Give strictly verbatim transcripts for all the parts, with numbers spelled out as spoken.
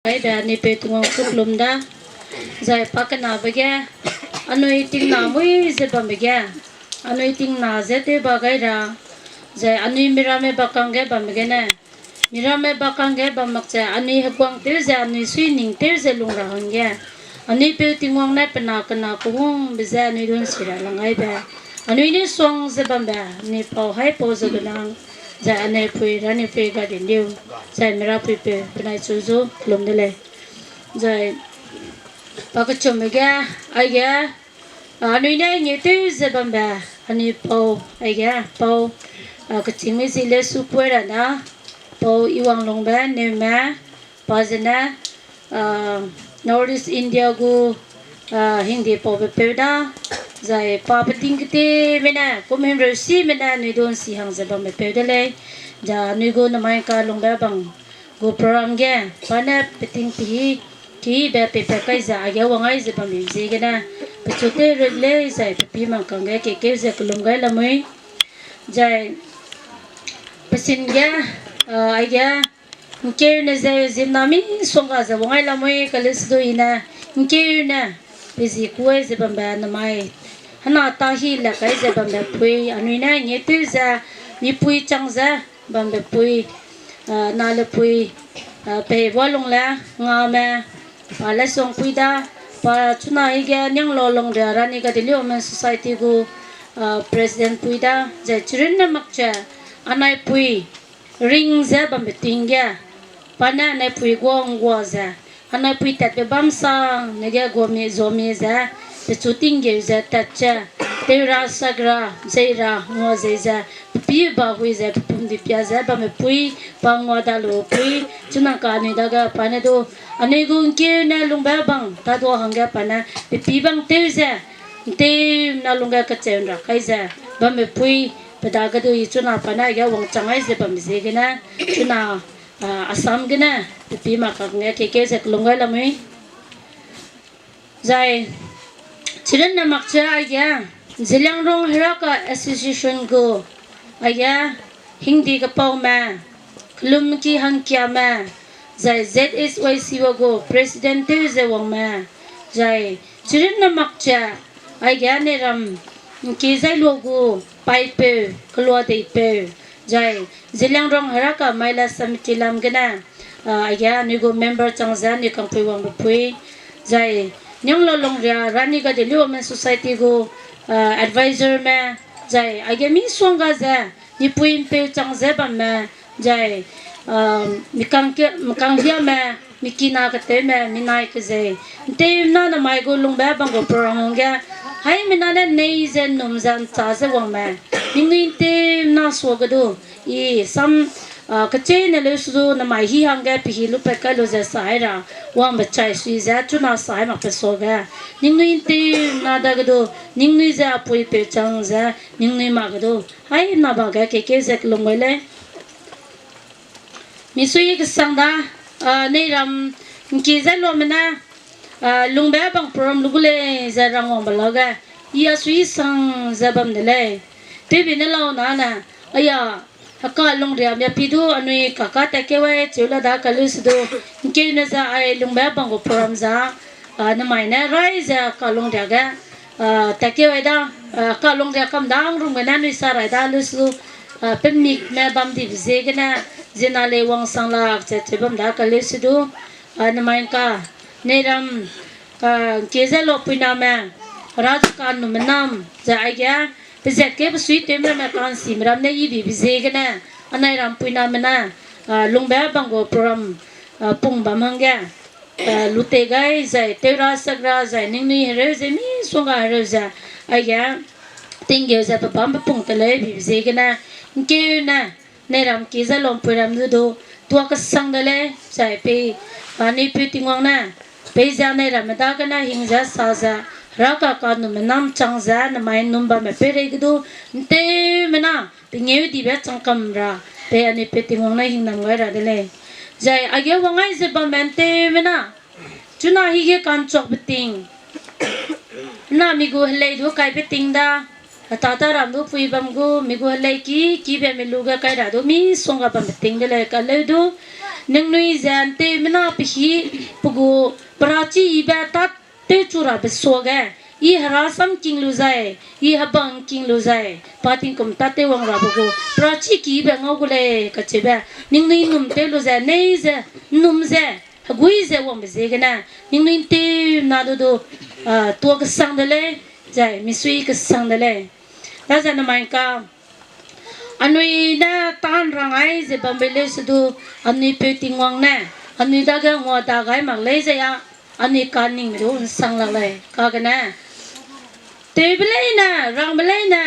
Aibe anui peu Tingwang chu kelum da, zai pakenabe ge, anui tingna mui ze bambe ge, anui tingna ze tew ba gai ra, zai anui miramme bakangge bambe gene, miramme bakangge bam mak ze anui heguang tew ze anui suining tew ze lung ra hangge, anui peu Tingwang ne pe na kena kehungbe je anui du ’nsi ra lang gaibe, anui ne suang ze bambe, anui pau haipau ze benang, zai anui pui, ranipui Gadiliu, zai mirapuipeu penai chu zu kelum de lei. Zai pakechumbe ge, aige, a, anui ne ngeutew ze bambe, anui pau, aige, pau, a, kechîngme zi le su pui ra da, pau Iwanglungbe Neume, pa zene, a, North East India gu, a, hingde paube peu da, zai pa peting keteme ne, kum himreu sime ne anui du ’nsi hang ze bambe peu de lei, zai anui gu nemai ’ngka lungbe bang gu program ge, pa ne peting pehî, kehîbe peipat kai ze aige wang gai ze bambe ziegene, pechu tew rei lei zai pepî mangkang ge kekeu ze kelum gai lamui. Zai pesin ge, a, aige, ’ngkeune ze ziemmena misongga ze wang gai lamui, kaleuse du I ne, ’ngkeune, pe zi kuai ze bambe nemai, hena tâ hi le kai ze bambe pui, anui ne ngeutew ze, mipui chang ze bambe pui, a, nalepui, a, pei Walungle Ngame, pa Laisuangpui da, pa chuna hige Nianglo Longria Rani Gadiliu Women Society gu, a, president pui da, zai chirunne makche, anai pui, ring ze bambe ting ge, pa ne anai pui guâ ’nggua ze, anai pui tatbe bam sang ne ge guami zuami ze, pechu tinggeu ze tat ze, tew ra sak ra, zei ra ngua zei ze, pepî ba hui ze, pepum di pia ze bambe pui, pa ngua da lu pui, chuna ka anui dage pa ne du, anui gu ’ngkeune lungbe bang tâ dua hangge pa ne, pepî bang tew ze, ’nteumena lungge kacheu ’nra kai ze, bambe pui, pe dage du I chuna pa ne aige wangchang gai ze bambe ziegene, chuna, a, Assam gene, pepî mangkang ge kekeu ze kelum gai lamui. Zai, chirunne makche aige, Zeliangrong Heraka Association gu, aige, hingdi kepaume, kelumki hangkiame, zai Z H Y C wa gu president tew ze wangme, zai, chirunne makche, aige aneiram, ’ngki zailua gu, paipeu, keluadeipeu, zai, Zeliangrong Heraka Mahila Samiti lam gene, a, aige anui gu member chang ze anui kangpui wangbe pui, zai, Nianglo Longria Rani Gadiliu Women Society gu, a, advisorme, zai, aige misongga ze, mipui ’mpeu chang ze bamme, zai, a, mikang ke, mikanghiame, mikina ketewme, minai kezei, ’nteumena nemai gu lungbe bang gu program hangge, haimena ne nei ze ’nnum ze ’nchâ ze wangme, ningnui ’nteumena suage du, I sam, a, kecheîne leusu du nemai hi hangge pehî lupat kai lu ze sai ra, wangbe chai sui ze chuna sai makbe suage, ningnui ’nteumena dage du, ningnui ze apuipeu chang ze, ningnui mak ge du, haimena ba ge kekeu ze kelum gai lei. Misui kesang da, a, neiram ’ngki zailuame ne, a, lungbe bang program lu gu lei ze rangwangbe lage, I a sui sang ze bam de lei. Tewbi ne lau na ne, aya, heka lungria miapi du anui kaka tatkeu ai cheu la da kaleuse du, ’ngkeune ze ai lungbe bang gu program za, a, nemai ne rai ze heka lungria ge, a, tatkeu ai da, a, heka lungria kam da ’ngrumbe ne anui sa rai da leuse du, a, pemikme bam dibe ziegene, ziena lei wangsang lak ze cheu bam da kaleuse du, a, nemai ’ngka, neiram, a, ’ngki zailuapuiname, hera ze kanume nam ze aige, pezat ge besuitewme ramme ka'nsime ram ne yibibe ziegene, anai ram puiname ne, a, lungbe bang gu program, a, pung bam hangge, a, lutei gai zai, tew ra sak ra zai, ningnui hereu ze, misongga hereu ze, aige, tinggeu ze pe bambe pung te lei bibe ziegene, ’ngkeune, neiram ’ngki zailuapuiram du du, tua kesang de lei, zai pei, a, anui peu Tingwang ne, peize anei ramme dagene hing ze sa ze, hera ka kanume nam chang ze, nemai ’nnum bamme peireige du, ’nteumena, pengêudibe changkam ra, pei anui peu Tingwang ne hingnam gai ra de lei. Zai aige wang gai ze bamme ’nteumena, chuna hige ka'nchuakbe ting, na mi gu helei du kaibe ting da, hetâ tâ ram du pui bam gu, mi gu helei ki, kibe mi lu ge kai ra du, misongga bambe ting de lei, kaleu du, Ningnui ze ’nteumena pehî pe gu perachi yibe tâ tewchu rabe suage, I hera sam ’ngking lu zai, I hebang ’ngking lu zai, pa tingkum tâ tewwang rabe gu perachi kibe ngau gu lei kacheube, ningnui ’nnum tew lu ze, nei ze, ’nnum ze, hegui ze wangbe ziegene, ningnui ’nteumena du du, ah, tuâ kesang de lei, zai misui kesang de lei. Daze namai ’ngka, anui ne tâ ’nrang ai ze bambe leu se du, anui peu Tingwang ne, anui dage ngua da gai mak lei ze a, anui kaningme du ’nsang lak lei, kagene. Tewbe leine, rangbe leine,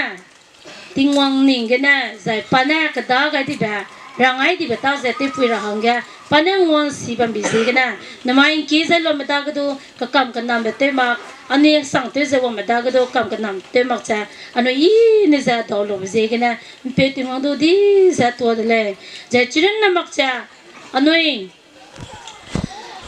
Tingwang ning gene, zai pa ne keda gai dibe, rang ai dibe tâ ze tewpui ra hangge, pa ne ngua'nsi bambe ziegene, namai ’ngki zai lume dage du, kekam kenambe tew mak, anui sang tew ze wangme dage du, kam kenam tew mak ze, anui i ne ze dau lube ziegene, ’mpeu Tingwang du di ze tuâ de lei, zai chirunne mak ze, anui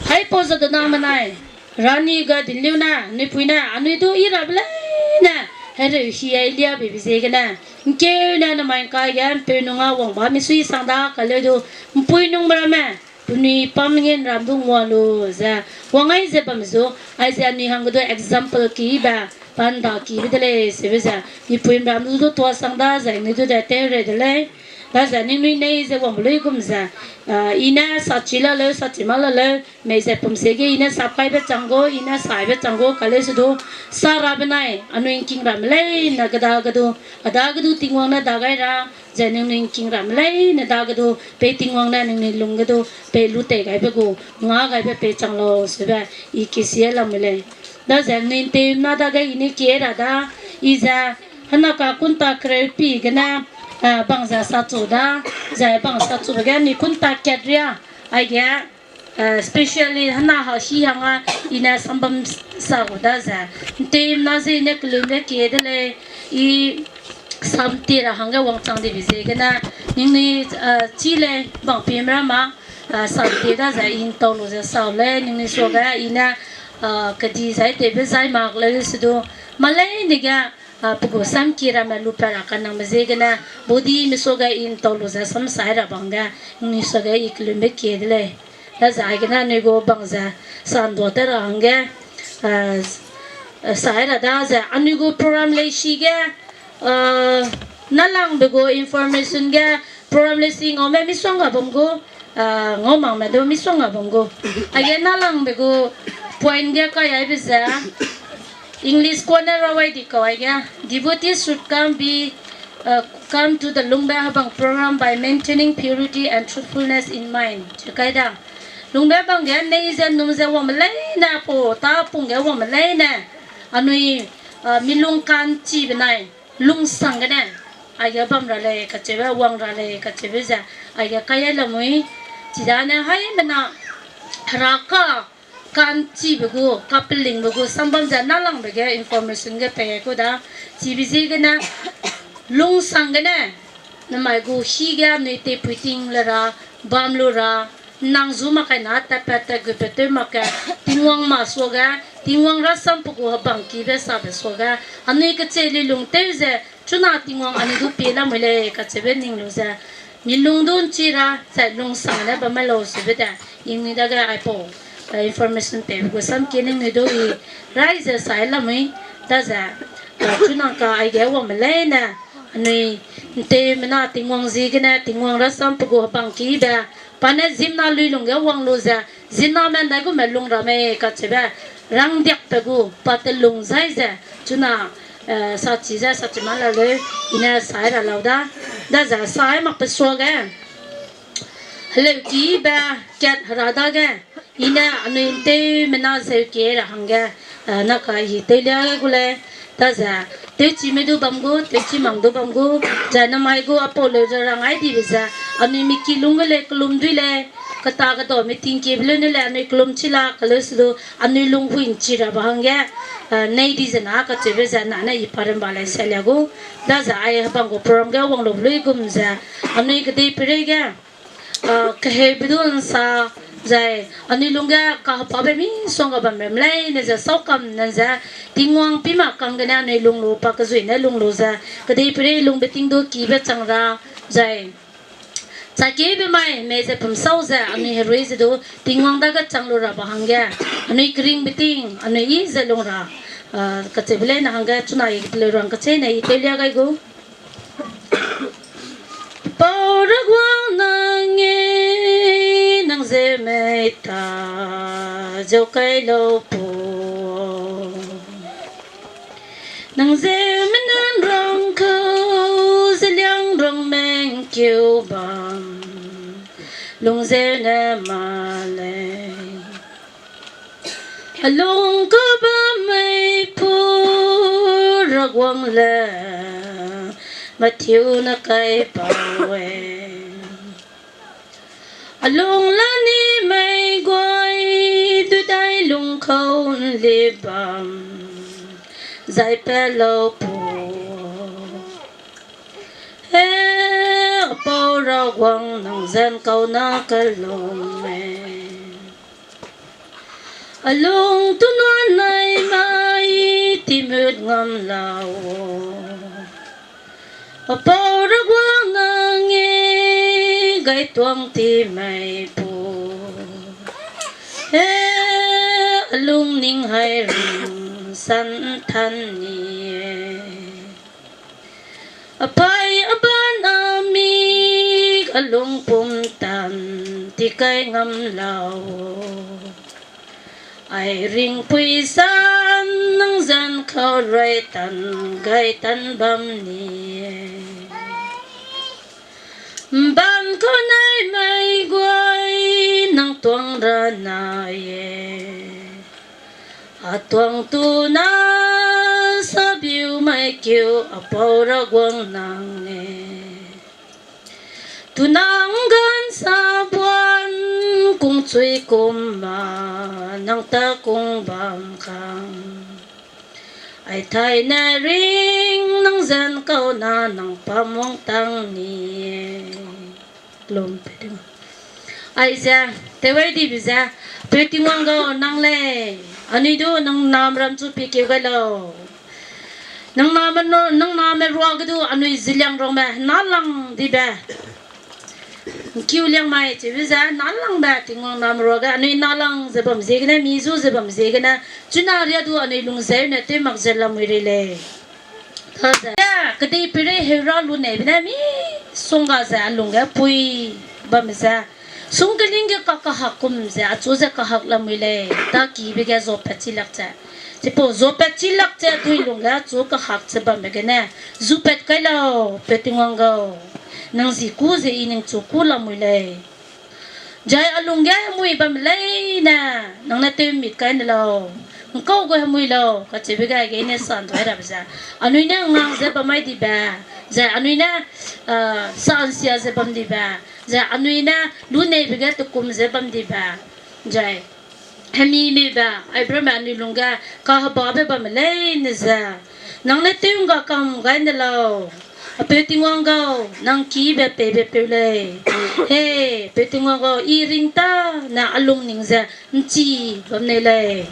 Haipau ze dena menai, Rani ga dinliu ne, anui pui ne, anui du i rabe leine, hereu hi ai liabe be ziegene, ’ngkeu ne namai ’ngkai ge ’mpeu nung â wangba misui sang da kaleu du, ’mpuinungme ramme, penui pam ngin ram du ngua lu ze, wang ai ze bam zu, aize anui hangge du example kibe, pa ’nda kibe de lei, seube ze, mipuime ram du du tuâ sang da ze, anui du de tew rei de lei. Daze ningnui nei ze wangbe luigum ze, ah, i ne sachi la leu, sachi ma la leu, mei ze pumsie ge i ne sap kaibe chang gu, i ne saibe chang gu, kaleu se du, sa rabe nai, anui ’ngking ramme leine kedage du, a dage du Tingwang ne da gai ra, ze ningnui ’ngking ramme leine dage du, pei Tingwang ne ningnui lung ge du, pei lu tei gaibe gu, nga gaibe pei chang lau, seube, i kisie lamui lei. Daze ningnui ’nteumena dage i ne kie ra da, i ze, hena ka kunta kereu pi gene, ah, bang ze sachu da, ze bang sachube ge ni kunta kat ria, aige, eh, specially hena ha hi hang â i ne sambam sa gu daze, ’nteumena ze i ne kelunbe kie de lei, i samtie ra hangge wangchang dibe ziegene, ningnui, eh, chi lei bang pime ra ma, eh, samtie daze i ’ntau lu ze sau lei, ningnui suage i ne, ah, kedi zai tewbe zai mak leu se du, mâ leine ge, ah, pe gu samkie ramme lupat ra kanangbe ziegene, bodime suage i ’ntau lu ze samsai ra bangge, ningnui suage i kelunbe kie de lei. Daze aigene anui gu bang ze, sa ’ndua te ra hangge, ah, sai ra daze, anui gu program leisi ge, ah, nâlangbe gu information ge, program leisi ngaume misongga bam gu, ah, ngau makme du misongga bam gu. Aige nâlangbe gu point ge kai aibe ze, English kane rawai di kau aige, devotees should come be, uh, come to the Lungbe Hebang program by maintaining purity and truthfulness in mind. Chi kai da. Lungbe bang ge nei ze num ze wangme leine, pau tâ pung ge wangme leine. Anui, uh, milung ka'nchibe nai, lungsang gene. Aige bam ra lei kacheube, wang ra lei kacheube ze. Aige kai ai lamui. Chidane haimena, heraka, ka'nchibe gu, kapelingbe gu, sambam ze nâlangbe ge information ge pei gai ku da. Chibe ziegene, lungsang gene, namai gu hi ge anui tepui ting le ra, bam lu ra, nang zu mak kai na tatpat tat gutbe tew mak ge, Tingwang ma suage, Tingwang rasam pe gu hebang kibe sabe suage, anui kechei lilung tew ze, chuna Tingwang anui du pie lamui lei kacheube ning lu ze, milung du ’nchi ra, zai lungsang ne bam mai lau seube de, ningnui dage aipau, eh, information peibe gu sam kie ningnui du i, rai ze sai lamui, daze, eh, chuna ka aige wangme leine, anui, ’nteumena Tingwang ziegene, Tingwang rasam pe gu hebang kibe, pa ne ziemmena luilung ge wang lu ze, ziemmename ndaigume lung ra mei kacheube, rangdiakbe gu, pa telung zai ze, chuna, eh, sachi ze, sachi ma la leu, i ne sai ra lau da, daze sai makbe suage, heleukibe kat hera dage, i ne anui ’nteumena zeu kie ra hangge, eh, naka i tewlia gu lei, daze, tewchime du bam gu, tewchi mang du bam gu, zai namai gu apau leu ze rang ai dibe ze, anui miki lung ge lei kelum dui lei, keta kedau meeting kiebe leu ne lei anui kelum chi la, keleu se du, anui lung hui ’nchi rabe hangge, eh, nei di ze na kacheube ze na ne i pa remba lei salia gu, daze ai hebang gu program ge wang lube luigum ze, anui kedei peireige, ah, keheube du ’nsa, zai, anui lungge kahepabe misongga bam rem leine ze, saukam ne ze, Tingwang pî mak kang gene anui lung lu, pa kezui ne lung lu ze, kedei peirei lungbe ting du kibe chang ra, zai, Chakebe mai, mei ze pum sau ze, anui herui ze du, Tingwang dage chang lu ra ba hangge, anui keringbe ting, anui i ze lung ra, ah, kacheube leine hangge, chuna i teleu rang kacheîne i tewlia gai gu. Pau Raguang nang e, nang ze mei ta, zeu kai lau pu. Nang ze menun rang kau, ze liang rang mengkeu bam, lung zeu ne ma lei. A lung kau bam mei pu Raguang le, Matthew ne kai pau e. A lung la ni mei guai, du dai lung kau nli bam, zai pe lau pu. E, a pau Raguang nang zen kau na kelum e. A lung tu nuan nai mai, timut ngam lau. A pau Raguang nang e, gai tuang ti mei pu. E, a lung ning hai ring san than ni e. A pai a ban a mik a lung pum tan ti kai ngam lau. Ai ringpui san nang zan kau rai tan gai tan bam ni. Mban kau nai mei guai nang tuang ra na e. A tuang tu na sabiu mai keu a pau Raguang nang e. Tu nang gan sa buan kung chui kum ma nang ta kung bam kang. Ai thai ne ring nang zan kau na nang pa mong tang ni. Lum pe ding. Aize, tewai dibe ze, Peu Tingwang gau nang lei, anui du nang name ram chu pie keu gai lau. Nang name, nang name ruage du anui ziliang rangme nalang dibe. Kiu liang mai chibe ze nalangbe Tingwang name ruage anui nalang ze bam ziegene, mi zu ze bam ziegene, chuna ria du anui lungzeu ne tew mak ze lamui rei lei. Kedei peirei heura lu neibe ne misongga ze a lungge pui bamme ze, sungkling ge kakahak kum ze achu ze kahak lamui lei, ta kibe ge zuapat chi lak ze. Chipau zuapat chi lak ze dui lungge achu kahak ze bamme gene, zupat kai lau, Peu Tingwang gau. Nang zi kû ze i ningchu kû lamui lei. Zai a lungge hemui bamme leine, nang ne tew mit kai ne lau. Ngkau gu hemui lau, kacheube ge aige ne sa nduai rabe ze. Anui ne ngang ze bam mai dibe. Zai anui ne, ah, sa nsia ze bam dibe. Zai anui ne luneibe ge tekum ze bam dibe. Zai hemi meibe, aibrame anui lungge kahebabe bamme leine ze. Nang ne tew ngga kam gai ne lau. A Peu Tingwang gau, nang kibe peibe peu lei. He, Peu Tingwang gau, i ring tâne a lung ning ze nchi bam nei lei.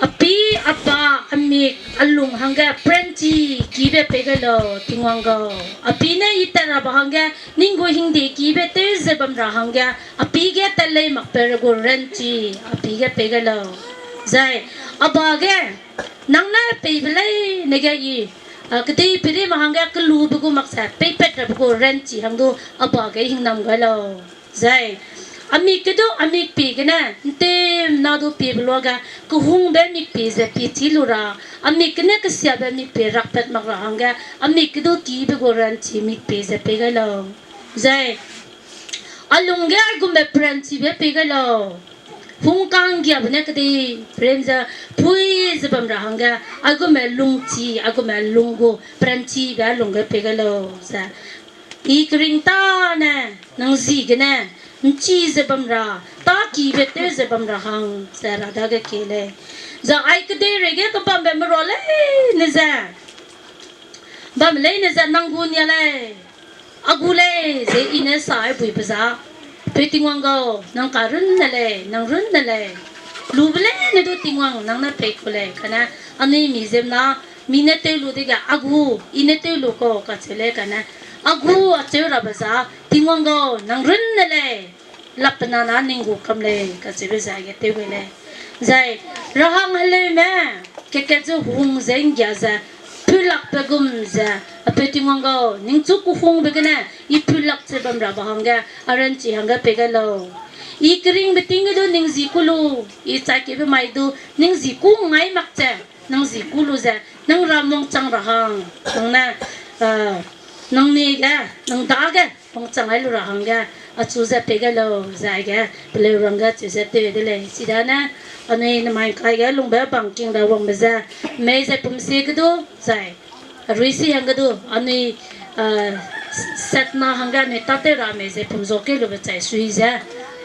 A pi, a pa, a mik, a lung hangge pranchi kibe pei gai lau, Tingwang gau. A pi ne i tat rabe hangge, ning gu hingde kibe tew ze bam ra hangge, a pi ge tat lei makpe re gu ranchi, a pi ge pei gai lau. Zai, a ba ge, nang ne peibe leine ge i, a, kedei peirei me hangge kelube gu mak ze, peipat rabe gu ranchi hang du, a ba ge hingnam gai lau. Zai, a mik ge du, a mik pie gene, nteumena du piebe luage, kehungbe mik pie ze pie chi lu ra, a mik gene kesiabe mik pie rakpat mak ra hangge, a mik ge du kibe gu ranchi mik pie ze pei gai lau. Zai, a lungge aigumbe pranchibe pei gai lau. Hungkanggiabe ne kedei peirei ze pui ze bam ra hangge, aigumbe lungchi, aigumbe lung gu pranchibe lungge pei gai lau ze. I kering tâne, nang zi gene, nchi ze bam ra, ta kibe tew ze bam ra hang ze ra dage kie lei. Zai ai kedeireige kebambe merua leine ze, bam leine ze nang gu nia lei. A gu lei ze i ne sa ai buibe za. Peu Tingwang gau, nang karunne lei, nang runne lei. Lube leine du Tingwang nang ne pei ku lei, kane anui mi ziemmena, mi ne tew lu dege a gu, i ne tew lu kau kacheu lei kane. a gu acheu rabe za, Tingwang gau, nang runne lei, lapena na ning gu kam lei, kacheube ze ge tew gai lei. Zai, rahang heleume, kekat zu hung ze nggia ze, pulakbe gum ze, apeu Tingwang gau, ningchu kuhungbe gene, i pulak ze bam rabe hangge, a ranchi hangge pei gai lau. I keringbe ting ge du ning zi ku lu, i chai kebe mai du, ning zi ku ngai mak ze, nang zi ku lu ze, nang ra mungchang ra hang, nang ne, eh, nang ni ge, nang dage, mungchang ai lu ra hangge, achu ze pei gai lau, ze aige, peleu rangge chu ze tew de lei, chidane, anui nemai kai ge lungbe bang king ra wangbe ze, mei ze pum sie ge du, zai, arui si hangge du, anui, eh, satna hangge anui tâtew ra mei ze pum zo kei lube chai sui ze,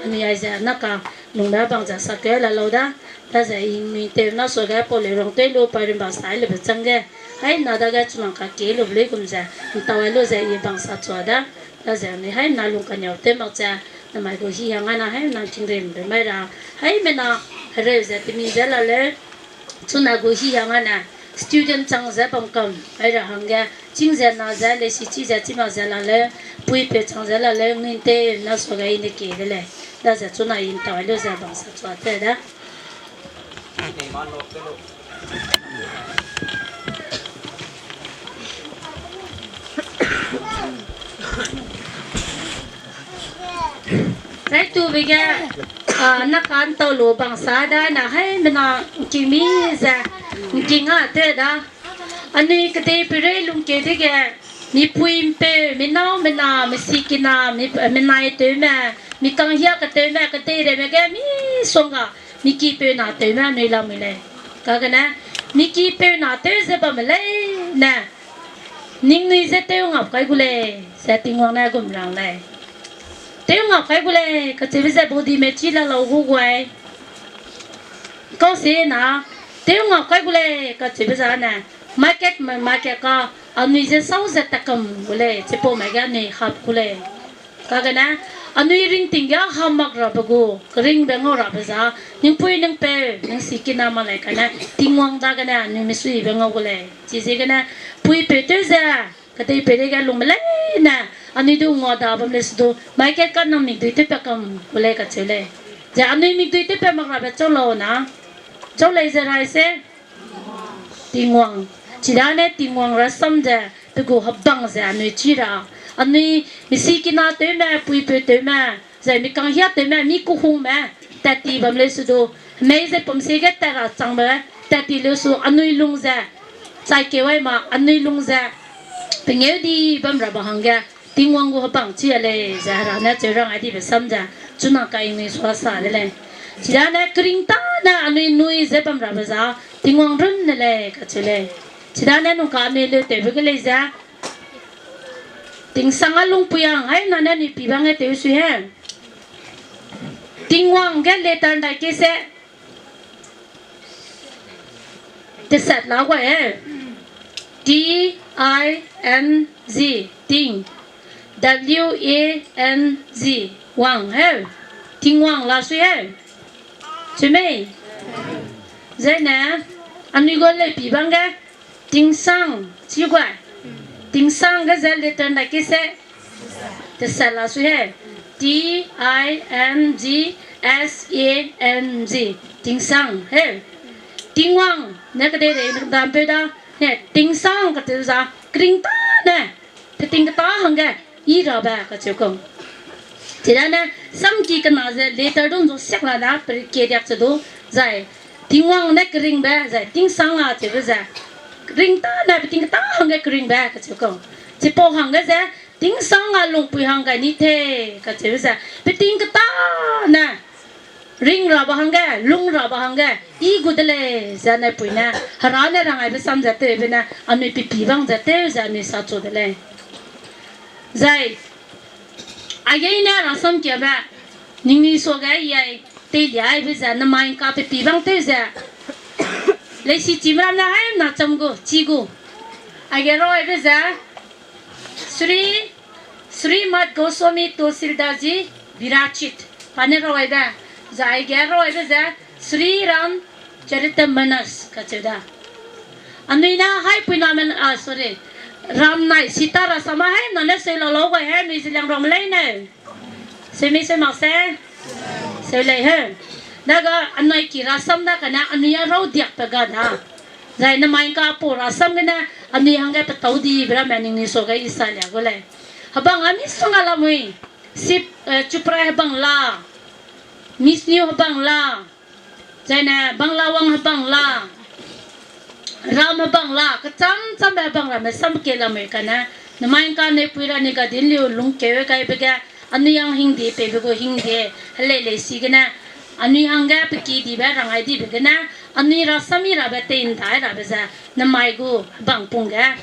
anui aize naka lungbe bang ze sakeu la lau da, daze i nui tew na suage pau leu rang tew lu pa rimba sai lube changge, haina dage chunang kakie lube luigum ze, ntau ai lu ze i bang sa chua da, daze anui haina lung kaniau tew mak ze, namai gu hi hang ana haina tingrimbe mai ra, haimena hereu ze temi ze la leu, chuna gu hi hang ane, student chang ze bam kam, ai ra hangge, chîng ze na ze, leisi chi ze, chî mak ze la leu, puipeu chang ze la leu, nui tew na suage i ne kie de lei, daze chuna i ntau ai lu ze bang sa chua tew da. Zai tube ge, a, na kantau lu bang sa da na haimena ngking mi ze, ngking a tew da. Anui kedeipeirei lungkeu dege, mipui mpeu, minau mena, misikina, mi, menai tewme, mi kanghia ketewme, kedeireme ge misongga, mikipeu na tewme anui lamui lei. Kagene, mikipeu na tew ze bamme leine, ningnui ze tew ngap kai gu lei, ze Tingwang ne gum rang lei. Tew ngap kai gu lei, kacheube ze bodime chi la lau gu guai. Kau si na, tew ngap kai gu lei, kacheube zane, market me market ka, anui ze sau ze takam gu lei, chipau mai ge anui hap gu lei. Kagene, anui ringting ge ham mak rabe gu, keringbe ngau rabe za, ningpui ningpeu, ningsikina mak lei kane, Tingwang dagene, anui misuibe ngau gu lei. Chiziegene, puipeu tew ze, kedeipeirei ge lungme leine, anui du ngua da bam lei sudu, market ka nang mikdui tewpat kam gu lei kacheu lei. Ze anui mikdui tewpat mak rabe chau lau na, chau lei ze rai se, Tingwang. Chidane Tingwang rasam ze, pe gu hebang ze anui chi ra. Anui misikina tewme, puipeu tewme, zai mi kanghia tewme, mi kuhungme, tat ti bam lei sudu, hemei ze pumsie ge tat ra changbe, tat ti leu su anui lung ze, chai kewai ma anui lung ze, pengeu di bam rabe hangge, Tingwang gu hebang chi a lei ze Hera ne cheu rang ai dibe sam ze, chuna kai nui sua sa de lei. Chidane kering tâne anui nui ze bam rabe za, Tingwang runne lei kacheu lei. Chidane nungka anui leu tewbe ge lei ze, Tingsang a lungpui hang, haina ne anui pi bang ge tew sui he. Tingwang ge letter ndai ke se. Tesat la gua he. T I N G, ting. W A N G, wang he. Tingwang la sui he. Chumei. Zaine, anui gu lei pi bang ge. Tingsang, chi gua. Tingsang ge ze letter ndai ke se. Tesat la sui he. T I N G S A N G. Tingsang he. Tingwang ne kedeirei dam peu da. Ne, tingsang kacheu za. Kering tâne. Peting ketâ hangge, i rabe kacheu kau. Chidane, samki kena ze letter dun zu siak la da, pe kie diak che du, zai, Tingwang ne keringbe, zai, tingsang a cheube ze, ring tâne peting ketâ hangge keringbe kacheu kau. Chipau hangge ze, tingsang a lungpui hang gai ni te, kacheube ze, peting ketâ ne, ring rabe hangge, lung rabe hangge, i gu de lei, ze ne pui ne, Hera ne rang aibe sam ze tewbe ne, anui pipi bang ze tew ze anui sa chu de lei. Zai, aige ne rasam kiabe, ningnui suage i ai, teilia aibe ze, nemai ka pipi bang tew ze, leisi chimram ne haina cham gu, chi gu. Aige rau aibe ze, Sri Srimad Goswami Tulsidas ji Virachit, pa ne rau aibe, zai ge rau aibe ze Sri Ram Charitamrnas kacheu da. Anui ne haipuina men, ah, sorry, Ram nai sita rasam a hai na ne seu la lau gai he, anui Zeliangrongme lei ne. Seu mi seu mak se. Seu lei he. Daga anui ki rasam da kane anui a rau diak pe ga da. Zai namai ka pau rasam gene anui hangge petau dibe ramme ningnui suage i salia gu lei. Hebang a misongga lamui. Sip, eh, Chuprai hebang la. Misniu hebang la. Zaine Banglawang hebang la, ram hebang la, kecham chambe hebang ramme sam ke lamui kane, namai ka ne pui ra ni ga din liu lungkeu gaibe ge, anui hang hingdi peibe gu hingdi, helei lei si gene, anui hangge pe ki dibe rangai dibe gene, anui rasam i rabe tei ndai rabe ze, namai gu hebang pung ge,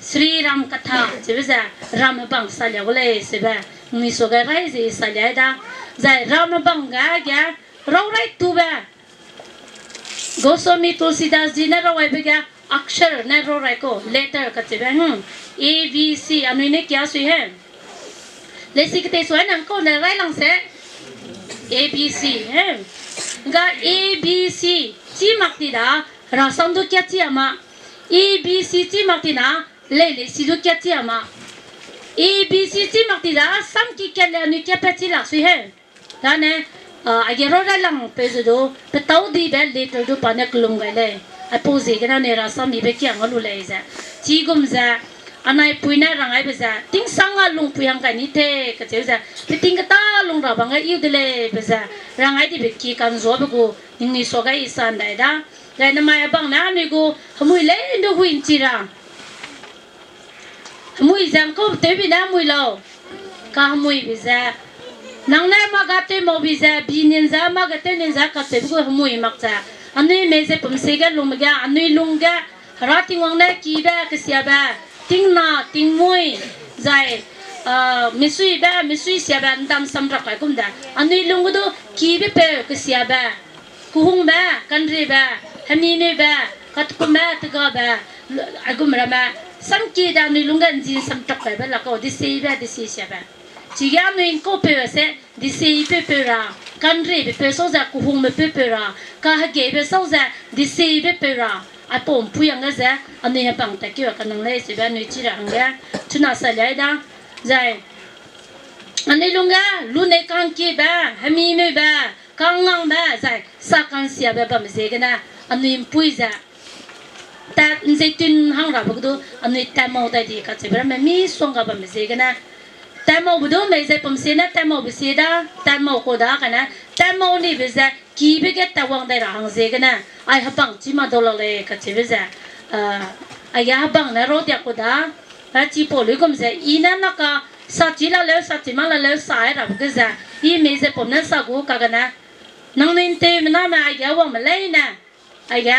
Sri Ram Katha, chibe ze, ram hebang salia gu lei, sebe, ngi suage rai ze salia da, zai ram hebang ge, ge, rau rai tube, Goswami Tulsidas ji ne rau aibe ge, akshar ne rau rai ko, letter kachibe, hmm, A B C, anui ne kia sui he. Lesi ketei sui nang kau ne rai lang se, A B C, he. Ga A B C, chi mak ti da, rasam du kia chi a ma. A B C chi mak ti na, lei lei si du kia chi a ma. A B C chi mak ti da, sam ki kia le anui kia pe chi lak sui he. Dane, a, age rau rai lang pe ze du, petau dibe letter du pa ne kelum gai lei. Aipau ziegene anui rasam ibe kiang a lu lei ze. Chigum ze, anai pui ne rang aibe ze, tingsang a lungpui hang gai ni te, kacheu ze, peting keta lung ra bang ge iu de lei be ze, rang ai dibe ki kanzuabe gu, ningnui suage i sa ndai da. Zai namai hebang ne anui gu, hemui lei ndu hui nchi ra. Hemui ze ngkau tewbi ne hemui lau. Kahemuibe ze. Nang ne mâ ga tew maubi ze, bi nin ze, mâ ga tew nin ze, kacheube gu hemui mak ze. Anui mei ze pumsie ge lungbe ge, anui lung ge, Hera Tingwang ne kibe, kesiabe, tingna, tingmui, zai, ah, misuibe, misui siabe, ndam samrak kai gum de. Anui lung ge du kibe peu, kesiabe. Kehungbe, kanribe, hemimebe, katkumme, tegabe, aigum ramme, samki de anui lungge nzin samtak kaibe lakau, desibe, desi siabe. Chige anui ngkaupeu se, desibe peu ra, kanribe peu sau ze, kehungbe peu peu ra, kahegeibe sau ze, desibe peu ra, aipau mpui hangge ze, anui hebang tat keu kanang lei sebe anui chi ra hangge, chuna sa liai da, zai, anui lungge, lunei kangkibe, hemimebe, kangngangbe, zai, sa kangsiabe bam ziegene, anui mpui ze, tat nzeitun hang rabe ge du, anui tatmau dai di kacheube ramme misongga bam ziegene, tatmaube du mei ze pumsie ne tatmaube sie da, tatmau kau da kane, tatmau nibe ze, kibe ge tatwang dai ra hang ziegene, ai hebang chi ma dau la lei kacheube ze, ah, aige hebang ne rau diak kau da, a chipau luigum ze, i ne naka, sa chi la leu, sa chi ma la leu, sa ai rabe ge ze, i mei ze pum ne sa gu kagene, nangnui nteumename aige wangme leine, aige,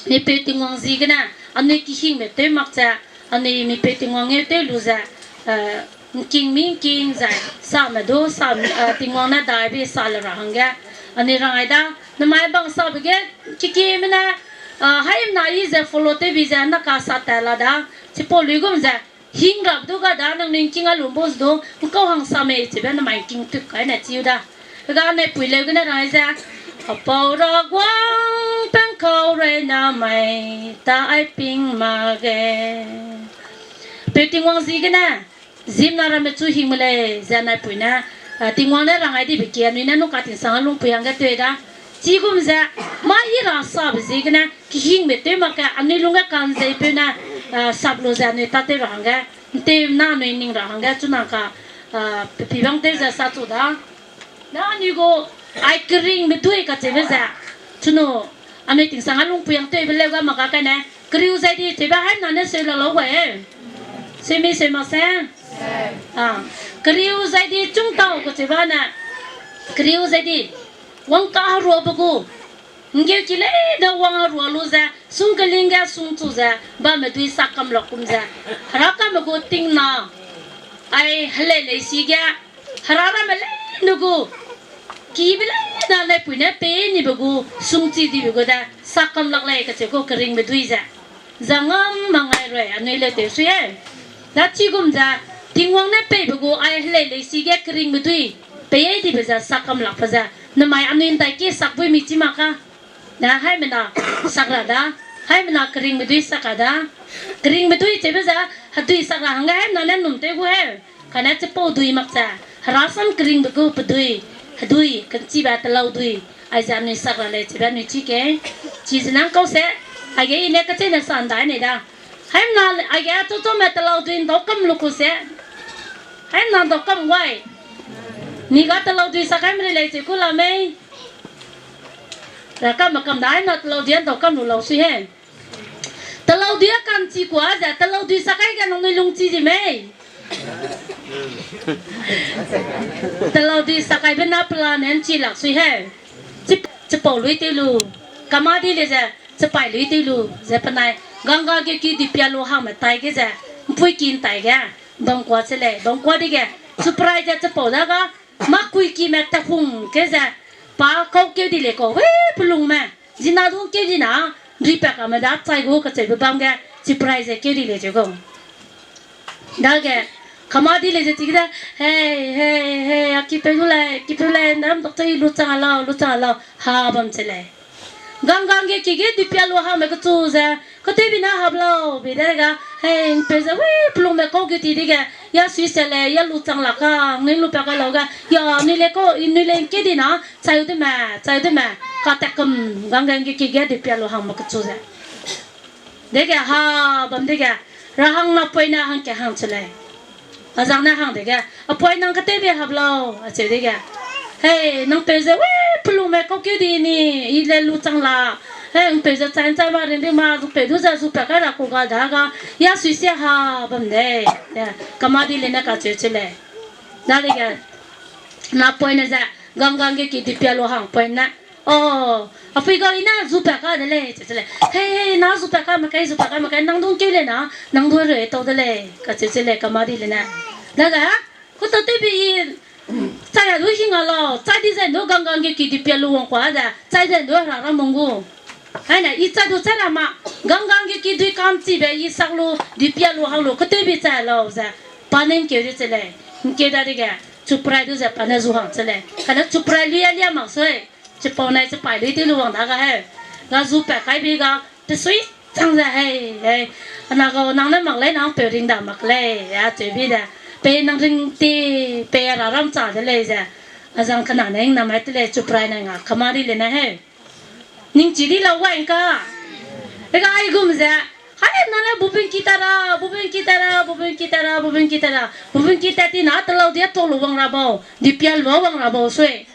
mipeu Tingwang ziegene, anui kehingbe tew mak ze, anui mipeu Tingwang ngeu tew lu ze, eh, ngking mi ngking zai, same du, sa, eh, Tingwang ne daibe sa le ra hangge, anui rang ai da, namai bang sabe ge, kikime ne, eh, haimna i ze follow tewbi ze, naka sa tat la da, chipau luigum ze, hing rap du ga da nangnui ngking a lum bau du, ngkau hang sa mei chibe namai ngking tuk kai ne chiu da. Ga ne pui leu gene rai ze, Apau ra guang pengkau rei namai ta ai ping ma ge. Peu Tingwang ziegene, zimna ramme chu hingme lei, ze nai pui ne, ah, Tingwang ne rang ai dibe ki anui ne nungka tingsang a lungpui hangge tew da. Chigum ze, mâ i ra sabe ziegene, kehingbe tew mak ge, anui lungge kanzeipeu ne, ah, sap lu ze anui tâtew ra hangge, nteumena anui ning ra hangge, chuna ka, ah, pe pibang tew ze sa chu da. Na anui gu, ai keringbe dui kacheube ze, chunu, anui tingsang a lungpui hang tewbe leu ga mak ga kane, keriu zai di cheube haimna ne seu la lau gai e. Seu mi seu mak se. Ah, keriu zai di chungtau kacheube ne, keriu zai di, wang kaheruabe gu, nggeuki leine wang herua lu ze, sungkeling ge sungchu ze, bamme dui sa kam lak kum ze, Hera kamme gu tingna, ai helei lei si ge, Hera ramme leine gu, kibe leine naipui ne pei nibe gu, sungchi dibe gu de, sa kam lak lei kacheu gu keringbe dui ze. Zangam mangai rui, anui leu tew sui e. Da chigum ze, Tingwang ne peibe gu, ai helei lei si ge keringbe dui, pei dibe ze, sa kam lakbe ze. Namai anui ndai ki sak bui mi chi mak ka. Na haimena, sak ra da. Haimena keringbe dui sak a da. Keringbe dui cheube ze, hedui sak ra hangge haimena ne num tew gu heu. Kane chipau dui mak ze, herasam keringbe gu pedui, hedui, kenchibe telau dui, aize anui sak ra lei cheube anui chî ke. Chize nang kau se, aige i ne kecheîne sa ndai nei da. Haimena aige chauchaume telau dui ndau kam lu ku se. Haimena ndau kam wai. Ni ga telau dui sak haimena lei cheu ku la mei. Ra kam me kam da haimena telau dui ndau kam lu lau sui he. Telau dui a ka'nchi kua ze, telau dui sak kai ge nangnui lungchi di mei. Telau dui sak kaibe na pela ne nchi lak sui he. Chi, chipau lui tew lu. Kama di le ze, chipai lui tew lu. Ze penai, Ganga ge ki dipia lu hangme tai ge ze, mpui ki ntai ge, bam kua che lei, bam kua di ge, chuprai ze chipau da ga, mâ kuikime tehung ke ze, pa kau keu di lei kau, we pelungme, zina du keu di na, ripa kame da chai gu kacheube bam ge, chiprai ze keu di lei cheu kau. Dage, kama di lei ze chige da, hei, hei, hei, a kipeu du lei, kipeu lei, ndam dok chai lu chang a lau, lu chang a lau, ha bam che lei. Ganggang ge ki ge dipia lu hangme kechu ze, ketewbi na hap lau, bi de ga, hei, ’mpeu ze, we, pelungme kau ge ti di ge, ya sui se lei, ya lu chang la ka, nui lu pa ka lau ga, ya, nui le kau, nui le ’ngke di na, chai u de me, chai u de me, katekum, ganggang ge ki ge dipia lu hangme kechu ze. Dege ha bam dege, ra hang napoine hangke hang che lei. Azang ne hang dege, apoi nang ketewbe hap lau, acheu dege. Hei, nang peu ze, we, pelungme kau keu di ni, i le lu chang la. Hei, ’mpeu ze chai ’nchai ma ring ring ma, zu peu du ze zu pa kai ra ku ga da ga, ya sui sia ha bam dei. Kama di le ne kacheu che lei. Dadege, napoine ze, ganggang ge ki dipia lu hang poine. O, apui gau i na zu pa ka de lei, cheu che lei. Hei, hei, na zu pa ka mak kai, zu pa ka mak kai, nang du ’ngkeu lei na, nang du reu tau de lei, kacheu che lei, kama di le ne. Dage, kutau tewbi i, chai a du hing a lau, chai di zai du ganggang ge ki dipia lu wang kua de, chai zai du hera ra mung gu. Aine, i chai du chai ra ma, ganggang ge ki dui ka'nchibe i sak lu, dipia lu hang lu, ketewbi chai lau ze, pa ne ’ngkeu di che lei, ’ngkeu dadege, chuprai du ze pa ne zu hang che lei. Kane chuprai lui a lia mak sui. Chipau nai chipai lui tew lu wang da ga heu. Ga zu pa kaibe ga, pesui chang ze hei, hei. Ana gau nang ne mak lei nang peu ring da mak lei, acheu bi de. Pei nang ring ti, pei ra ram cha de lei ze. Azang kena ne ’ngnam mai te lei chuprai nai nga, kama di le ne heu. Ning chi di lau wai ’ngka. Ega aigum ze. Hai na le bubing ki ta ra, bubing ki ta ra, bubing ki ta ra, bubing ki ta ra. Bubing ki ta ti na telau di a tau lu wang ra bau, dipia lu wang ra bau sui.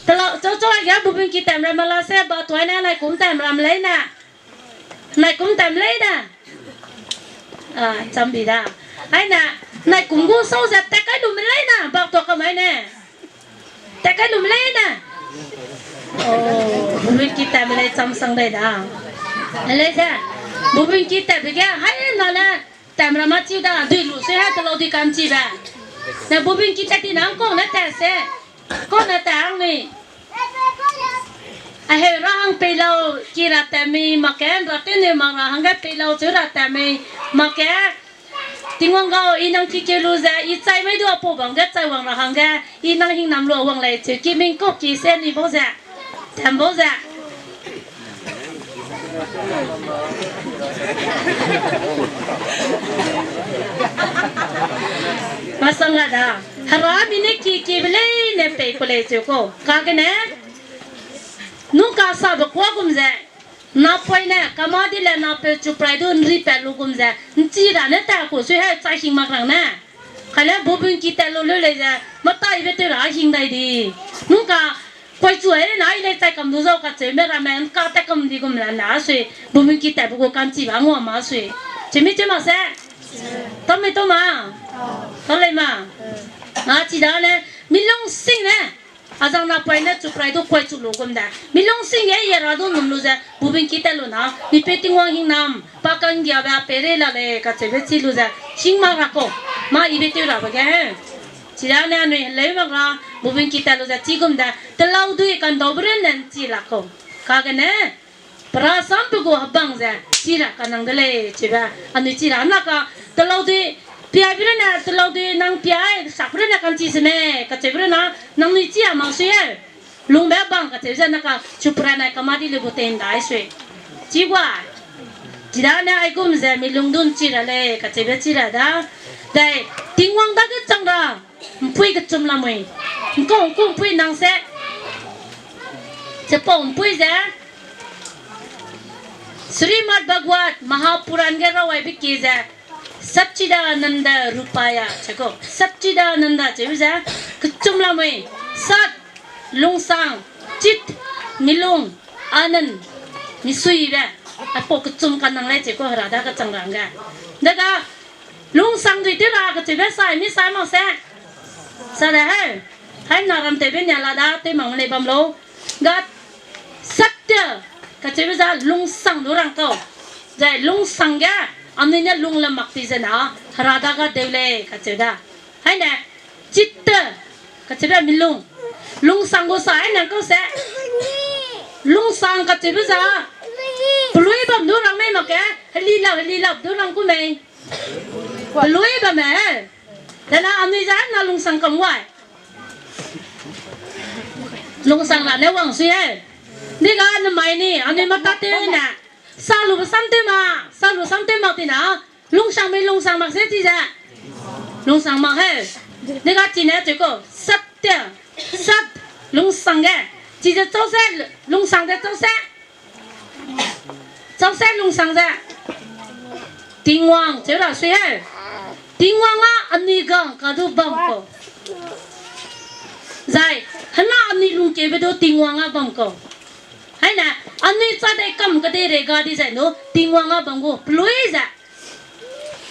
Telau, chau chau aige bubing ki tam ra ma la se, ba tuai ne naikum tam ram lei ne. Naikum tam lei ne. A, chambi da. Aine, naikum gu sau ze tat kai lu me lei ne, bak tua kamai ne. Tat kai lu me lei ne. O, bubing ki tam lei cham sang dai da. Lei ze, bubing ki tat be ge, hai na le, tam ra ma chiu da, dui lu sui hai telau di ka'nchibe. Ne bubing ki tat ti nang kau ne tat se. Kau ne tat hang ni. Aheu ra hang pei lau ki ra tat mei mak ge, ra tew ne mak ra hangge pei lau cheu ra tat mei mak ge. Tingwang gau, i nang ki keu lu ze, i chai mei du apau bam ge chai wang ra hangge, i nang hingnam lu wang lei cheu ki ming kau ki se ni bau ze. Tam bau ze. Masang ga da. Hera mi ne ki kibe lei ne pei ku lei cheu kau. Kagene, nung kasabe kuâ gum ze, napoine, kama di le napeu chuprai du ’nri pat lu gum ze, ’nchi ra ne tat ku sui hai chai hing mak rang ne. Kane bubing ki tat lu leu lei ze, mataibe tew ra hing dai di. Nung ka, kuai chu ai le na, i lei chai kam du zau kacheume ramme, ’ngka tat kam di gum la na sui, bubing ki tatbe gu ka'nchibe ngua ma sui. Chimi cheu mak se? Tau mei tau ma? Tau lei ma? A, chidane, milung sing ne. Azang napoine chuprai du kuai chu lu gum de. Milung sing ge i ra du num lu ze, bubing ki tat lu na, mipeu Tingwang hingnam, pa ka'nggiabe a peirei la lei kacheube chi lu ze, hing mak ra kau, mâ ibe tew rabe ge. Chidane anui heleu mak ra, bubing ki tat lu ze chi gum de, telau dui kandaube runne ’nchi la kau. Kagene, perasambe gu hebang ze, chi ra kanang de lei, chibe, anui chi ra na ka, telau dui, piabe runne, telau dui nang piai, sakbe runne ka'nchi se mei, kacheube runa, nangnui chi a mak sui e. Lungbe bang kacheu ze na ka, chuprai nai kama di le gu tei ’ndai sui. Chi gua. Chidane aigum ze mi lungdun chi ra lei, kacheube chi ra da. Dai, Tingwang dage chang ra, ’mpui kechum lamui. ’Ngkau ’ngkau ’mpui nang se. Chipau ’mpui ze, Srimad Bhagavad Mahapuran ge rawaibe ki ze, Satchidananda Rupaya, cheu kau. Satchidananda cheu ze, kechum lamui, Sat, lungsang, Chit, milung, Anand, misuibe, aipau kechum kanang lei cheu kau Hera dage chang ra hangge. Dega, lungsang dui tew ra kacheube sai, mi sai mak se. Sa de heu. Haimna ram tewbe nia la da, tew mak lei bam lau. Ga, Satya, kacheube ze lungsang du rang kau. Zai lungsang ge, anui ne lung le mak ti ze na, Hera dage deu lei, kacheu da. Haine, Chitta, kacheube milung. Lungsang gu sa, haine kau se. Lungsang kacheube ze, pelui bam du rang mei mak ge, heli lap, heli lap du rang ku mei. Pelui bamme, he. Dena anui ze na lungsang kam wai. Lungsang la ne wang sui he. Diga nemai ni, anui mata tew ne. Sa lube sam tew ma, sa lu sam tew mak ti na. Lungsang mei lungsang mak se chi ze. Lungsang mak he. Diga chi ne cheu kau, Satya, Sat, lungsang ge. Chi ze chau se, lungsang ze chau se. Chau se lungsang ze. Tingwang cheu ra sui he. Tingwang a anui gang ka du bam kau. Zai, hena anui lungkeube du Tingwang a bam kau. Haine, anui cha dei kam kedeirei ga di zai nu, Tingwang a bam gu, pelui ze.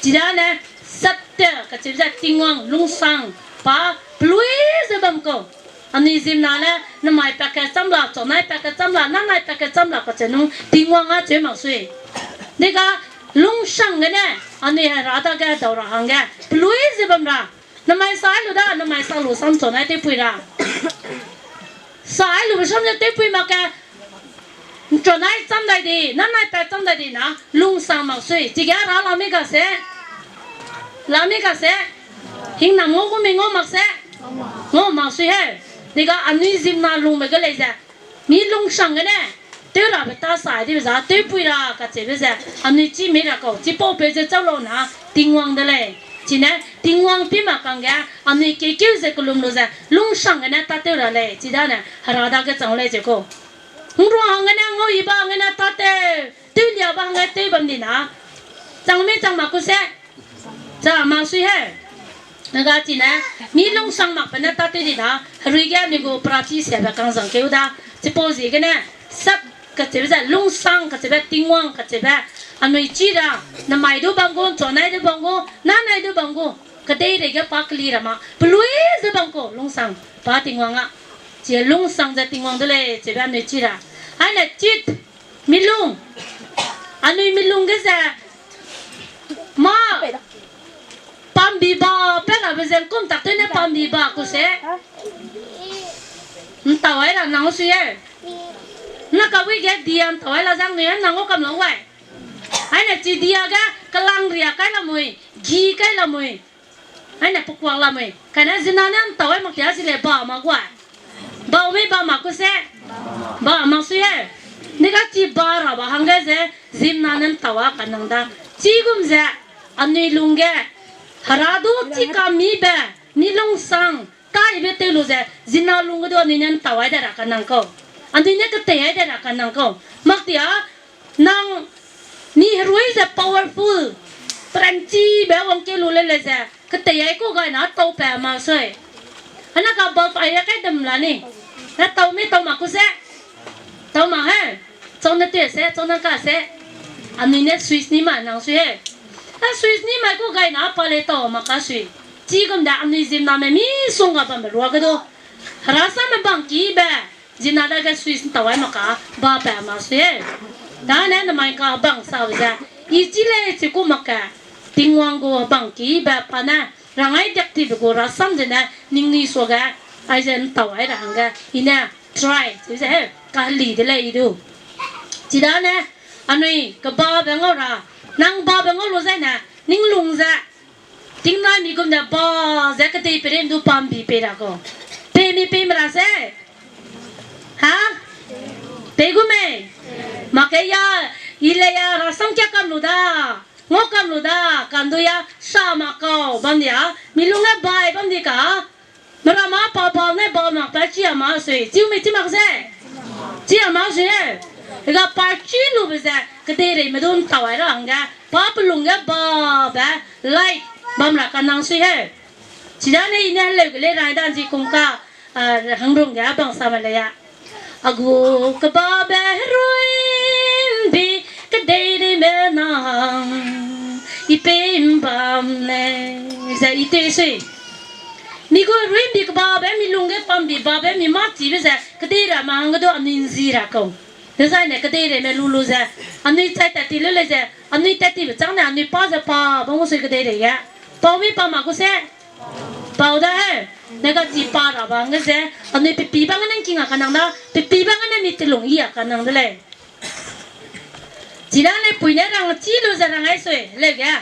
Chidane, Satya, kacheube ze Tingwang, lungsang, pa, pelui ze bam kau. Anui ziemmena le, nemai pakge cham la, chaunai pakge cham la, nanai pakge cham la, kacheu nung, Tingwang a cheu mak sui. Dega, lungsang gene, anui Hera dage dau ra hangge, pelui ze bam ra. Nemai sai lu da, nemai sa lu sam chaunai tewpui ra. Sai lube sam ze tewpui mak ge, chaunai cham dai di, nanai pa cham dai di na, lungsang mak sui. Chige ra la mi ga se, la mi ga se, hingnam ngau gu mi ngau mak se, ngau mak sui he. Diga anui ziemmena lungbe ge lei ze, mi lungsang gene, tew rabe ta sai dibe za, tewpui ra kacheube ze, anui chî mi ra kau, chipaupeu ze chau lau na, Tingwang de lei. Chine, Tingwang pi mak kangge, anui keikeu ze kelum lu ze, lungsang gene tâtew ra lei, chidane, Hera dage chang lei cheu kau. Hungruang hanggene, ngau yiba hanggene tâtew, tewliabe hangge tew bam di na. Chang mi chang mak ku se, cha mak sui he. Naga chine, mi lungsang makbe ne tâtew di na, herui ge anui gu practice siabe kangzang keu da. Chipau ziegene, Sat kacheube ze, lungsang kacheube, Tingwang kacheube, anui chî ra, nemai du bam gu, chaunai du bam gu, nanai du bam gu, kedeirei ge pa keli ra ma, pelui ze bam kau, lungsang, pa Tingwang a. Chi lungsang ze Tingwang de lei, cheube anui chî ra. Haine Chit, milung. Anui milung ge ze, mâ, pambi ba pe rabe ze kum tak tew ne pambi ba ku se. Ntau ai ra nang sui e. Na kawi ge dia ntau ai la zang nui nang gu kam lau wai. Haine chi dia ge kelangria kai lamui, gi kai lamui. Haine pekuak lamui. Kane ziemmena ne ntau ai mak tia si lei ba mak wai. Bau mei ba mak ku se. Ba mak sui e. Ni ga chi ba rabe hangge ze ziemmena ne ntau a kanang da. Chigum ze anui lungge Hera du chika mibe, mi lungsang, taibe tew lu ze, ziemmena lungge du anui ne ntau ai de ra kanang kau. Anui ne ketei ai de ra kanang kau. Mak tia, nang mi herui ze powerful, peranchibe wangkeu lu lei lei ze, ketei ai ku gai na tau pa mak sui. Hana ka bulb ai ra kai dam la ni. Na tau mi tau mak ku se. Tau mak he. Chau ne te se, chau ne ka se. Anui ne switch ni ma nang sui he. A switch ni mai ku gai na pa lei tau mak ka sui. Chigum da anui ziemmename misongga bambe ruage du, Hera samme bangkibe, ziemmena dage switch ntau ai mak ka, ba pa mak sui he. Dane namai ka bang sabe ze, i chi lei chi ku mak ka, Tingwang gu bangkibe pa ne, rangai diak tibe gu rasam zene, ningnui suage, aize ntau ai ra hangge, i ne, try, chize he, kaheli de lei i du. Chidane, anui, kebabe ngau ra, nang babe ngau lu zene, ninglung ze, tingnai mi gum ne ba ze ketei peirei du pambi pei ra kau. Pei mi pei me ra se. Ha? Pei gu mei? Mak ke ya, I le ya rasam kia kam lu da, ngau kam lu da, kandu ya sa ma kau bam di a, mi lung ge bai bam di ka, mera ma pa bau ne bau mak pa chi a ma sui, chiu mi chi mak ze. Chi a ma sui e. Ga pa chi lu be ze, kedeireime du ntau ai ra hangge, pa pelung ge ba be, light bam ra kanang sui he. Chidane i ne heleu ge lei rai dan zi kum ka, a, hangrung ge bang sa ma lei ya. A gu kebabe herui mbi kedeireime nang i pei mbam ne ze i tei sui. Mi gu herui mbi kebabe mi lung ge pam bi babe mi mâ chibe ze kedei ra ma hangge du anui nzi ra kau. Dezaine kedeireime lu lu ze, anui chai tat ti lu lei ze, anui tat tibe châng ne anui pa ze pa bam gu sui kedeirei ge. Pau mi pa ma gu se, pau da he. Ne ga chi pa ra bang ge ze, anui pepi bang gene ngking a kanang da, pepi bang gene mi telung i a kanang de lei. Chidane pui ne rang chi lu ze rang ai sui leu ge.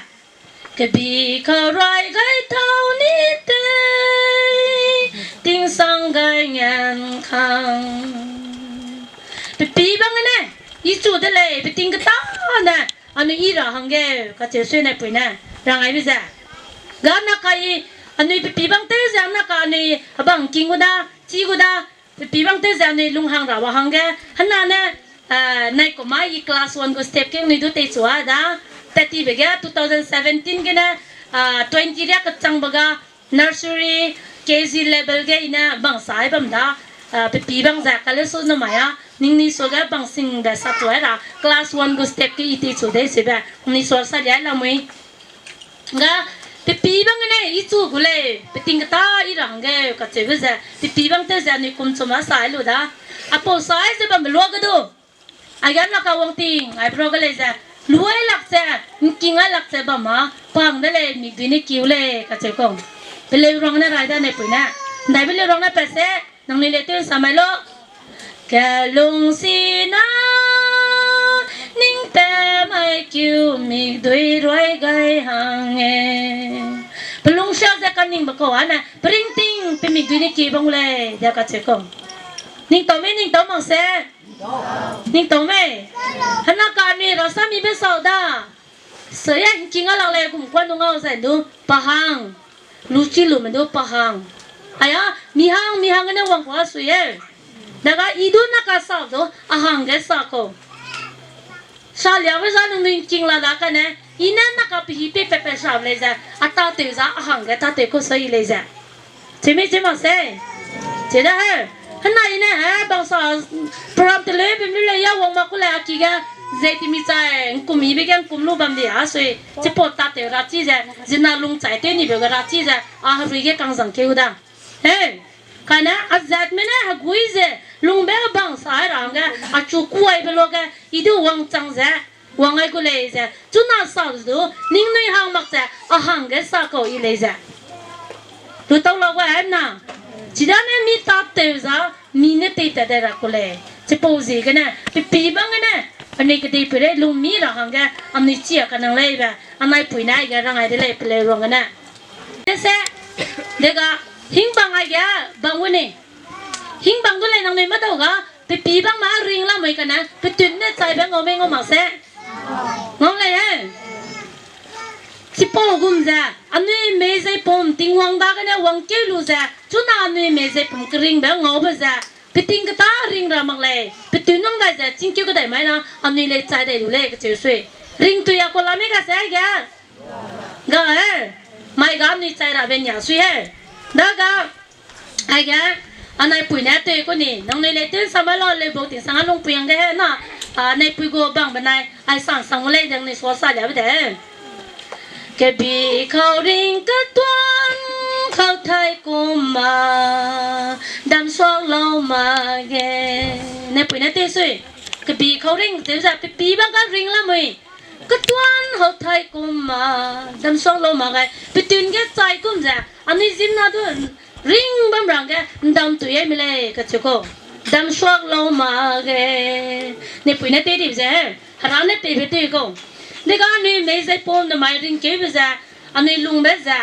Kebi kau rai gai tau ni tei, tingsang gai ngan kang. Pepi bang gene, i chu de lei, peting ketâ ne, anui i ra hangge, kacheu sui ne pui ne, rang ai be ze. Ga na ka i, anui pepi bang tew ze, na ka anui abang king gu da, chi gu da, pepi bang tew ze anui lunghang ra wa hangge, hena ne, eh, nai kumai i class one gu step ke anui du teichu a da, tat tibe ge two thousand seventeen gene, ah, twenty ria kechangbe ga, nursery, K G level ge i ne bang sai bam da, ah, pepi bang ze kale su namai a, ningnui suage bang singbe sa chu ai ra, class one gu step ke i teichu dei sebe, ningnui sua sa liai lamui. Ga, pepi bang gene i chu gu lei, peting ketâ i ra hangge, kacheube ze, pepi bang tew ze anui kum chum a sai lu da. Apau sai ze bambe luage du. Aige na ka wangting, ai bro ge lei ze, luai lak ze, ngking ai lak ze bam ma, pang de lei, mikdui ne kiu lei, kacheu kau. Peleu rang ne rai da ne pui ne. Ndaibe leu rang ne pat se, nangnui lei tew nsa mai lo. Kelung sina, ning pe mai kiu mikdui ruai gai hang e. Pelung sia ze kaningbe kau ane, peringting pe mikdui ne kie bang lei, dia kacheu kau. Ning tau mei, ning tau mak se. Ning tau mei. Hena ka anui rasamibe sau da. Sui a ngking a lak lei gum kuan du ngau zai du, pa hang. Luchi lume du pa hang. Aya, mi hang, mi hang gene wang kua sui e. Daga i du na ka sa du, a hangge sa kau. Sa liabe za nangnui ngking la da kane, i ne na ka pehi pe pe pe sa lei ze, a tâtew za a hangge tâtew kau sui lei ze. Chime chi mak se. Chida he. Hena i ne he bang sa program teleube mlu lei ya wang mak ku lei a ki ge. Ze ti mi chai ngkum ibe ge ngkum lu bam di a sui. Chipau tâtew ra chi ze. Zina lung chai tew nibe ge ra chi ze. A herui ge kangzang keu da. He. Kane a zatme ne hegui ze. Lungbe bang sa ra hangge. A chu kuaibe luage. I du wangchang ze. Wang ai gu lei ze, chuna sa du, ningnui hang mak ze, a hangge sa kau i lei ze. Lu tau lau ga na. Chidane mi tâtew za, mi ne tei tat dai ra ku lei. Chipau ziegene, pepi bang gene, anui kedeipeirei lungmi ra hangge, anui chi a kanang lei be, anai pui ne aige rang ai de lei peleu ruang gene. Tese, dega, hingbang aige, bang gu ni. Hingbang du lei nangnui madau ga, pepi bang ma ring lamui kane, petun ne chaibe ngau mei ngau mak se. Ngau lei he. Chipau gum ze, anui mei zeipum Tingwang dagene wangkeu lu ze, chuna anui mei zeipum keringbe ngaube ze, peting ketâ ring ra mak lei, petun nang dai ze, chingkeu kedai mai na, anui lei chai dai lu lei kacheu sui. Ringtui a ku la mei ga se aige. Ga he, mai ga anui chai rabe nia sui he. Daga, aige, anai pui ne tei ku ni, nangnui lei tew nsa mai lau lei bau ting sang a lungpui hangge he na, a, nai pui gu bang benai, ai sang sang lei dang ni sua sa liabe de. Kebi kau ring ketuan kau thai kum ma, damsuak lau ma ge. Nai pui ne tei sui, kebi kau ring, teu za pepi bang ga ring lamui. Ketuan hau thai kum ma, damsuak lau ma gai, petun ge chai kum ze, anui zimna du ring bam rangge, ndam tui ai me lei, kacheu kau. Damsuak lau ma ge, ne pui ne tei dibe ze, hera ne peibe tei kau. Dega anui mei zeipum ne mai ringkeube ze, anui lungbe ze,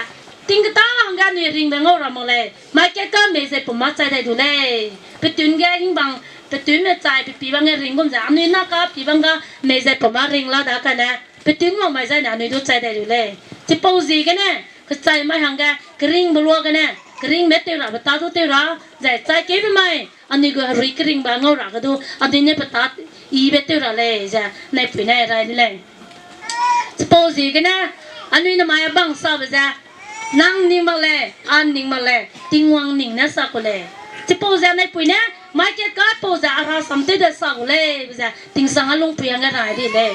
ting ketâ hangge anui ringbe ngau ra mak lei, mai kat ka mei zeipum ma chai dai du lei. Petun ge hingbang Petume chai pe pî bang ge ring gum ze, anui na ka pî bang ga mei zai pama ring la da kane, petu ngau mai zai ne anui du chai dai lu lei. Chipau ziegene, kechai mai hangge, keringbe lua gene, keringbe tew rabe ta du tew ra, zai chai keube mai, anui gu herui keringbe ngau ra ge du, anui ne pe ta ibe tew ra lei, ze, naipui ne rai de lei. Chipau ziegene, anui namai abang sabe ze, nang ning mak lei, a ning mak lei, Tingwang ning ne sa ku lei. Chipau ze naipui ne, mai kat ka pau ze a rasam tew de sa gu lei, be ze, tingsang a lungpui hangge rai di lei.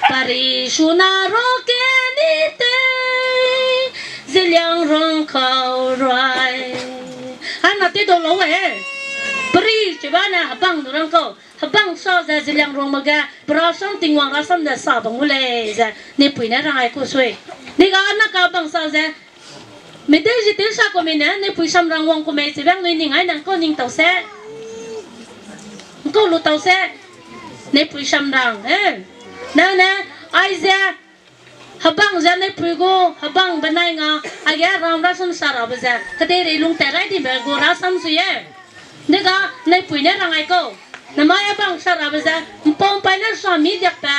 Pari suna ro ke ni tei, Zeliangrong kau rai. Hana tew dau lau e. Pari chiba ne hebang du rang kau. Hebang sa ze Zeliangrongme ge, pe rasam Tingwang rasam ze sa bam gu lei ze, naipui ne rang ai ku sui. Ni ga na ka bang sa ze, medei zi tew sa ku mei ne, naipui samrang wang ku mei, chibe nui ning ai nang kau ning tau se. Nkau lu tau se. Naipui samrang, eh. Nang ne, aize, hebang ze naipui gu, hebang benai nga, aige ram rasam sa rabe ze, kedeirei lung tat rai dibe gu rasam sui e. Dega, naipui ne rang ai kau. Namai abang sa rabe ze, ’mpau ’mpai ne sa mi diakbe,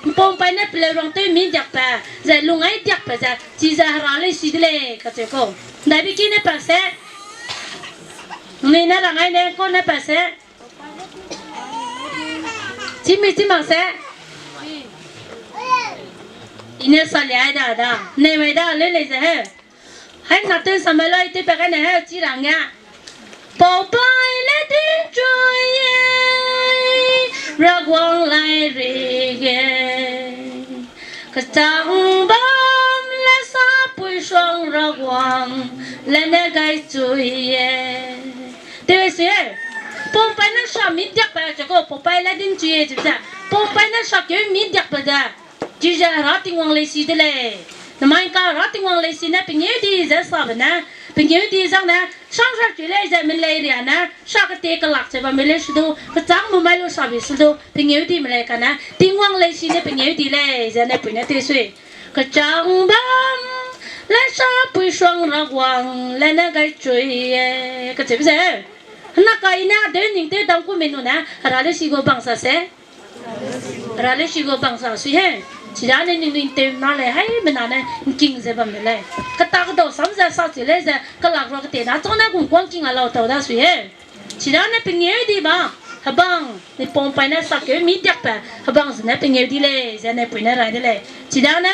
’mpau ’mpai ne peleu rang tew mi diakbe, ze lung ai diakbe ze, chize hera lei si de lei, kacheu kau. ’Ndaibe ki ne pa se, nui ne rang ai ne kau ne pa se. Chimi chi mak se. I ne sa liai da da. Nei mai da leu lei ze he. Hai na tew samai loi tew pa kai ne he chi rang ge. Pau pai le dinchui e, Raguang lai ri ge. Kechang bam le sapui suang Raguang le ne gai chui e. Tew sui e. Pau ’mpai ne sa mi diakbe ze kau, pau pai le dinchui e chibe ze. Pau ’mpai ne sakeu mi diakbe ze. Chize hera Tingwang lei si de lei. Namai ka hera Tingwang lei si ne pengeu di ze sabe ne. Pengeu di zang ne, sang sa chui lei ze melei ria ne, sa kete kelak ze bam lei se du, kechang mu mai lu sabi se du, pengeu di melei kane, Tingwang lei si ne pengeu di lei ze naipui ne tew sui. Kechang bam, le sapui suang Raguang le ne gai chui e, kacheube ze. Hena kai ne adeu ning tew dam ku mei nu ne, hera lei si gu bang sa se. Hera lei si gu bang sa sui he. Chidane ningnui ’ntew na lei, haimena ne ’ngking ze bam de lei. Keta kedau sam ze sa chi lei ze, kelak rua kete na chau ne gum kuang king a lau tau da sui he. Chidane pengeu di ba, hebang, ni pau ’mpai ne sakeu mi diakbe, hebang zene pengeu di lei, ze naipui ne rai de lei. Chidane,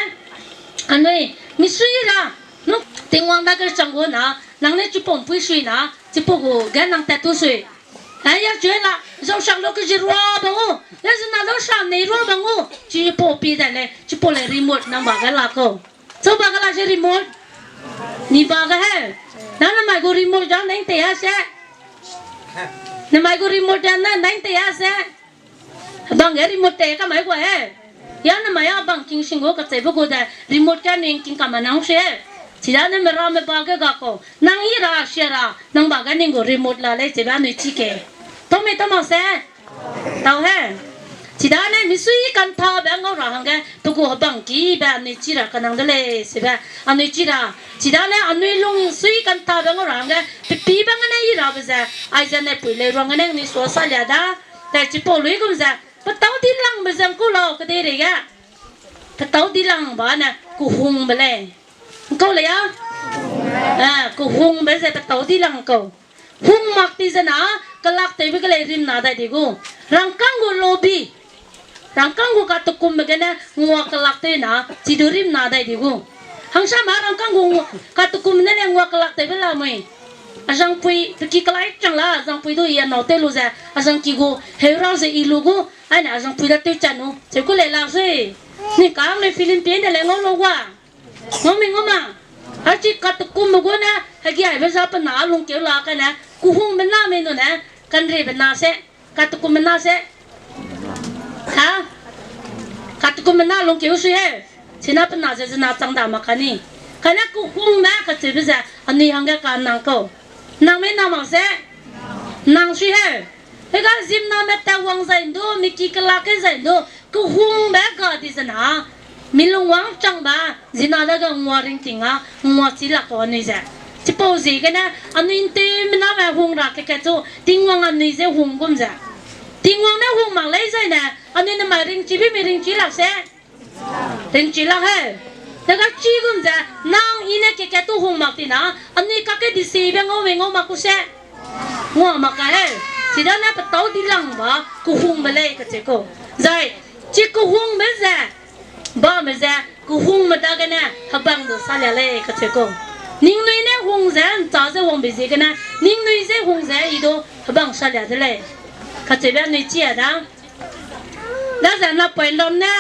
anui, misui ra, nu, Tingwang dage chang gu na, nang ne chipau ’mpui sui na, chipau gu ge nang tat tu sui. Aya chu la, zau sak lu ke zi rua bang u, le zena dau sa nei rua bang u, chipau pi da lei, chipau lei remote nang ba ge la kau. Chau ba ge la ze remote? Ni ba ge he. Na namai gu remote ja nang tei a se. Namai gu remote ja na nang tei a se. Bang ge remote tei ka mai gu he. Ya namai a bang king sing gu kacheube gu de remote ka ning king ka ma nang se. Chidane meramme ba ge ga kau. Nang i ra sia ra, nang ba ge ning gu remote la lei chibe anui chi ke. Tau mei tau mak se. Tau he. Chidane misui kanthabe ngau ra hangge, pe gu hebang kibe anui chi ra kanang de lei, sebe anui chi ra. Chidane anui lung sui kanthabe ngau ra hangge, pe pî bang gene i rabe ze, aize naipui lei ruang gene anui sua sa lia da. Te chipau luigum ze, petâu dilangbe ze ngkau lau kedeirei ge. Petâu dilang ba ne, kehungbe lei. Ngkau lei a? Eh, kehungbe ze petâu dilang kau. Hung mak ti zena, kelaktewbe ge lei rimna dai di gu. Rangkâng gu lobby. Rangkâng gu katukumbe gene ngua kelak tew na, chi du rimna dai di gu. Hangsame rangkâng gu ngu-, katukum ne le ngua kelaktewbe la mui. Azangpui, pe ki kelai chang la, azangpui du i a nâu tew lu ze, azangki gu, heu ra ze i lu gu, aine azangpui da tew chan nu, cheu ku lei lak sui. Ni kang lei film pie de lei ngau lu gua. Ngau mi ngau ma. Achi katukumbe gu ne, hegi aibe za pe na lungkeu la kane, kehungbe na mei nu ne, kanriebe na se, katukumbe na se. Ha? Katukumbe na lungkeu sui he. China pe na ze zena chang da mak kani. Kane kehungme kacheube ze, anui hangge ka nang kau. Nang mei na mak se? Nang sui he. Hega zimname tat wang zai ndu, miki kelak ke zai ndu, kehungbe ga di zena, mi lungwang changbe, zina dage ngua ringting a, ngua chi lak kau anui ze. Chipau ziegene, anui ’nteumena me hung ra keke chu, Tingwang anui ze hung gum ze. Tingwang ne hung mak lei zaine, anui nemai ringchibe mi ringchi lak se. Ringchi lak he. Dega chigum ze, nang i ne keke tu hung mak tina, anui kake disibe ngau mei ngau mak ku se. Ngua mak ka he. Chidane petau di lang ba, kehungbe lei kacheu kau. Zai, chi kehungbe ze, bame ze, kehungme dagene, hebang du salia lei kacheu kau. Ningnui ne hung ze, ncha ze wangbe ziegene, ningnui ze hung ze, i du hebang salia de lei. Kacheube anui chia da. Daze napoinram ne,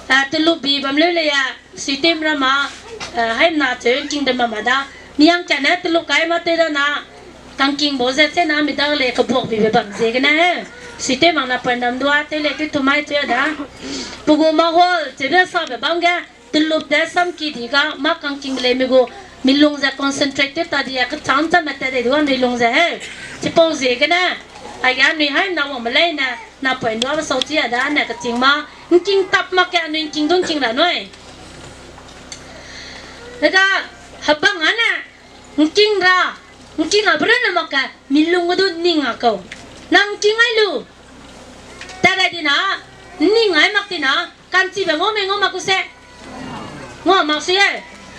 eh, telup bi bam leu lei ya, suitem ram ma, eh, haimna cheu ’ngking de mama da. Miang kane telup kai ma tew da na, kangking bau ze chena mi dage lei kebuak bibe bam ziegene he. Suitem mak napoinram dua tew lei tew tu mai cheu da. Pe gu mahol cheube sabe bam ge, telup de samki di ga, mâ kangkingbe lei mi gu, mi lung ze concentrate tew ta di ya, kecham cham me tat dei du anui lung ze he. Chipau ziegene, aige anui haimna wangme leine, napoinram dua be sau chi a da ne keching ma, ’ngking tap mak ke anui ’ngking du ’ngking ra nui. Dega, hebang ane, ’ngking ra, ’ngking a berune mak ke, mi lung ge du ning a kau. Nang ’ngking ai lu. Tat dai di na, ning ai mak di na, ka'nchibe ngau mei ngau mak ku se. Ngua mak sui e.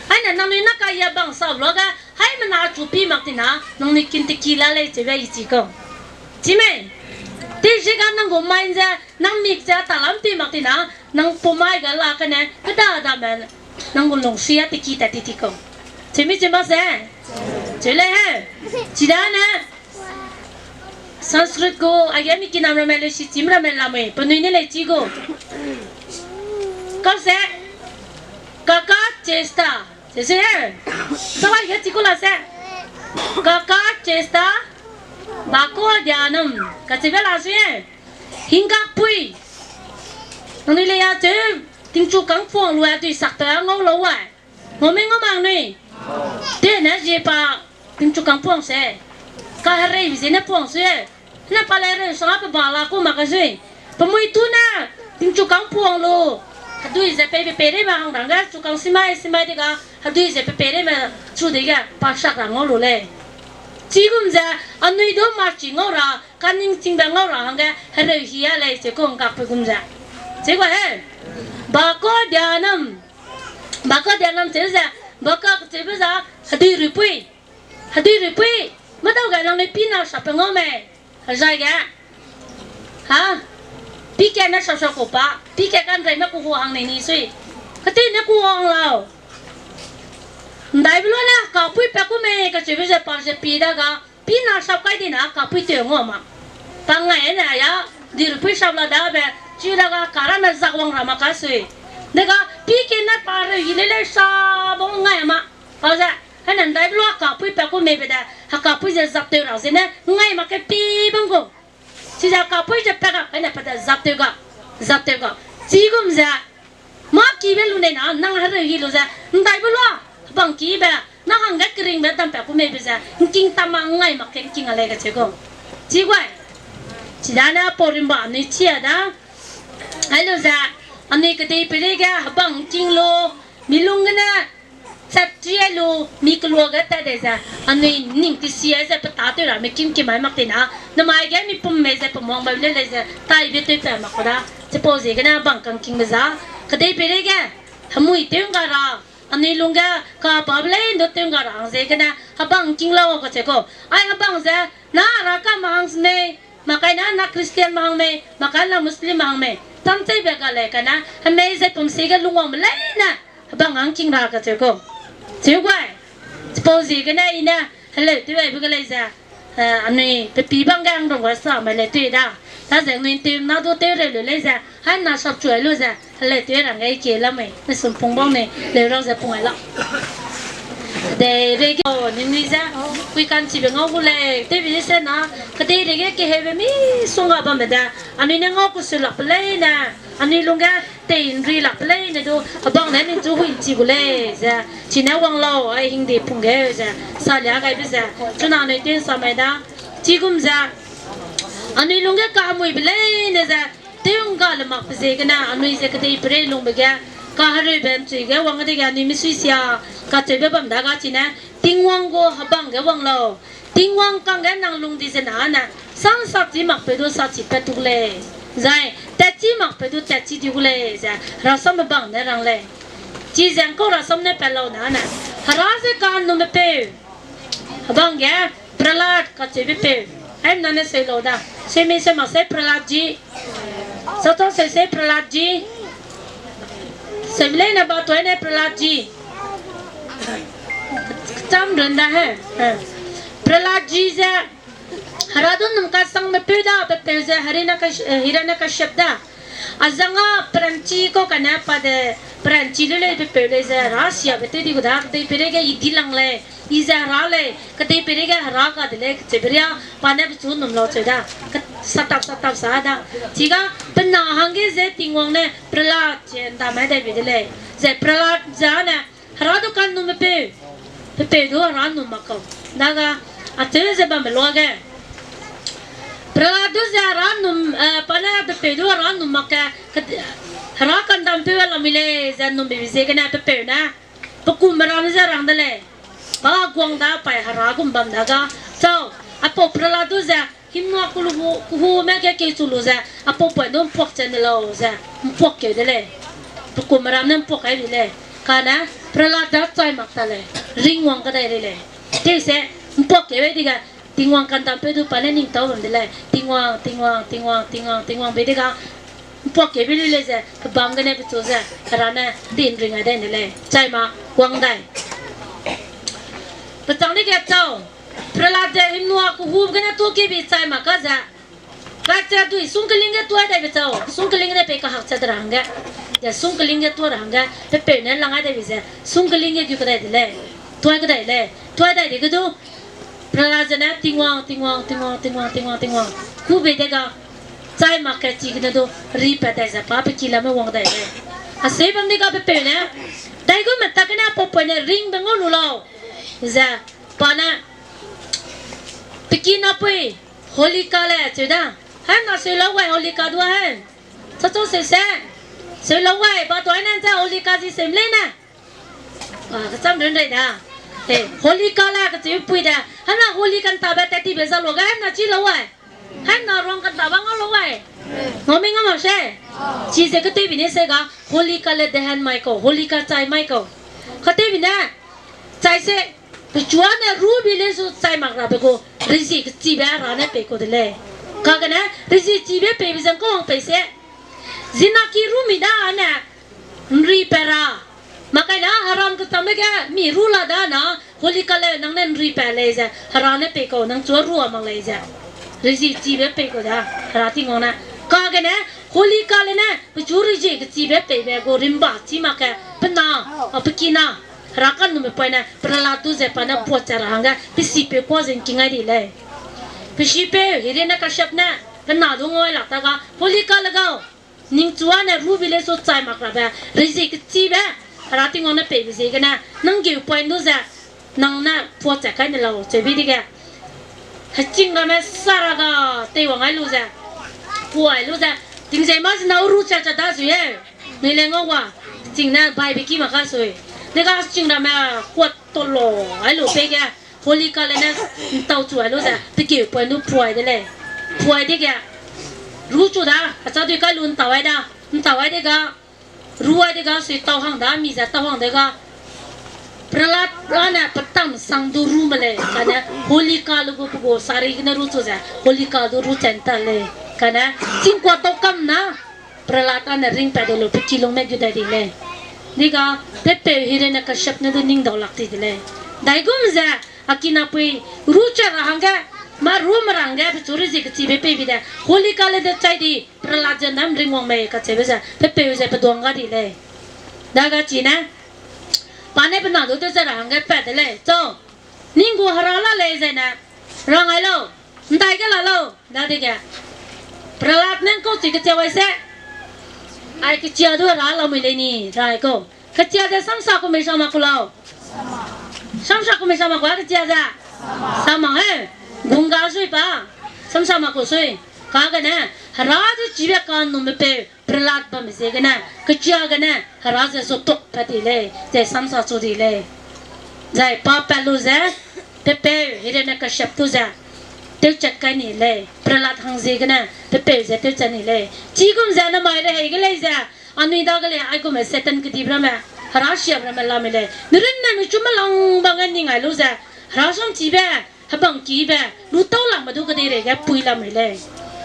Aine nangnui na ka ya bang sa luage, haimena chu pi mak di na, nangnui kin teki la lei cheube i chi kau. Chi mei? Tei zi ga nang gu mai ze, nang mik ze talam pi mak di na, nang pumai ga la kane, keda dame, nang gu lungsui a teki tat ti ti kau. Chi mi chi mak se? Cheu lei he. Chidane, Sanskrit gu, aige mi kinam ramme lei si chim ramme lamui, penui ne lei chi gu. Kau se, kaka chesta, se se he. Sawai ge chi ku la se. Kaka chesta, bako dhyanam, kacheube la sui he. Hingkakpui. Nangnui lei ya cheu, tingchu kangpuang lu a dui sak ta ngau lau wai. Ngau mei ngau mak nui. Tene zie pa tingchu kangpuang se. Kahereibe ziene puang sui. Ne pa lei reu sanga pe ba la ku mak ka sui. Pemui tu ne tingchu kangpuang lu. Hedui ze peibe peireime hang rangge chu kang simai simai dega hedui ze pe peireime chu dege pa sak ra ngau lu lei. Chigum ze anui du mâ chi ngau ra, kaningchingbe ngau ra hangge hereu hi a lei cheu ku ’ngkakpui gum ze. Cheu ku he. Bako dhyanam. Bako dhyanam cheu ze, bako kacheube za, hedui ruipui. Hedui ruipui, medau ge nangnui pi na sape ngau mei. Hezai ge. Ha? Pi ke ne sap sap ku pa, pi ke kanreime ku hu hang nei ni sui. Ketei ne ku hang lau. ’Ndaibe lua ne kapui pa ku mei kacheube ze pa ze pi da ga, pi na sap kai di na kapui tew ngau ma. Pa ngai ne ya, di ruipui sap la dabe, chi da ga kara ne zak wang ra ma ka sui. Dega, pi ke ne pa reu yi lei lei sa bau ngai ma. Pa ze, hene ’ndaibe lua kapui pa ku meibe de, hekapui ze zap tew ra zene, ngai mak ke pi bam gu. Chize kapui ze pa ga, hene pa de zap tew ga, zap tew ga. Chigum ze, mâ kibe lu nei na, nang hereu hi lu ze, ’ndaibe lua, bang kibe, nang hangge keringbe dam pa ku meibe ze, ’ngking tam ma ngai mak ke ’ngking a lei kacheu ku. Chi guai. Chidane pau rimba anui chi a da. Ai lu ze, anui kedei peireige hebang ’ngking lu, mi lung gene, chat chi ai lu, mi kelua ge tat dei ze, anui ning tesi ai ze petâ tew ra mi kim kim ai mak tei na, nemai ge mi pum mei ze pemang bam lei lei ze, taibe tew pa mak ku da, chipau ziegene bang kangkingbe za, kedei peireige, hemui tew ’ngga ra, anui lungge kapabe lei ’ndu tew ’ngga ra hang ziegene, hebang ’ngking lau kacheu ku, ai hebang ze, na Heraka mahang mei, makai na na Christian mahang mei, makai na Muslim mahang mei, tamcheibe ga lei kane, hemei ze pumsi ge lungwangbe leine, hebang ’ngking ra kacheu ku. Cheu guai, chipau ziegene i ne, heleu tew aibe ge lei ze, eh, anui pepi bang ge ’ngrung ga sa mai lei tew da. Daze anui tew na du tew reu lu lei ze, haimna sap chu ai lu ze, heleu tew rangge i kie lamui, ne sum pung bau ne, leu rau ze pung ai la. Kedeireige, ningnui ze, pui ka'nchibe ngau gu lei, tewbe ze na, kedeireige keheube misongga bamme de, anui ne ngau kusu lakbe leine, anui lungge tei ’nri lakbe leine du, hebang ne ningchu hui ’nchi gu lei ze, chine wang lau, ai hingde pung ge ze, salia gaibe ze, chuna anui tew ’nsa mai da, chigum ze, anui lungge kahemuibe leine ze, tew ’ngga le makbe ziegene, anui ze kedei peirei lungbe ge, kahereube ’nchui ge wang dege anui misui sia, kacheube bam da ga chine, Tingwang gu hebang ge wang lau. Tingwang kangge nang lung di ze na ne, samsak chi makpeu du sa chi pat tu gu lei. Zai, tat chi makpeu du tat chi di gu lei, ze, rasam me bang ne rang lei. Chi ze ngkau rasam ne pat lau na ne. Hera ze ka nume peu. Hebang ge, Prahlad kacheube peu. Aimna ne seu lau da. Seu mi seu mak se Prahlad ji. Sau tau seu se Prahlad ji. Seu mi lei ne ba tuai ne Prahlad ji. Cham run da he. Eh. Prahlad ji ze, Hera du num kasangme peu da, pe peu ze Hiranyakashipu da. Azang a peranchi kau kane pa de peranchi lu lei pe peu lei ze, Hera siabe tew di gu da, kedei peireige i di lang lei, i ze Hera lei, kedei peireige Hera ga de lei, kacheube ria, pa ne pechu num lau cheu da, satap satap sa da. Chiga, pe na hangge ze Tingwang ne Prahlad che ndamai dai bei de lei. Ze Prahlad ze ne, Hera du ka nume peu, pe peu du Hera num mak kau. Daga, acheu ze bamme luage. Prahlad du ze Hera num, eh, pa ne pe peu du Hera num mak ke, Hera kandampeu lamui lei ze num beibe ziegene pe peu ne. Pe kume ram ze rang de lei. Pa guang da pai Hera gum bam daga. Chau, apau Prahlad du ze, himnua kelu hu, kehume ge keichu lu ze, apau poi du mpuak che ne lau ze, mpuak keu de lei. Pe kume ram ne mpuak kai de lei. Kane, Prahlad da chai mak ta lei. Ringwang kadai lei lei. Tewse, mpuak keu bei dige, Tingwang kandampeu du pa ne ning tau bam de lei. Tingwang, Tingwang, Tingwang, Tingwang, Tingwang bei dega, mpuak keu bei lu lei ze, kebam gene pechu ze, Hera ne, din ring ai dai de lei. Chai mak, wang dai. Pechang dege chau. Prahlad ze himnua kehu gene tu kebi chai mak ka ze. Kache dui sungkling ge tuai dai be chau. Sungkling ne pei kahak che de ra hangge. Ze sungkling ge tuai ra hangge. Pe peu ne lang ai dai be ze. Sungkling ge gu kadai de lei. Tuai kadai lei. Tuai dai dege du. Prahlad ze ne Tingwang, Tingwang, Tingwang, Tingwang, Tingwang, Tingwang. Ku bei dega. Chai mak ke chigene du. Ripat dai ze pa pe ki lame wang dai lei. Aseu bam dega pe peu ne. Daigum me tak gene apau poi ne ringbe ngau lu lau. Ze. Pa ne. Pe ki napui. Holika le cheu da. Hena seu lau wai Holika du he. Chachau seu se. Seu lau wai, ba tuai ne ze Holika zi seu lei ne. A, kacham run dai da. E, Holika le kacheu pui de. Hena Holika ntabe tat tibe za lu ge hena chi lau wai. Hena ruang kantabe ngau lau wai. Ngau mi ngau mak se. Chi ze katewbi ne se ga Holika le Dahan mai kau, Holika chai mai kau. Katewbi ne. Chai se. Pechu â ne rubi lei su chai mak rabe gu, rezie kechibe Hera ne pei kau de lei. Kagene, rezie chibe peibe ze ngkau wang pei se. Zinaki rumi da ne, nri pa ra. Makai na, haram kechangbe ge, mi ru la da na, Holika le nang ne nri pa lei ze, Hera ne pei kau, nang chu ru a mak lei ze. Rezie chibe pei kau da, Hera Tingwang ne. Kagene, Holika le ne, pechu rezie kechibe peibe gu rimba chi mak ke, pe na, a pe ki na. Hera kanume poine, Prahlad du ze pa ne puachat ra hangge, pe sipeu kuâ ze ngking ai di lei. Pe sipeu, Hiranyakashipu ne, pe na du ngau lak ta ga, Holika le gau. Ningchu â ne rubi lei su chai mak rabe, rezie kechibe, Hera Tingwang ne peibe ziegene, nang geu poine du ze, nang ne puachat kai ne lau, cheu bi dege. Heching ramme sara ga, teiwang ai lu ze, puai lu ze, tingzei ma ze nau ru chat chat da sui e. Nui le ngau wa, ching ne baibe ki mak ka sui. Dega ching ramme kuat tolo ai lu pei ge, Holika le ne ntau chu ai lu ze, pe keu poine du puai de lei. Puai dege, ru chu da, acha dui kai lu ntau ai da, ntau ai dega, ru ai dega sui tau hang da, mi ze tau hang dega, Prahlad â ne petam sang du ru me lei, kane Holika lu gu pe gu sari gene ru chu ze, Holika du ru chan ta lei, kane, chingkua tau kam na, Prahlad â ne ringpat de lu pe kilungme gu dai di lei. Dega, pe peu Hiranyakashipu ne du ning dau lak ti de lei. Daigum ze, a kinapui, ru chat ra hangge, ma ru me ra hangge, pechu rezie kechibe peibi de, Holika le de chai di, Prahlad ze nam ringwang mei kacheube ze, pe peu ze pe duang ga di lei. Daga chine, pa ne pe na du tew ze ra hangge pat de lei. Chau, ning gu Hera la lei zene, rang ai lau, ndai ge la lau, dadege. Prahlad ne ngkau chi kechia wai se. Ai kechia du Hera lamui lei ni, rai kau. Kechia ze samsa ku mei sa mak ku lau. Samsa ku mei sa mak ku a kechia ze. Sa mak he. Gunga sui pa. Samsa mak ku sui. Kagene, Hera du chibe kanume peu, Prahlad bamme ziegene, kechia gene, Hera ze sutuk pat di lei, ze samsa chu di lei. Zai pa pat lu ze, pe peu, Hiranyakashipu du ze, tewchat kai ni lei, Prahlad hang ziegene, pe peu ze tewchat ni lei. Chigum ze namai rehei ge lei ze, anui dage lei, aigume Satan kedibe ramme, hera siabe ramme lamui lei. Mirunne michu melang bang ge ning ai lu ze, hera samchibe, hebang kibe, lu tau langbe du kedeirei ge pui lamui lei.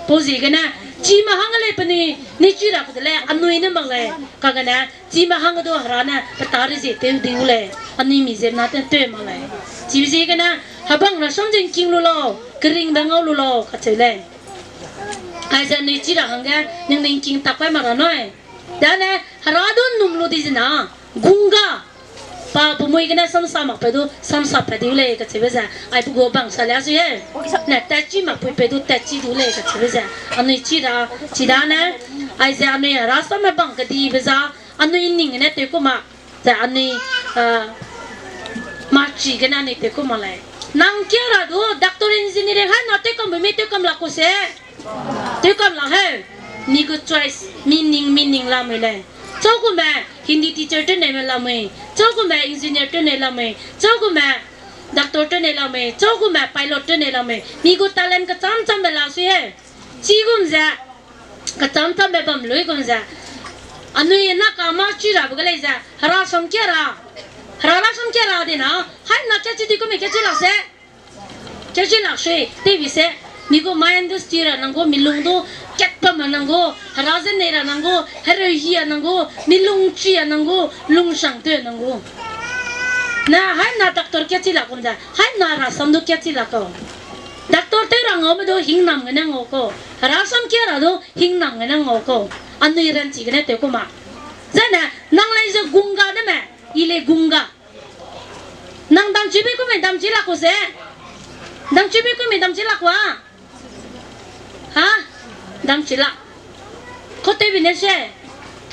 Pau ziegene, chime hang lei penui, ni chi ra ku de lei, anui ne mak lei, kagene, chime hang du hera ne, pe tâ rezie tew di gu lei, anui mi ziemna tew tew mak lei. Chibe ziegene, hebang rasam ze ngking lu lau, keringbe ngau lu lau, kacheu lei. Aize anui chi ra hangge, ning ning king tak kai mak ra nui. Dane, hera du num lu di zena, gunga. Pa pemui gene samsa makpeu du, samsa pat di gu lei kacheube ze, aipe gu bang sa lia sui he. Ne tatchi makpuipeu du, tatchi di gu lei kacheube ze, anui chi ra, chidane, aize anui hera samme bang kedibe za, anui ning gene tew ku mak, ze anui, eh, machi gene anui tew ku mak lei. Nang kia ra du, doctor engineering hai na tew kam bu mi tew kam lak ku se. Tew kam lak heu. Mi gu choice, mi ning, mi ning lamui lei. Chau gume Hindi teacher tew nei me lamui. Chau gume engineer tew nei lamui. Chau gume doctor tew nei lamui. Chau gume pilot tew nei lamui. Mi gu talent kecham chambe la sui heu. Chigum ze, kecham chambe bam luigum ze. Anui na ka ma chi rabe ge lei ze. Hera sam kia ra. Hera ra sam kia ra di na. Hai na kia chi di gu mi kia chi lak se. Kia chi lak sui, tewbi se, mi gu ma industry ra nang gu, mi lung du, kat bam a nang gu, hera ze nei ra nang gu, hereu hi a nang gu, mi lung chi a nang gu, lungsang tew a nang gu. Na, hai na doctor kia chi lak kum ze, hai na hera sam du kia chi lak kau. Doctor tew ra ngaume du hingnam gene ngau kau. Hera sam kia ra du hingnam gene ngau kau. Anui ranchi gene tew ku ma. Zai ne, nang lei ze gunga de me, i lei gunga. Nang damchibe ku mei damchi lak ku se. Damchibe ku mei damchi lak ku a. Ha? Damchi lak. Kau tewbi ne se.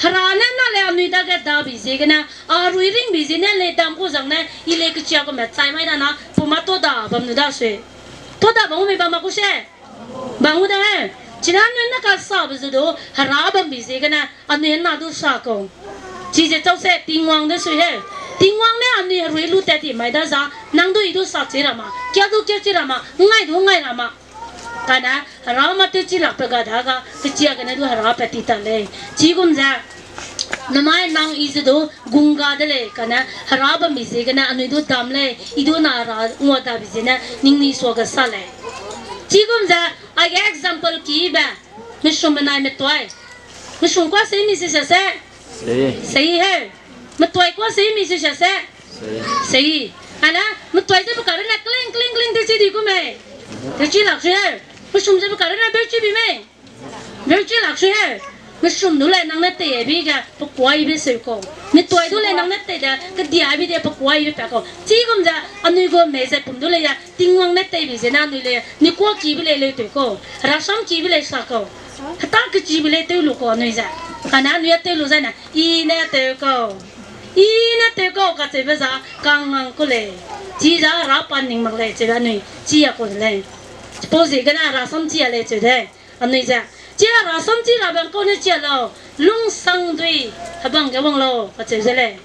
Hera ne na lei anui dage dabi ziegene. A rui ringbi ziene lei dam ku zang ne. I lei kechia ku me chai mai da na. Puma to da bam nu da sui. To da bam mei bam ma ku se. Bam gu da he. China anui na kasabe zu du, hera bambi ziegene, anui na du sa kau. Chize chau se Tingwang de sui he. Tingwang ne anui herui lu tat ti mai da za, nang du i du sa chi ra ma, kia du kia chi ra ma, ngai du ngai ra ma. Kane, hera ma tew chi lakbe ga da ga, kechia gene du hera pat ti ta lei. Chigum ze, namai nang i ze du, gunga de lei, kane, hera bambi ziegene, anui du dam lei, i du na hera ngua dabi ziene, ningnui suage sa lei. Chigum ze, aige example kibe, misum benai metoi. Misum kua sei mi se se se? Sei. Sei he. Metoi kua sei mi se se se? Sei. Sei. Ana, metoi ze pe karune kling, kling, kling te chi di ku mei. Te chi lak sui he. Misum ze pe karune beu chi bi mei. Beu chi lak sui he. Misum du lei nang ne tei bi ge pe kuaibe seu kau. Metoi du lei nang ne tei de, kedia bi de pe kuaibe pa kau. Chigum ze, anui gu mei ze pum du lei ya, Tingwang ne teibi ziene anui lei, ni kua kibe lei leu tew kau. Rasam kibe lei sa kau. Heta kechibe lei tew lu kau anui ze. Kane anui a tew lu zai ne, i ne tew kau. I ne tew kau kacheube za, kangngang ku lei. Chiza hera pa ning mak lei, cheube anui, chi a kau de lei. Chipau ziegene rasam chi a lei cheu de. Anui ze, chi a rasam chi rabe ngkau ne chi a lau, lungsangdui, hebang ge wang lau, kacheu ze lei.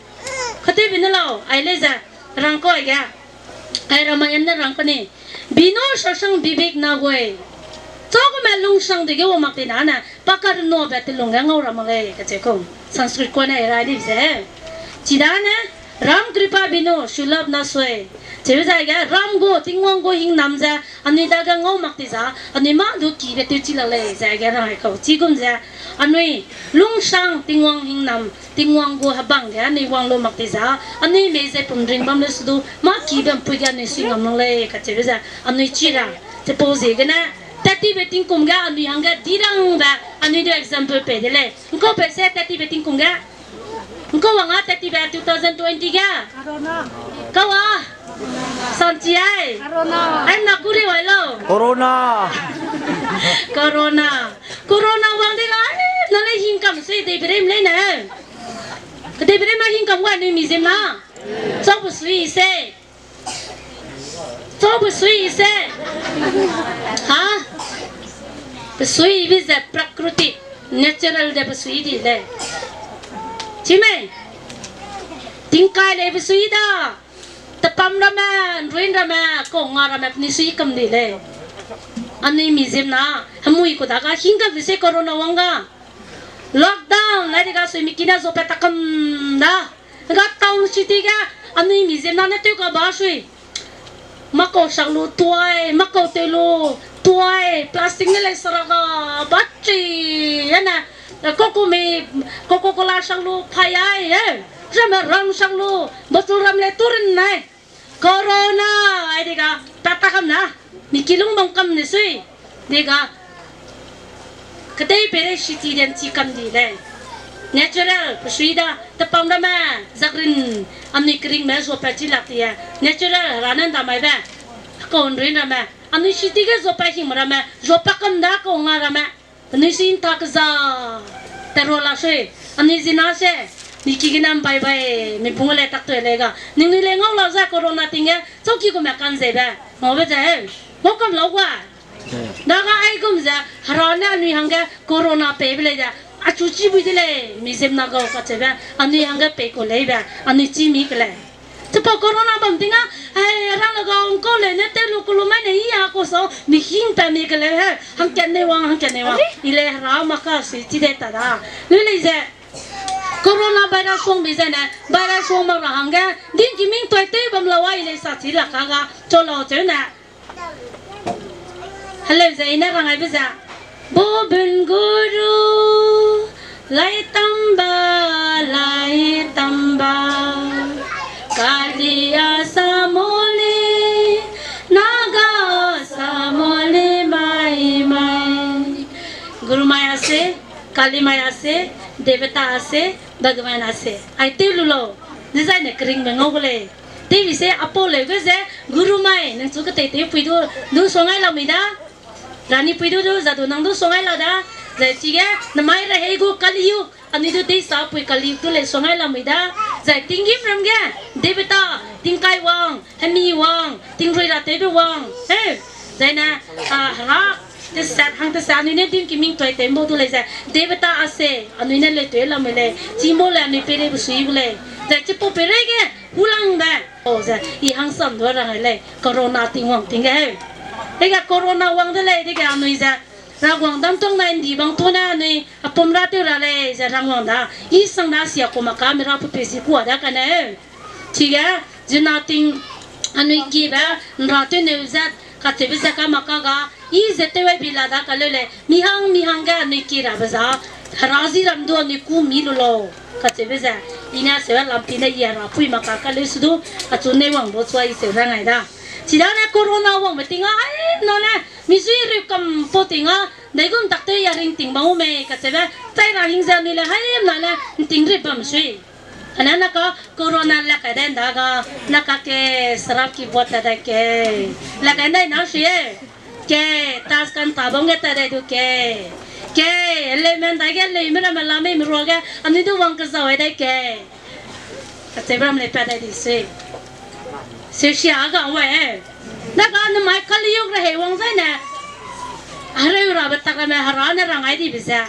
Katewbe ne lau, ai lei ze, rangkau aige. Ai Ramayan ne rangkau ni. Bino sasang bibik na gui. Chau gume lungsangdui ge wang mak ti na ne, pa karunobe telung ge ngau ra mak lei, kacheu kau. Sanskrit kua ne ai rai di ze. Chidane, Ram kripa bino, sulabh na sui. Cheu zai ge, Ram gu, Tingwang gu hingnam ze, anui dage ngau mak ti za, anui mâ du kibe tew chi lak lei, ze ge rang ai kau. Chigum ze, anui, lungsang, Tingwang hingnam, Tingwang gu hebang ge anui wang lu mak ti za, anui mei ze pum ring bam le su du, mâ kibe mpui ge anui sui ngam lak lei, kacheube ze, anui chi ra. Chipau ziegene, tat tibe tingkum ge anui hangge di rangbe, anui du example pei de lei. Ngkau pei se tat tibe tingkum ge. Ngkau wang a tat tibe two thousand twenty ge. Kau a. Sanchi ai. Ai na kuri wai lau. Corona. Corona. Corona wang de la, na lei hingkam sui dei berem lei ne. Kedei berem a hingkam wa anui mi zim na. Chau bu sui se. Chau bu sui se. Ha? Pe sui bi ze prakriti, natural de pe sui di lei. Chi mei? Tingkai lei pe sui da. Tepam ramme, nruin ramme, kau nga ramme, penui sui kam di lei. Anui mi ziemna, hemui ku da ga hing ka bi se corona wang ga. Lockdown, lai de ga sui mi kina zo pa takam da. Ga town city ga, anui mi ziemna ne tew ka ba sui. Makau sak lu tuai, makau tew lu tuai, plastic ne lei sara ga, ba chi, ya ne, koko mi, Coca-Cola sak lu phai ai, eh. Zame rang sak lu, bottle ram le turin nai. Corona, ai de ga, ta ta kam na, mi kilung bang kam ne sui, de ga, Kedei pere city den chi kam di lei. Natural, pesui da, tepam ramme, zakrin, anui keringme zo pa chi lak ti e. Natural, hera ne ndamai be. Kau nrin ramme. Anui city ge zo pa hing ramme, zo pa kam da kau nga ramme. Anui si nta keza. Tero la sui, anui zina se. Niki gene mbai bai, mi pung le tak tui le ga. Ningnui le ngau la za corona ting ge, chauki gu me kan ze be. Ngau be ze. Ngau kam lau gua. Daga aigum ze, hera ne anui hangge corona pei be lei ze, achu chi bui de lei, mi ziemna gau kacheube, anui hangge pei ku lei be, anui chi mi ke lei. Chipau corona bam ting a, ai, rang le gau ngkau le ne tew lu kulu mai ne i a ko sau, mi hing pa mi ke lei he, hangkat nei wang, hangkat nei wang, i lei hera maka sui chi de ta da. Lui lei ze, corona virus wang bi ze ne, virus wang mak ra hangge, dingki ming tuai tew bam lau a i lei sa chi lak ka ga, chau lau cheu ne. Heleu ze i ne rang ai be ze. Bobun guru, lai tamba, lai tamba. Kali asa moli, naga asa moli mai mai. Guru mai ase, Kali mai ase, Devata ase, Bhagwan ase. Ai tew lu lau. Dezaine keringbe ngau gu lei. Tew bi se apau leu ge ze, guru mai, nang chu ketei tew pui du, du suang ai lamui da. Rani pui du du, zadu nang du suang ai la da. Zai chige, namai rehei gu Kaliyuk, anui du deisa pui Kaliyuk du lei suang ai lamui da. Zai tinggîm ram ge, Devata, tingkai wang, hemi wang, tingrui ra tewbe wang. He, zaine, a, hera, tesat, hang tesat, anui ne dingki ming tuai tew mbau du lei ze, Devata ase, anui ne lei tew lamui lei, chi mbau le anui peireibe sui gu lei. Zai chipau peireige, hulangbe, o ze, i hangsam du rang ai lei, corona ting wang ting ge heu. Dege corona wang de lei, dege anui ze, Ravguangc dam tuang nai ndi bang tune anui, apum ra tew ra lei ze rangwang da, i sang da sia ku mak ka mi ra pepeu zi kua da kane heu. Chige, zina ting anui kibe, nra tew neu zat, kacheube ze ka mak ka ga, i ze tew ai bi la da kaleu lei, mi hang, mi hangge anui ki rabe za, hera zi ram du anui kû mi lu lau, kacheube ze, i ne seu lampi ne i hera pui mak ka kaleu su du, achu nei wang bau chua i seu ra ngai da. Chidane corona wangbe ting a, ai, na ne, mi zui rui kam pau ting a, ndaigum tak tew ya ring ting bang u mei, kacheube, chai ra hing ze anui le, haimna le, nting rip bam sui. Ane na ka corona lak kai dai nda ga, na ka ke sarap ki bot ta dai ke. Lak kai dai na sui e. Ke, tas kan ta bang ge ta dai du ke. Ke, leume ndai ge leume ramme lame merua ge, anui du wang kezau ai dai ke. Kacheube ram lei pa dai di sui. Seusia a ga wa e. Na ga namai Kaliyuk rehei wang zai ne. Hereu rabe tak ramme hera ne rang ai dibe ze.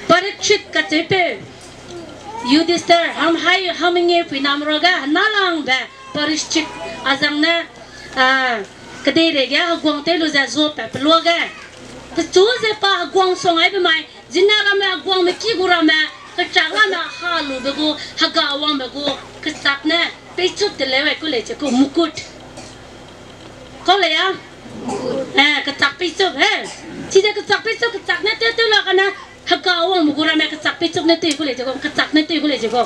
Parikshit kacheupeu, Yudhishthir, ham hai, hamengeu pui nam ruage, henalangbe, Parikshit, azang ne, a, kedeireige heguang tew lu ze zuapat peluage. Pechu ze pa heguang suang aibe mai, zina ramme heguangme ki gu ramme, kechâk ramme halube gu, hega wangbe gu, kechâk ne, peichup te leu ai ku lei che ku, mukut. Kau lei a? Eh, kechâk peichup, he. Chide kechâk peichup, kechâk ne tew tew la kane, hega wangbe gu ramme kechâk peichup ne tew ku lei che gu, kechâk ne tew ku lei che gu.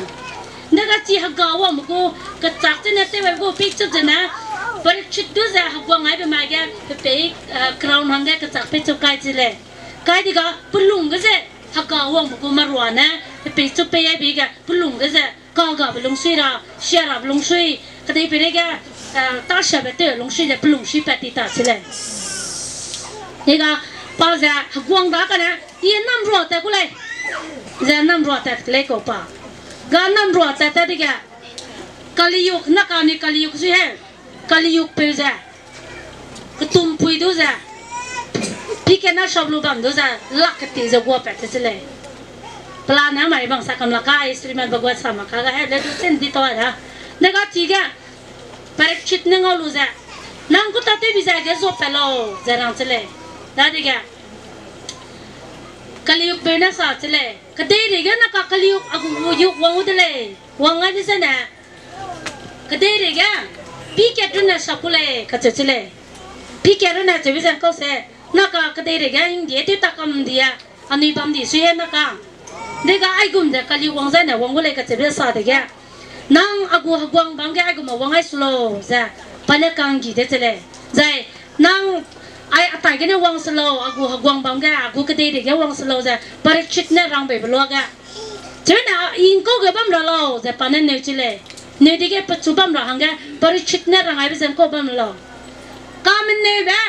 Nde ga chi hega wangbe gu, kechâk ze ne tew ai gu peichup ze ne, Parikshit du ze heguang aibe mai ge, pepei, eh, crown hangge kechâk peichup kai chi lei. Kai di ga pelung ge ze, hega wangbe gu merua ne, pepei chup pei aibe ge, pelung ge ze, kagabe lungsui ra, sia rabe lungsui, kedeipeirei ge, eh, tasiabe tew lungsui ze pelungsui pat ti ta chi lei. I ga, pa ze, heguang da kane, i namrua tat ku lei. Ze namrua tat lei kau pa. Ga namrua tat ta dege, Kaliyuk, na kane Kaliyuk sui he. Kaliyukpeu ze, ketumpui du ze, pikena sap lu bam du ze, lak keti ze guapat te chi lei. Pelane mai bang sa kam lak ka, Srimad Bhagavatam sa mak ka ga he, le du chen di tau da. Nde ga chige, Parikshit ne ngau lu ze, Nang ku tâtewbi ze ge zuapat lau, ze rang che lei. Dadege Kali Yukpeu ne sa che lei, kedeirei ge naka Kali Yuk a gu yuk wang gu de lei, wang gai de zene, kedeirei ge, pî kat runne sa ku lei, kacheu che lei. Pî kat runne cheube ze kau se, naka kedeirei ge hingdie tew ta kam di a, anui bam di sui he naka. Dega aigum ze Kali Yuk wang zaine wang gu lei kacheube sa dege, nang a gu heguang bam ge aigum a wang ai su lau, ze pa ne kanggi de che lei. Zai, nang ai a tai gene wang se lau, a gu heguang bam ge, a gu kedeirei ge wang se lau, ze Parikshit ne rang beibe luage. Chene, i ngkau ge bam ra lau, ze pa ne neu che lei. Neu dege pechu bam ra hangge, Parikshit ne rang aibe ze ngkau bam lau. Kameneube,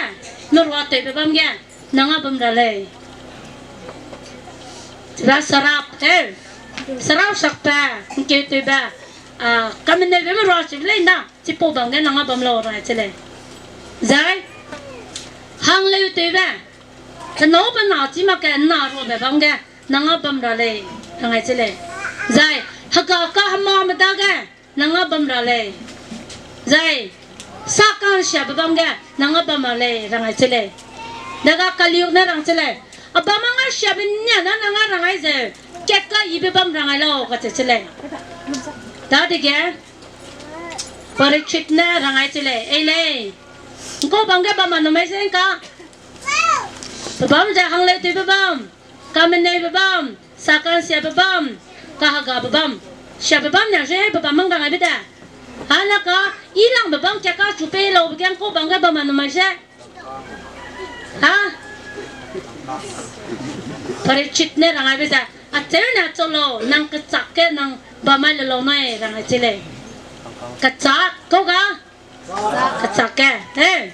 merua tewbe bam ge, nang a bam ra lei. Chiba sarap, e, sarap sakbe, ngkeutewbe, a, kameneube merua chibe lei na, chipau bam ge nang a bam lau rang che lei. Zai, hangleutewbe, penâu pe na chî mak ge na ruabe bam ge, nang a bam ra lei, rang ai che lei. Zai, hega kahemame dage, nang a bam ra lei. Zai, sa ka'nsiabe bam ge, nang a bam ra lei, rang ai che lei. Dega Kali Yuk ne rang che lei. A bam a ngai siabe nia na nang a rang ai zeu, kat ka yibe bam rang ai lau, kacheu che lei. Dadege, Parikshit ne rang ai che lei, ei lei. Ngkau bam ge bam a numai ze ngka. Pe bam ze hangleutewbe bam, kameneube bam, sa ka'nsiabe bam, kahegabe bam. Siabe bam nia ze pe bam mang rang aibe de. Hana ka, i langbe bam kat ka chu pei laube ge ngkau bam ge bam a numai ze. Ha? Parikshit ne rang aibe ze, acheu ne chau lau, nang kechak ge nang bam mai le lau nai rang ai che lei. Kechak, kau ga? Kechak ge, he.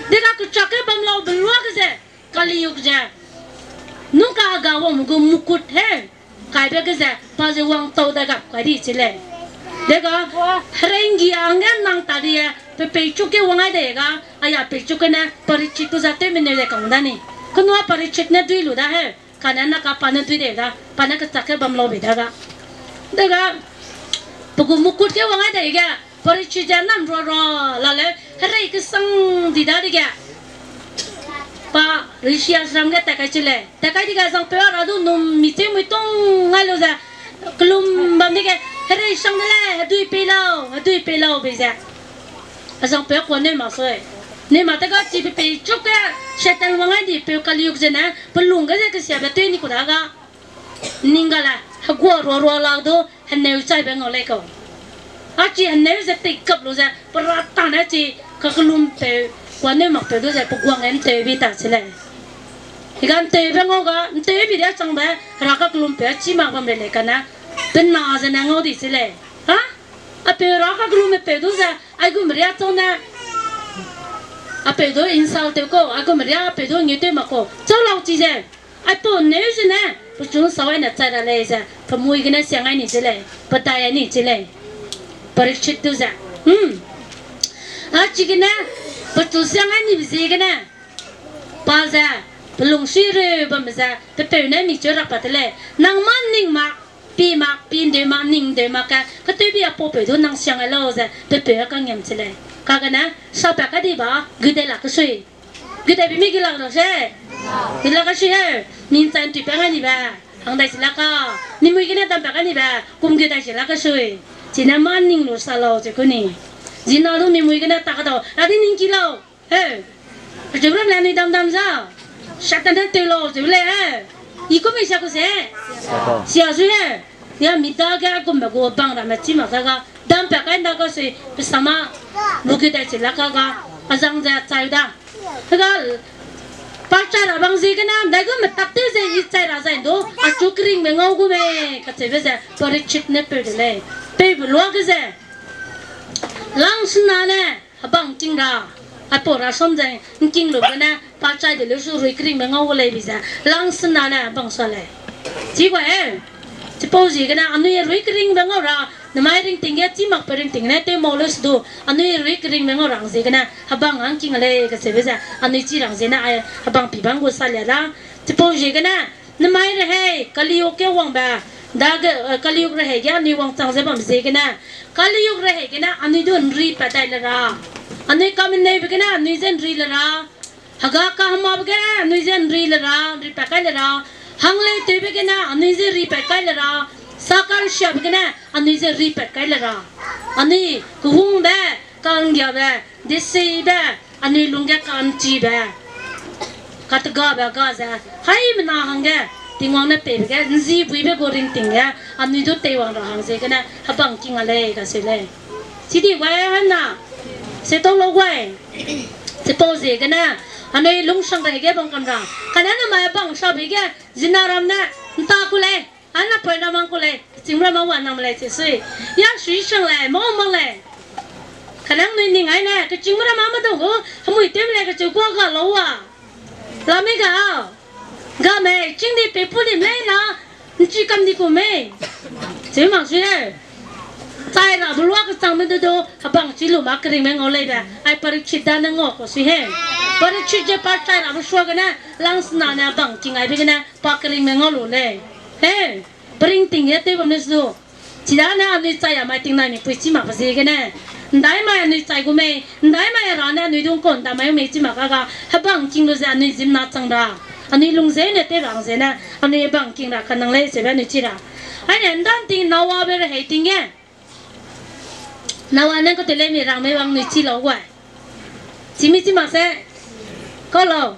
Dega kechak ge bam laube luage ze, Kali Yuk ze. Nung kahega wangme gu mukut, he. Kaibe ge ze, pa ze wang tau da gap kai di che lei. Dega, herei nggi a hangge nang ta di e, pe peichuk ge wang ai de ga, aya peichuk gene, Parikshit du za tewmeneu de kang da ni. Kenua Parikshit ne dui lu da he. Kane naka pa ne dui de da, pa ne kechak ge bam lau bei da ga. Dega, pe gu mukut ge wang ai de ge, Parikshit ze nam rua rua la leu, herei kesang di dadege. Pa Rishi Ashram ge tat kai che lei. Tat kai dege zangpeu a ra du num mi cheu mui tong ngai lu ze, kelum bam dege, herei sang de lei, hedui pei lau, hedui pei lau bei ze. Azangpeu kuâ neu mak sui. Neu mak te ga chibe peichuk ge, Satan wang ai di peu Kali Yuk zene, pelung ge ze kesiabe tew ni ku da ga. Ning ga le, hegua rua rua lak du, heneu chaibe ngau lei kau. A chi heneu ze teikap lu ze, pe ra tane chi, kakelum peu, kuâ neu mak peu du ze, pe guang ge nteu bi ta che lei. I ga ntewbe ngau ga, nteu bi de changbe, hera kakelum peu, chî mak bam rei lei kane, pe na zene ngau di che lei. Ha? A peu ra kakelum peu du ze, aigum ria chau ne, a peu du insult tew kau, aigum ria a peu du ngeu tew mak kau, chau lau chi ze. Aipau neu zene, pechu nsau aine chai ra lei ze, pe mui gene siang ai ni che lei, pe dai ai ni che lei. Parikshit du ze. Hmm. A chigene, pechu siang ai nibe ziegene, pa ze, pe lungsui reu bamme ze, pe peu ne mi cheu rak pa te lei. Nang mâ ning mak, pi mak, pi ndeu mak, ning ndeu mak ge, ketewbi a pau peu du nang siang ai lau ze, pe peu a kangiam che lei. Kagene, sapat kai di ba, gu dei lak kesui. Gu dei bi mi gu lak ra se. Gu lak kesui he. Ning chai ntui pa ngai ni be. Hang dai si lak ka. Nimui gene dam pa kai ni be. Kum gu dai si lak kesui. Chine mâ ning lu sa lau che ku ni. Zina lu nimui gene ta ka dau. Ra di ning ki lau. He. Acheu ram le nui dam dam za. Satan ne tew lau cheu le he. I ku mi sia ku se. Sia sui he. Ya mi dage kumbe gu bang ramme chî mak za ga. Dam pa kai nda kesui. Pe sama. Lu gu dai si lak ka ga. Azang ze chai da. Hega, pa chai ra bang ziegene, dai gu metak tew ze i chai ra zai ndu, achu keringbe ngau gu mei, kacheube ze, Parikshit ne peu de lei. Peube luage ze, lang sena ne, hebang ting ra, aipau rasam ze, ngking lube ne, pa chai de leu su rui keringbe ngau gu lei bi ze, lang sena ne, hebang sa lei. Chi gua e, chipau ziegene, anui rui keringbe ngau ra, namai ringting ge, chî makbe ringting ne, tew mau leu se du, anui rui keringbe ngau rang ziegene, hebang a ngking lei kacheube ze, anui chi rang ziene, ai, hebang pi bang gu salia da. Chipau ziegene, namai rehei, Kali Yug ge wangbe, Dage, eh, Kali Yug rehei ge anui wangchang ze bam ziegene, Kali Yug rehei gene anui du ’nri pat dai le ra. Anui kameneibe gene anui je ’nri le ra. Hega kahemabe ge anui je ’nri le ra, ’nri pat kai le ra. Hangleitewbe gene anui je ri pat kai le ra. Sakansiabe gene anui je ri pat kai le ra. Anui kehungbe, ka'nggiabe, deseibe, anui lungge ka'nchibe, kategabe ga ze, haimena hangge, Tingwang ne peibe ge ’nzibuibe gu ringting ge, anui du teiwang ra hang ziegene hebang king a lei kaseu lei. Chidi gai hena, setau lau gai. Chipau ziegene, anui lungsang rehei ge bam kam ra. Kane namai bang sabe ge, zina ram ne, ’nta ku lei, anapoina mang ku lei, kechîngme ra ma wa nang lei che sui. Ya sui sang lei, mau mang lei. Kanang nui ning ai ne, kechîngme ra ma ma dau gu, hemui tew me lei kecheu kua ga lau wa. La mei ga, ga mei, chîng di pei pu lim lei na, ’nchi kam di ku mei. Cheu mak sui he. Chai rabe lua kechangme du du, hebang chi lu ma keringme ngau leibe, ai parikshit da ne ngau kau sui he. Parikshit ze pa chai rabe sua gene, langsena ne hebang king aibe gene, pa keringme ngau lu lei. He, peringting ge tew bam ne su. Chidane anui chai a mai tingnai mipui chî mak pe ziegene, ’ndaimai anui chai gu mei, ’ndaimai ra ne anui dung kau ’ndamai u mei chî mak ka ga, hebang king lu ze anui zimna chang ra. Anui lung ze ne tew ra hang ziene, anui hebang king ra kanang lei zeube anui chi ra. Aine ’ndan ting Noabe rehei ting ge. Noa ne kau te lei mi rangme wang nui chi lau gai. Chimi chî mak se. Kau lau.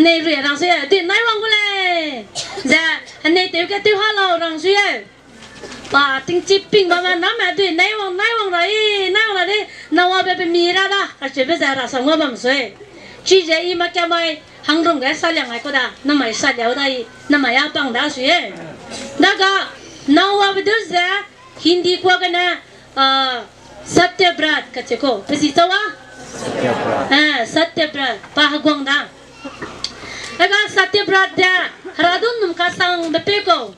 Nei rui rang sui e, dui nai wang gu lei. Ze, nei tew ke tew ha lau rang sui e. Pa tingchi ping bam me name dui nai wang, nai wang ra i, nai wang ra de, Noabe pe mi ra da, kacheube ze rasam ga bam sui. Chize i makia mai, hangrum ge saliang ai kau da, namai saliau da i, namai a bang da sui e. Daga, Noabe du ze, Hindi kua gene, ah, Satyabrat kacheu kau, pe zi chau a? Eh, Satyabrat, pa heguang da. Ega Satyabrat de, Hera du ’nnum kasangbe peu kau.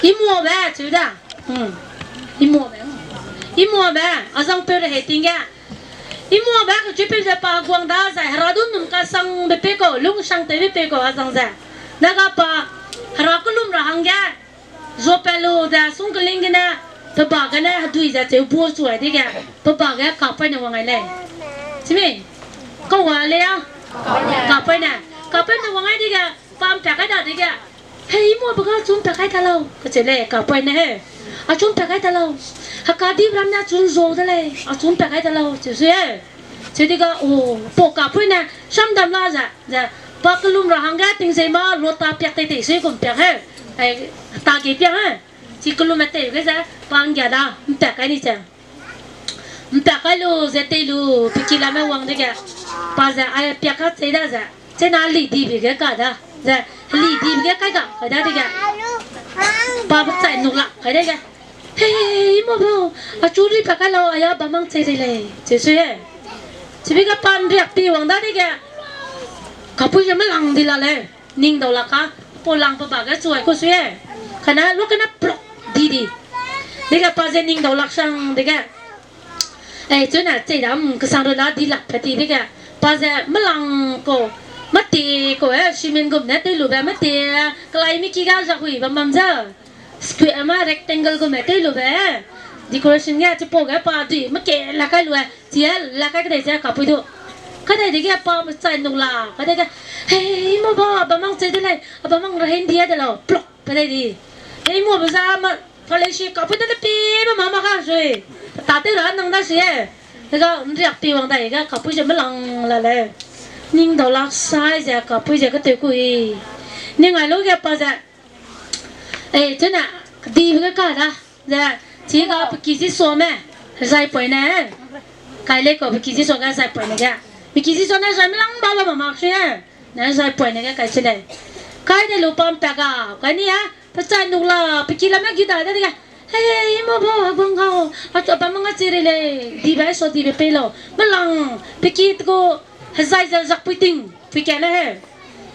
Imuabe cheu da. Hmm. Imuabe. Imuabe, azang peu rehei ting ge. Imuabe kacheu peu ze pa heguang da zai, Hera du ’nnum kasangbe peu kau, lungsangtewbe peu kau azang ze. Daga pa, Hera kelum ra hangge, zuapat lu ze sungkling gene, pe ba gene hedui ze cheu bua chu ai dege, pe ba ge kapaîne wang ai lei. Chimi, kau wa lei a? Kapaîne. Kapaîne wang ai dege, pa ’mpat kai da dege, hei, imuabe ga achu ’mpat kai ta lau, kacheu lei, kapaîne he. Achu ’mpat kai ta lau. Heka dibe ram ne achu ’nzau de lei, achu ’mpat kai ta lau, cheu sui e. Cheu dege, o, pau kapaîne, samdam la ze, ze, pa kelum ra hangge tingzei ma lota piak tei tei sui gum piak he. Ai, ta ge piak he. Chi kelum me tei ge ze, pa ’nggia da, ’mpat kai ni ze. ’Mpat kai lu ze tei lu, pe ki lame wang dege. Pa ze, ai piak ka chei da ze. Chena heli dibe ge ka da. Ze, heli dibe ge kai ga, kai da dege. Pa pe chai nuk lak, kai dege. Hei, imuabe, achu ri pa kai lau, aya bamang chei rei lei, cheu sui e. Chibe ge pa ’nriak pi wang da dege. Kapui ze melang di la lei. Ning dau lak ka, pau lang pe ba ge chu ai kau sui e. Kane, lu kane plok di di. Dege pa ze ning dau lak sang dege. Ei, chuna chei dam kesang ru na di lak pe ti dege. Pa ze melang kau, mati kau e, cement gum ne tew lube, mati, kelai miki ga zak hui bam bam ze. Square ma rectangle gum ne tew lube. Decoration ge chipau ge pa dui, meke la kai lu e, chi e la kai kedei ze kapui du. Kedei dege pa chai nuk la, kedei ge, hei, imuabe, bamang chei de lei, a bamang ra hei ’ndi a de lau, plok, kedei di. Hei, imuabe za ma, pa lei si kapui de le pi, ma ma ma ka sui. Ta tew ra nang da si e. Dega, ’nriak pi wang dai ge, kapui ze melang la lei. Ning dau lak sai ze, kapui ze ketew kui. Ning ai lu ge pa ze, ei, chuna, kedibe ge ka da. Ze, chi ga pe ki zi suame, zai poine. Kai lei kau pe ki zi sua ga zai poine ge. Pe ki zi suane zai melang ba ba ma mak si e. Ne zai poine ge kai chi lei. Kai de lu pa ’mpat ga, kai ni a, pe chai nuk la, pe ki lame gi da de ge. Hei, imuabe, heguang gau, a bamang a chi rei lei, dibe so dibe pei lau. Melang, pe ki te gu, hezai ze zakpui ting, pui ka le he.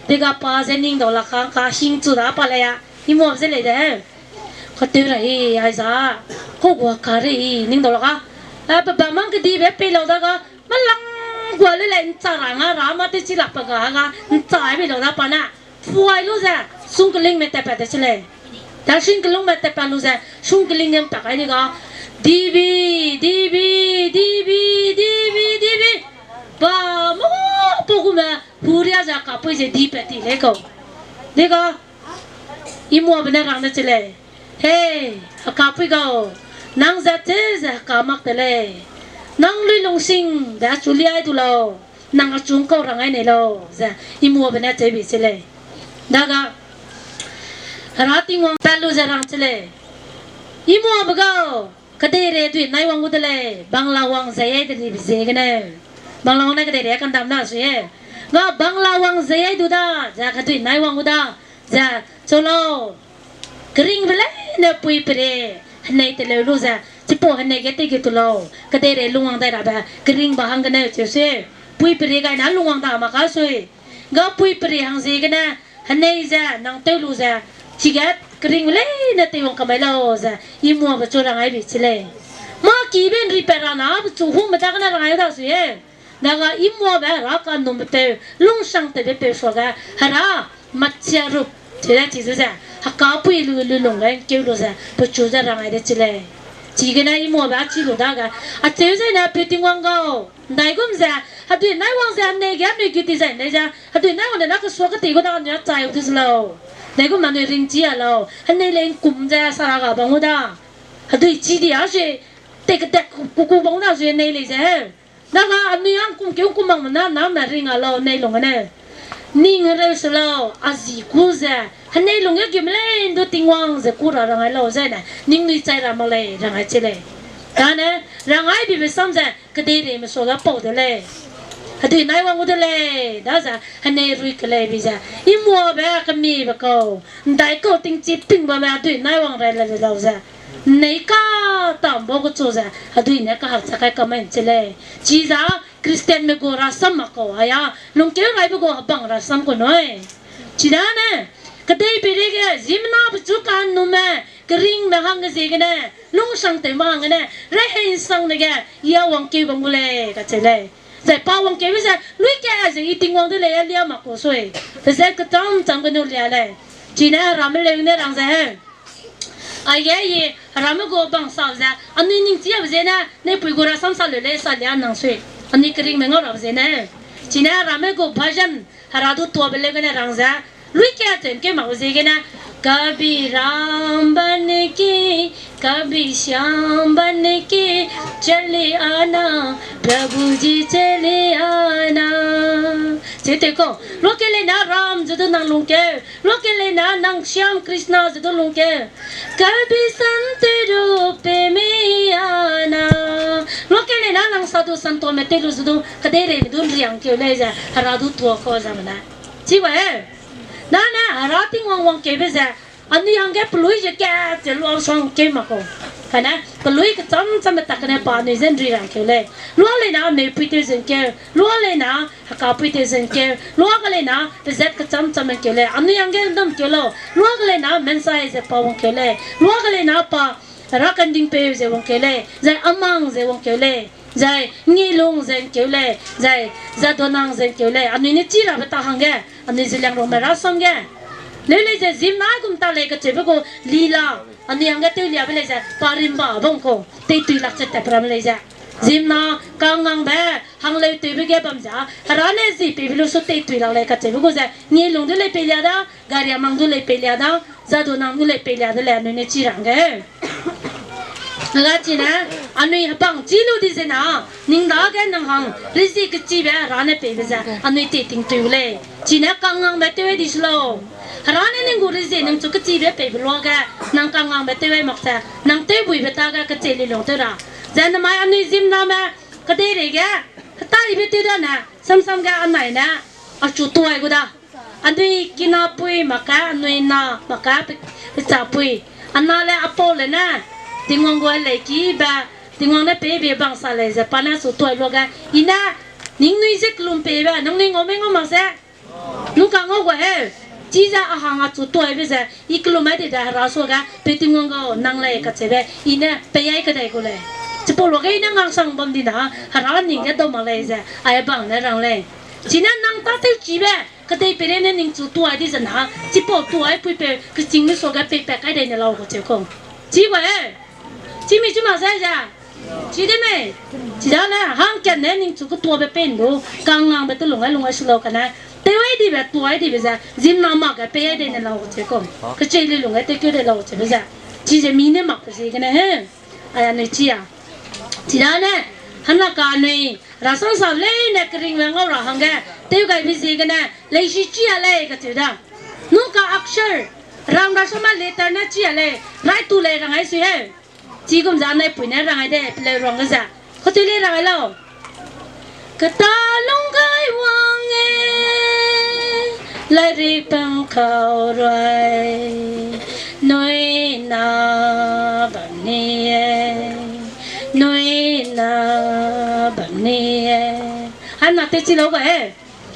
Dega pa ze ning dau lak ka, ka hing chu da pa lei a, imuabe ze lei de he. Katew ra hi, aiza, kau gua ka rei, ning dau lak ka. A, pe bamang kedibe pei lau da ga, melang gua le lei, ’ncha ra nga ra, mâ tew chi lak pa ga ga, ’ncha ai bei lau da pa na. Puai lu ze, Sungkling me tat pat de se lei. Da sungkling me tat pat lu ze, sungkling ge ’mpak ai di ga, dibi, dibi, dibi, dibi, dibi. Ba, mâ, pa gume, huria ze hekapui ze di pat ti lei kau. Di ga, Imuabe ne rang de se lei. Hei, hekapui gau, nang ze cheu ze heka mak te lei. Nang lui lungsing de achu liai du lau. Nang achu ’ngkau rang ai nei lau, ze Imuabe ne cheu bi se lei. Daga, Hera Tingwang pat lu ze rang se lei. Imuabe gau, kedeirei dui nai wang gu de lei, bangla wang zai ai de dibe ziegene. Bangla wang ne kedeirei kandam da sui e. Ga bangla wang zai ai du da, ze kedui nai wang gu da, ze, chu lau. Keringbe leine pui pere, henei teleu lu ze, chipau henei ge tei ge tu lau, kedeirei lungwang dai rabe, keringbe hangge ne cheu se, pui pere gai na lungwang da mak ka sui. Ga pui pere hang ziegene, henei ze nang tew lu ze, chige keringbe leine teiwang kamai lau ze, Imuabe chu rang ai bi se lei. Mâ kibe ’nri pat ra na, pechu hume dagene rang ai da sui e. Daga Imuabe Hera kanumbe peu, lungsangtewbe peu suage, Hera, machia rup, cheu de chi zu ze, hekapui lu, lu lung ge ’ngkeu lu ze, pechu ze rang ai de se lei. Chigene Imuabe achi lu dage, acheu zene peu Tingwang gau, ’ndaigum ze, hedui nai wang ze, henei ge anui gu ti zai nei ze, hedui nai wang de na kesua ketei gu da anui achai u du se lau. ’Ndaigum anui ringchi a lau, henei lei ’ngkum ze sara ga bang gu da. Hedui chi di a sui, tei kedak ku, ku bang gu da sui henei lei ze. Daga anui a ’ngkum keu ’ngkum bang me na, name ring a lau, henei lung gene. Ning hereu se lau, a zi ku ze, henei lung ge gume lei ’ndu Tingwang ze ku ra rang ai lau zene, ningnui chai ra mak lei rang ai se lei. Dane, rang ai bibe sam ze, kedeireime suage pau de lei. Hedui nai wang gu de lei, daze, henei rui kelei bi ze, Imuabe kemibe kau, ’ndaikau tingchi ping bamme hedui nai wang rai le lau ze. Nei ka tam bau kechu ze, hedui ne kahak chak kai kamai ’nche lei. Chiza, Christianme gu rasam mak kau, aia, lungkeu raibe gu hebang rasam ku nui. Chidane, kedei peireige, ziemmenabe chu kanume, keringme hangge ziegene, lungsangtewme hanggene, rehei ’nsangne ge, I a wangkeu bam gu lei, kacheu lei. Zai pa wangkeube ze, lui ka ze I Tingwang de lei, a lia mak kau sui. Pezat kecham cham gene lia lei. Chine heramme leu ne rang ze he. Aige I heramme gu bang sa ze, anui ningchiabe zene, neipui gu rasam sa leu lei sa lia nang sui. Anui keringme ngau rabe zene. Chine heramme gu bhajan, hera du tuabe leu gene rang ze, lui ka cheu ’ngkeu mak ziegene, कभी राम बन के, कभी श्याम बन के चले आना, प्रभु जी चले आना. Cheu teu kau, luakeu leine Ram ze du nang lungkeu, luakeu leine nang Shyam Krishna ze du lungkeu, कभी संत रूप में आना. Luakeu leine nang साधु संतme tew lu ze du, kedeireime du ’nriangkeu lei ze, hera du tuâ kau ze mene. Chi ba e, dane hera Tingwang wangkeube ze, anui hangge pelui ze kat ze luasuang keu mak kau. Kane, pelui kecham chamme tak gene pa anui ze ’nri rangkeu lei. Lua leine anui pui tew ze ’ngkeu, lua leine hekapui tew ze ’ngkeu, lua ge leine pezat kecham chamme ’ngkeu lei. Anui hangge ’ndam keu lau, lua ge leine Mensai ze pa wangkeu lei. Lua ge leine pa Hera Kandingpeu ze wangkeu lei, zai Amang ze wangkeu lei, zai Ngeilung ze ’ngkeu lei, zai Zadonang ze ’ngkeu lei. Anui ne chi rabe ta hangge, anui Zeliangrongme rasam ge leu lei ze ziemna gum ta lei kacheube gu lila, anui hangge tewliabe lei ze pa rimba bam kau, teitui lak ze tat ramme lei ze. Ziemna kangngangbe, hangleutewbe ge bam ze, hera ne zi peibe lu su teitui lak lei kacheube gu ze, Ngeilung du lei peilia da, Gariamang du lei peilia da, Zadonang du lei peilia de lei anui ne chi rangge. Hega chine, anui hebang chî lu di zena, ning dage nang hang, rezie kechibe hera ne peibe ze, anui teiting tui u lei. Chine kangngangbe tew ai di se lau. Hera ne ning gu rezie ningchu kechibe peibe luage, nang kangngangbe tew ai mak ze, nang tewbuibe tage kecheili lung tew ra. Ze namai anui ziemmename, kedeireige, hetaibe tew dane, samsam ge anai ne, achu tuai gu da. Anui kinapui mak ka, anui na mak ka, pe-, pechapui. Ana le apau le ne, Tingwang gu helei kibe, Tingwang ne peibe bang sa lei ze, pa ne su tuai luage, I ne, ningnui ze kelum peibe, nangnui ngau mei ngau mak ze, nung kangngau gu he, chize a hang achu tuaibe ze, I kelum ai di de hera suage, pe Tingwang gau nang lei kacheube, I ne pei ai kedei gu lei. Chipau luage I ne ngangsang bam di na, hera ning ge dau mak lei ze, ai bang ne rang lei. Chine nang tâtew chibe, kedei peirei ne ningchu tuai di ze na, chipau tuai puipeu, keching ne suage peipat kai dei ne lau kacheu kau. Chi gu e. Chi mi chi mak ze ze. Chi de mei. Chidane, hangkat ne ningchu ketuabe pei ndu, kangngangbe telung ai lung ai su lau kane. Tew ai dibe, tuai dibe ze, zimna mak ge pei ai dei ne lau kacheu kau. Kechei lei lung ai tewkeu dei lau kacheube ze. Chize mi ne mak pe ziegene he. Ai anui chi a. Chidane, hana ka anui, rasam sa leine keringbe ngau ra hangge, tewgaibe ziegene, leisi chi a lei kacheu da. Nu ka akshar, ram rasam a letter ne chi a lei, rai tu lei rang ai sui he. Chigum ze anai pui ne rang ai de, peleu rang ge ze. Kacheu lei rang ai lau. Keta lung gai wang e, lairik pang kau ruai, nui na bam ni e, nui na bam ni e. Hana tewchi lau ga e.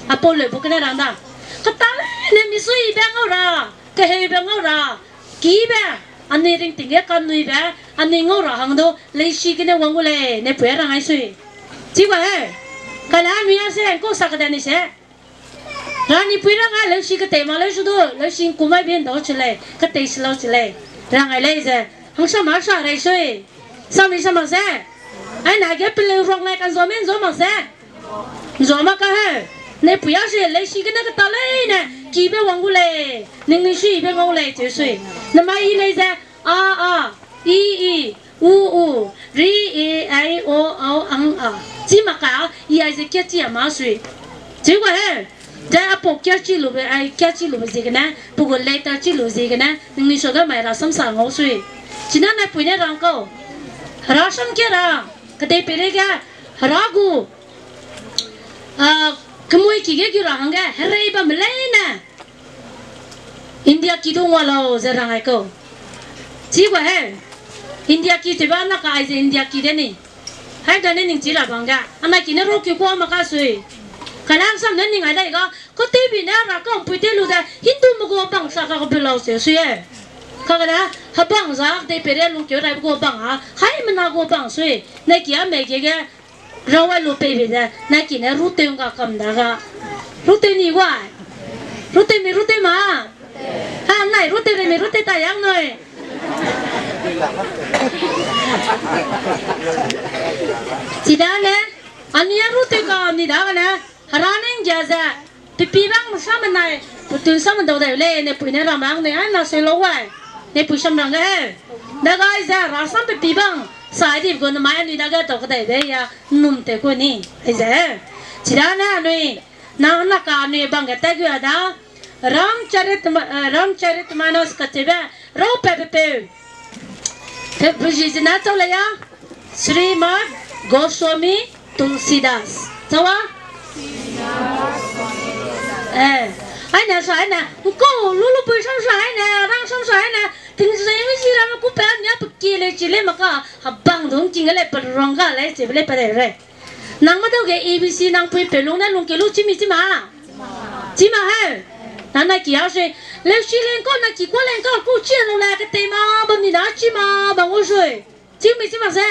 Apau leu bu kene rang da. Keta leine misuibe ngau ra, keheube ngau ra, kibe, anui ringting ge kanuibe, anui ngau ra hang du, leisi gene wang gu lei, ne pui rang ai sui. Chi gu he. Kane anui a se, ngkau sa kede ni se. Ranipui rang ai leusi ketei ma leu su du, leusi ngkum ai bi ndau chi lei, ketei si lau chi lei. Rang ai lei ze, hangsam a sa rei sui. Sami sa mak se. Aine ge peleu ruang lai kanzuame nzua mak se. Nzua mak ka he. Ne pui a se leisi gene keta leine, kibe wang gu lei. Ningnui suibe ngau lei cheu sui. Namai i lei ze, a, a, i, i, u, u, ri, i, ai, o, au, ang, a. Chi mak ka, i ai ze kia chi a ma sui. Chi gu he. Ze apau kia chi lube, ai kia chi lube ziegene, pe gu letter chi lu ziegene, ningnui suage mai rasam sa ngau sui. China nai pui ne rang kau. Rasam kia ra, kedei peirei ge, hera gu, a, kemui ki ge gu ra hangge, herei bamme leine. India ki du ngua lau ze rang ai kau. Chi gu he. India ki cheba na ka ai ze India ki de ni. Hai da ne ning chi ra bang ga. Anai ki ne ro ki kua mak ka sui. Kane hangsam ne ning ai dai ga. Katewbi ne ra kampui tew lu de. Hindume gu bang sa ka kabe lau se sui e. Kagene, hebang za, kedei peirei lungkeu rai gu bang a. Haimena gu bang sui. Ne ki a mei ge ge. Rawai lu peibe ze, nai ki ne rutew ngga kam da ga. Rutew ni wai. Rutew mi rutew ma. Ha, nai rutew rei mi rutew ta yang nui. Chidane, anui a rutew ka ni dagene, hera ne nggia ze, pepi bang samenai, petun samendau dai lei, ne pui ne ra mang nui, ai na sui lau wai. Ne pui sam rang ge he. Dagai ze, rasam pepi bang, sai di gu namai anui dage dau kedaibe ya, num tew ku ni, aize. Chidane anui, na, na ka anui bang ge tai gu a da, Ramcharit Ma-, eh, Ramcharitmanas kacheube, rau pe pe peu. Pe pe ji zena chau le ya, Srimad Goswami Tulsidas. Chawa? Eh, aine sa aine, ko lulu pui sam sa aine, rang sam sa aine, tingzei mi ji ramme ku pe nia pe ki le chi le maka, habang dung king le pe rong ga le chi le pe le re. Nang madau ge A B C nang pui pe lung ne lung ke lu chi mi chi ma. Chi ma he. Na na ki a sui. Leusi leng kau na ki kua leng kau ku chi lu le ketei ma bam ni na chi ma bam u sui. Chi mi chi mak se?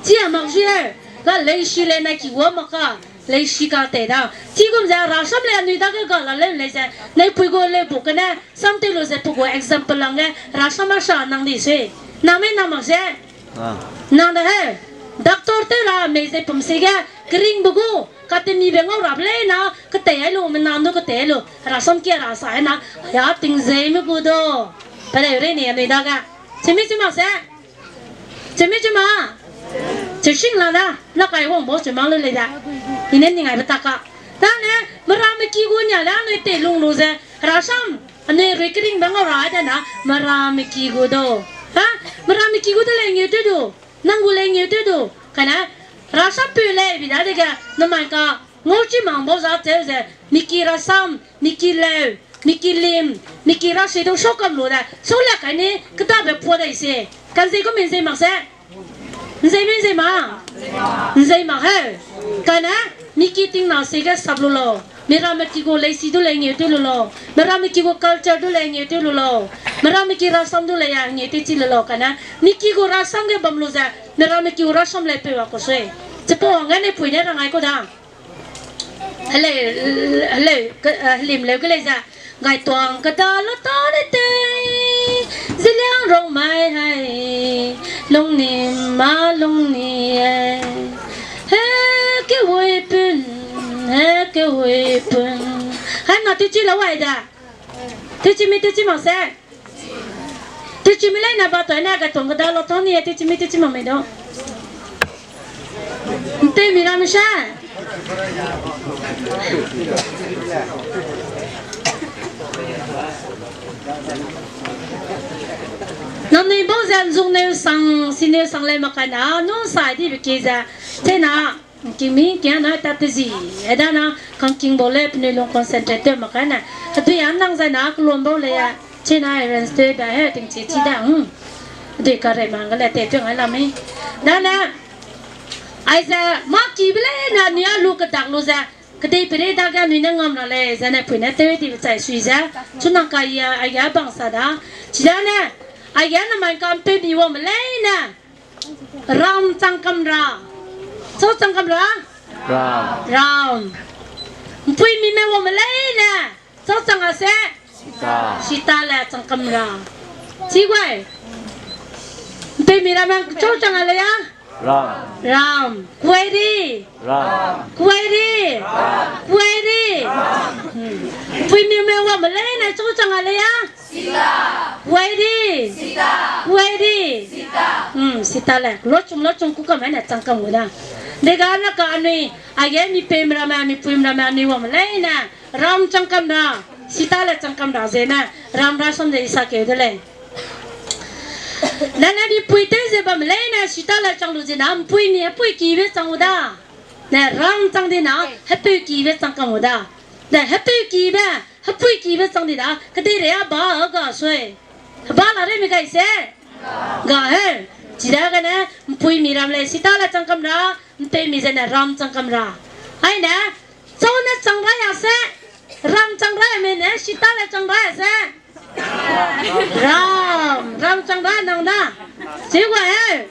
Chi a mak sui he. Ga leisi le na ki wa mak ka. Leisi ka tei da. Chigum ze rasam le anui dage ga la leu lei ze. Nai pui gu leu bu kene. Sam tei lu ze pe gu example lang ge. Rasam a sa nang di sui. Nang mei nang mak se? Nang de he, doctor tew ra mei ze pum se ge, keringbe gu, katemibe ngau rabe leina, ketei ai lu, mena ndu ketei ai lu, rasam kia ra sa ai na, ya tingzeime gu du. Peleu rei ni anui dage. Chimi chi mak se? Chimi chi ma? Cheu sing la da, na kai wang bau cheu mak lu lei da. I ne ning aibe ta ka. Dane, meramme ki gu nia le anui tei lung lu ze, rasam, anui rui keringbe ngau ra dena, meramme ki gu du. Ha? Meramme ki gu de lei ngeu tew du. Nang gu lei ngeu tew du. Kane, rasam peu lei bi dadege, namai ka, ngau chi mang bau za cheu ze, miki rasam, miki leu, miki lim, miki rasi du sau kam lu de, sau le kai ni, kedabe pua dai se. Kanzei gu mi nzei mak se? Nzei mi nzei ma? Nzei mak he. Kane, miki tingna se ge sap lu lau. Meramme ki gu leisi du lei ngeu tew lu lau. Meramme ki gu culture du lei ngeu tew lu lau. Meramme ki rasam du lei ya ngeu tew chi lu lau kane. Miki gu rasam ge bam lu ze. Meramme ki gu rasam lei peu wa ku sui. Chipau hangge ne pui ne rang ai ku da. Heleu, heleu, ke, eh, helim leu ke lei ze. Gaituang keda la ta le tei, Zeliangrong mai hai, lungnim ma lungni e. He kewui pun, he kewui pun. Hai na tewchi la wai da. Tewchi mi tewchi mak se. Tewchi mi lei na ba toi na gaituang keda la ta ni e tewchi mi tewchi mak mei do. Nteumi ramme sha. Nangnui bau ze nzungneu sang, sineu sang lei mak kai na, nung sai dibe ki ze, chena, ngking mi, ngking na, tat te zi, e da na, kangking bau lei, penui lung concentrate tew mak kai na, hedui a nang zai na, kelum bau lei a, chena, arrange tew da, he, tingchi chi da, hmm. Hedui karei mang ge lei, te tew ngai la mi. Da na, aize, mâ kibe lei na, anui a lu kedak lu ze, kedeiperei dage anui ne ngam ra lei, zene pui ne tew dibe chai sui ze, chunang kai a, aige bang sa da. Chidane, aige namai ka mpeumi wame leine, ram chang kam ra. Chau chang kam ra? Ram. Mpuimi me wame leine, chau chang a se? Sita le chang kam ra. Chi guai. Mpeumi ramme chau chang a lei a? Ram. Kuai ri. Kuai ri. Kuai ri. Hmm. Mpuimi me wame leine chau chang a lei a? Kuai ri. Kuai ri. Hmm, sita le. Lochung, lochung ku kam ne chang kam gu da. Dega na ka anui, aige mipeumi ramme, mipuimi ramme, anui wame leine. Ram chang kam ra, sita le chang kam ra zene, ram rasam ze i sa keu de lei. Nane mipui tew ze bam leine, sita le chang lu zene, mpuimi hepui kibe chang u da. Ne ram chang di na, hepui kibe chang kam u da. Ne hepui kibe, hepui kibe chang di da, kedeirei a ba ga sui. Heba la rei mi gai se? Ga he. Chidagene, mpuimi ram lei sita le chang kam ra, mpeumi zene ram chang kam ra. Aine, chau ne chang rai a se, ram chang rai me ne, sita le chang rai a se. Ram, ram chang rai nang da. Chi gua he.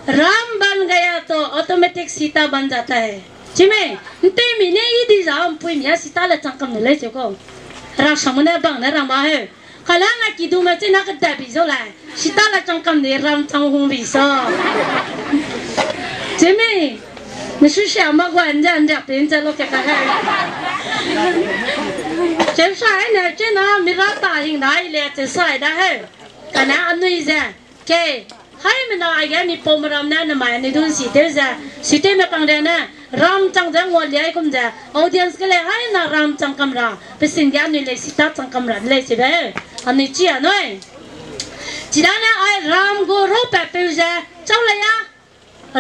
Ram ban gaya to automatic sita ban jata hai. Chi mei, mpeumi ne i di za, mpuimi a sita le chang kam ne lei chi kau. Rasam ne bang ne rang ba he. Kala na kidume chena kedabi zau lei. Sita le chang kam de ram chang hung bi sa. Chi mei, mi su sia ma gua nja nja pe nja lo ke ka he. Cheu sa ne chena mi ra ta hing dai le cheu sa da he. Kane anui ze. Ke, haimena aige mi paume ram ne namai anui du nsi tew ze, si tewme kangria ne, ram chang ze ngua liai kum ze, audience ge lei haina ram chang kam ra, pe sing ge anui lei sita chang kam ra lei chibe, anui chi a nui. Chidane ai ram gu raupatpeu ze, chau lei a,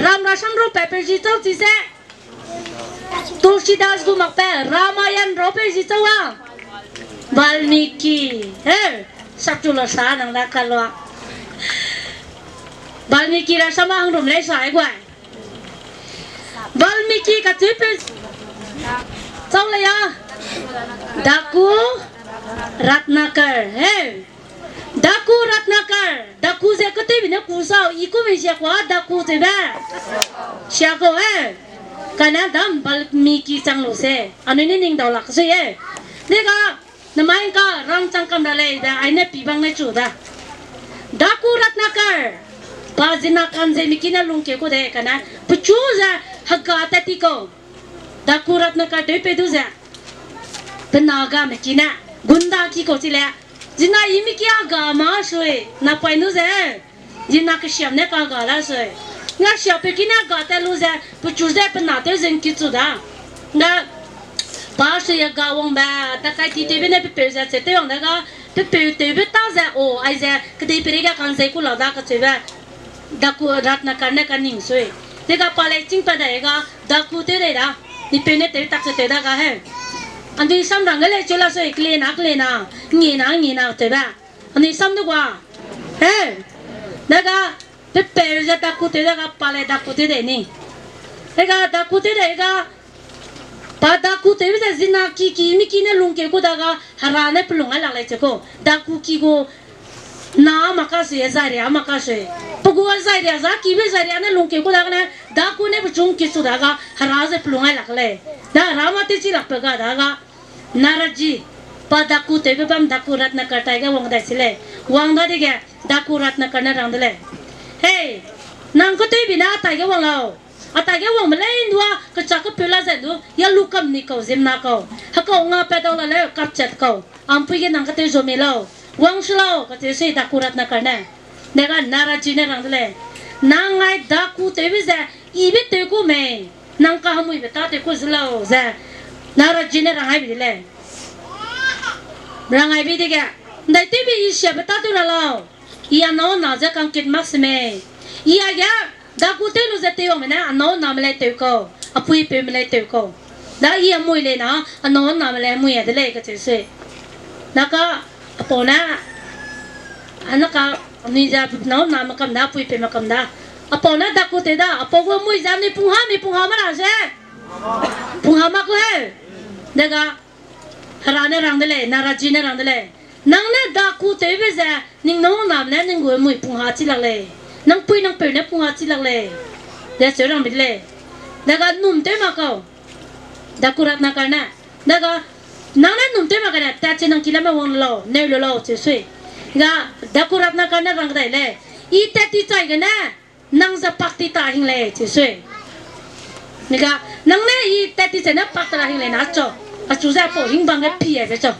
ram rasam raupatpeu zi chau chi se. Tulsidas gu makbe, Ramayan raupeu zi chau a. Valmiki, he, sapchu la sa nang da kalua. Valmiki rasam a hangrum lei sa ai guai. Valmiki kacheupeu chau lei a. Daku Ratnakar, he. Daku Ratnakar, Daku ze katewbe ne ku sau, i ku me sia kua Daku cheube. Sia kau e. Kane dam Valmiki chang lu se. Anui ne ning dau lak sui e. Dega, namai ka ram chang kam ra lei de, aine pi bang ne chu da. Daku Ratnakar, pa zina kan ze miki ne lungkeu ku de kane, pechu ze hega tat ti kau. Daku Ratnakar tew pe du ze. Pe na ga miki ne, gunda ki kau chi le. Zina i miki a ga ma sui, napai nu ze. Zina kesiam ne ka ga la sui. Nga siapeu ki ne ga tat lu ze, pechu ze pe na tew ze ngki chu da. Nga pa sui a ga wangbe, takai ti tewbe ne pepeu ze che tew wang da ga, pepeu tewbe ta ze, o, aize, kedeiperei ga kang zei ku lau da kacheube. Daku Ratnakar ne kaning sui. Dega pa lei chîng pa dai ga, Daku tew dei da. Nipeu ne tew tak ze tew da ga he. Anui sam rang ge lei cheu la sui, kele na, kele na, ngi na, ngi na tewbe. Anui sam du gua. He. Dega, pepeu ze Daku tew dega, pa lei Daku tew dei ni. Dega, Daku tew dei ga, pa Daku tew ze zina ki ki, miki ne lungkeu ku da ga, hera ne pelung ai lak lei che kau. Daku ki gu, na ma ka sui, zairia ma ka sui. Pe gu zairia, za kibe zairia ne lungkeu ku da ga ne, Daku ne pechung ki chu daga, hera ze pelung ai lak lei. Da hera ma te chi lak pe ga daga, Naraji, pa daku tewbe bam daku Ratnakar tai ge wang dai si lei. Wang dadege, daku Ratnakar ne rang de lei. Hei, nang ketewbi na tai ge wang lau. A tai ge wangme lei ndua, kecha kepeu la ze ndu, ya lu kam ni kau, zimna kau. Hekau nga pat dau la leu, kapchat kau. Ampui ge nang ketew zo mi lau. Wang su lau, kacheu sui daku Ratnakar ne. Dega Naraji ne rang de lei. Nang ai daku tewbe ze, ibe tew ku mei. Nang kahemuibe tâtew ku ze lau ze. Naraji ne rang ai bi de lei. Rang ai bi dege. Ndai tewbe i siabe tâtew la lau. I anâu na ze kangkit mak se mei. I aige, daku tew lu ze tew wangme ne, anâu name lei tew kau, apui peume lei tew kau. Da i amui lei na, anâu name lei mui a de lei kacheu sui. Naka, apau ne, anaka, anui ze anâu name kam da, apui peume kam da. Apau ne daku tew da, apau gu mui ze anui pungha mi pungha ma ra ze. Pungha ma ku heu. Dega, hera ne rang de lei, Naraji ne rang de lei. Nang ne daku tewbe ze, ning nâu name ne ning gu mui pungha chi lak lei. Nang pui nang peu ne pungha chi lak lei. Ze cheu rang bi de lei. Dega num tew ma kau. Daku Ratnakar ne. Dega, nang ne num tew ma kane, tat chi nang ki lame wang lau, neu lu lau cheu sui. Ga, daku Ratnakar ne rang dai lei. I tat ti chai gene, nang ze pak ti ta hing lei cheu sui. Niga, nang ne i tat ti chai ne pak ta ra hing lei na chau. Achu ze apau hingbang ge pi aibe chau.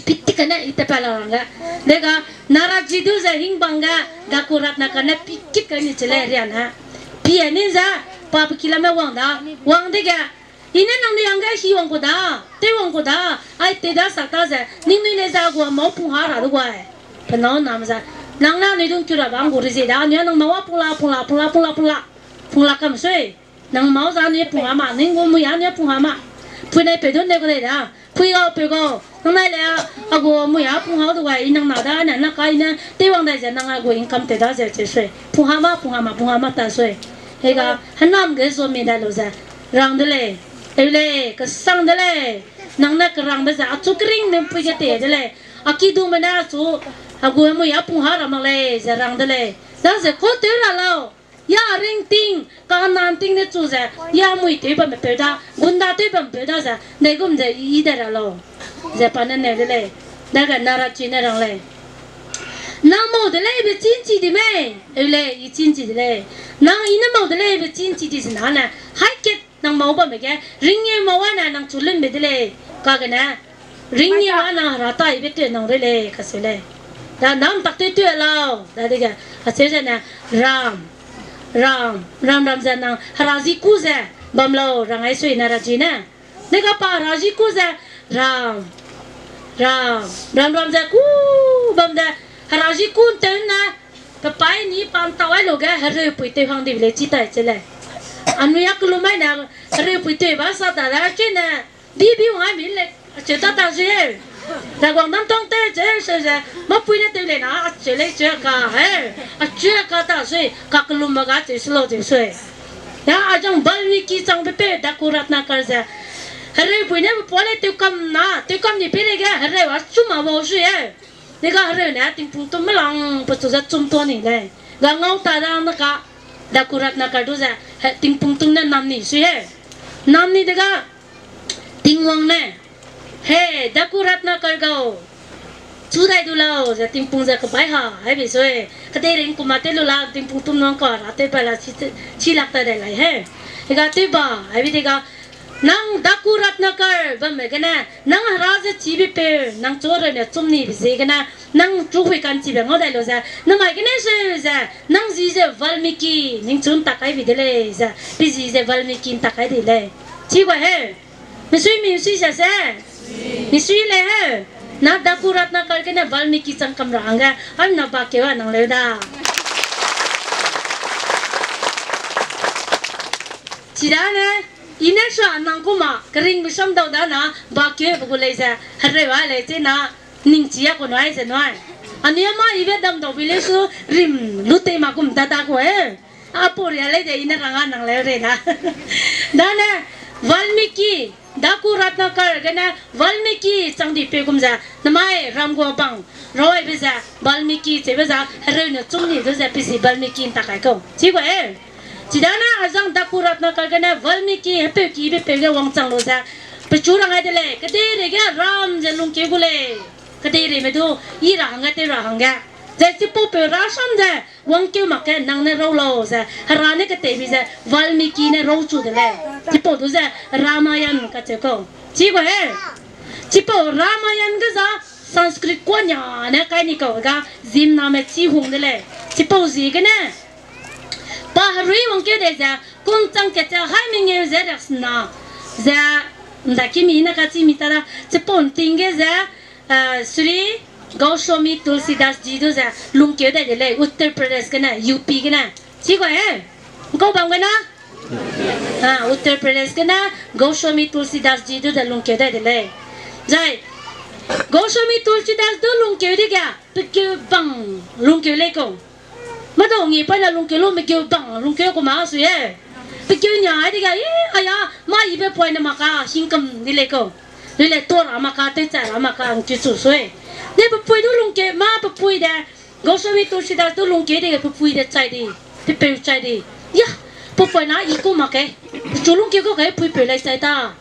Pi ti kane i tat pa la rang ge. Dega, Naraji du ze hingbang ge, daku Ratnakar ne pi kit kai ni che lei ria ne. Pi ai ni ze, pa pe ki lame wang da, wang dege, I ne nangnui hangge hi wang ku da, tew wang ku da, ai tew da sak ta ze, ningnui lei ze a gu a mâu pungha ra du guai. Pe nâu name ze, nang ne anui dungkeu ra ba nggu rezie da, anui a nang mâu a pungla, pungla, pungla, pungla, pungla, pungla kam sui. Nang mâu ze anui pungha ma, ning gu mui a anui a pungha ma. Pui nai peu du ne gu dei da. Pui gau, peu gau, nang nai lei a, a gu mui a pungha du guai, i nang na da, ne, na kai ne, tew wang dai ze, nang a gu income tew da ze, cheu sui. Pungha ma, pungha ma, pungha ma ta sui. Hega, henam ge zo mi dai lu ze, rang de lei. Eu lei, kesang de lei. Nang ne kerangbe ze, achu keringme mpui ge tei de lei. A kidume ne achu, a gu mui a pungha ra mak lei, ze rang de lei. Daze kau tew ra lau. Ya ringting, kahenamting ne chu ze, ya mui tew bamme peu da, gunda tew bamme peu da ze, neigum ze i de ra lau. Ze pa ne neu de lei. Dage Naraji ne rang lei. Nang mau de lei be chî nchi di mei? Eu lei, i chî nchi de lei. Nang i ne mau de lei be chî nchi di zena ne, hai kat nang mau bamme ge, ringneu mau a ne nang chu lunbe de lei. Kagene, ringneu a nang hera taibe teu nang rei lei, kacheu lei. Da nang tak tew teu lau, dadege, acheu ze ne, ram, ram, ram, ram ze nang hera ji kû ze bam lau, rang ai sui Naraji ne. Dega pa hera ji kû ze, ram, ram, ram, ram ze kû bam de, hera ji kû ntew ne, pe paî ni pa ntau ai lu ge hereupui tew hang dibe lei chi tai che lei. Anui a kelum mai ne, hereupui tew ba sa ta da che ne, bi bi wang ai mi le, acheu ta ta sui e. Daguang dam tong tew cheu se ze, mâpui ne tew lei na, acheu lei cheu ka, e, acheu ka ta sui, kakelumbe ga cheu se lau cheu sui. Ya, a jang Valmiki changbe peu Daku Ratnakar ze, hereupui ne pe puâ lei tewkam na, tewkam ni peireige hereu a chum a wau sui e. Dega hereu ne tingpung tum melang pechu ze chum tuâ ni lei. Ga ngau ta da na ka, Daku Ratnakar du ze, he, tingpung tum ne nam ni sui he. Nam ni dega, Tingwang ne, he, Daku Ratnakar gau, chu dai du lau, ze tingpung ze kebai ha, haibe sui. Kedeiring kum a tew lu la, tingpung tum nang ka ra tew pa la, chi, chi lak ta dai lai he. Dega tew ba, haibe dega, nang Daku Ratnakar bamme gene, nang hera ze chibe peu, nang chu reu ne chum nibe ziegene, nang chu hui ka'nchibe ngau dai lu ze, namai gene seu ze, nang ji ze Valmiki, ningchu ntak kai bi de lei ze, pe ji ze Valmiki ntak kai di lei. Chi gua he. Misui mi sui sa se. Misui lei he. Na Daku Ratnakar gene Valmiki chang kam ra hangge, am na ba keu a nang leu da. Chidane, i ne sua nang kuma, keringbe sam dau da na, ba keube gu lei ze, hereu a lei che na, ningchi a ku nui ze nui. Anui a mâ ibe dam dau bi lei su, rim lu tei ma gum ta ta ku e. Apau ria lei de i ne rang a nang leu rei na. Dane, Valmiki, Daku Ratnakar gene, Valmiki chang di peu gum ze, namai ram gu bang, raibe ze, Valmiki chebe ze, hereu ne chum ni du ze, pe ji Valmiki ntak kai kau. Chi gua e. Chidane azang Daku Ratnakar gene Valmiki hepeu ki bepeu ge wangchang lu ze, pechu rang ai de lei, kedeirei ge Ram ze lungkeu gu lei. Kedeireime du, i ra hangge tew ra hangge. Ze chipau peu rasam ze, wangkeu mak ge nang ne rau lau ze, Hera ne keteibi ze, Valmiki ne rau chu de lei. Chipau du ze, Ramayan kacheu kau. Chi gu he. Chipau Ramayan ge za, Sanskrit kuania ne kai ni kau ga, zimname chi hung de lei. Chipau ziegene, pa herui wangkeu dei ze, kungchang kat ze hai mengeu ze riaksena, ze, nda kimi ne kachî mi ta da, chipau nting ge ze, eh, Sri Goswami Tulsidas ji du ze lungkeu dai de lei, Uttar Pradesh gene, U P gene. Chi gu e? Ngkau bam gene? Ah, Uttar Pradesh gene Goswami Tulsidas ji du ze lungkeu dai de lei. Zai, Goswami Tulsidas du lungkeu dege, pekeu bang lungkeu lei kau. Madau ngi paina lungkeu lu megeu bang lungkeu ku ma sui e. Pekeu nia ai dege, i, aya, mâ ibe poine mak ka, hingkam di lei kau. Lui lei tua ra mak ka, tewcha ra mak ka, ngkeu chu sui. Ne pepui du lungkeu, mâ pepui de, Goswami Tulsidas du lungkeu dege pepui de chai di, pepeu chai di. Ya, pepui na i ku mak ke. Pechu lungkeu kau kai pui peu lei chai ta.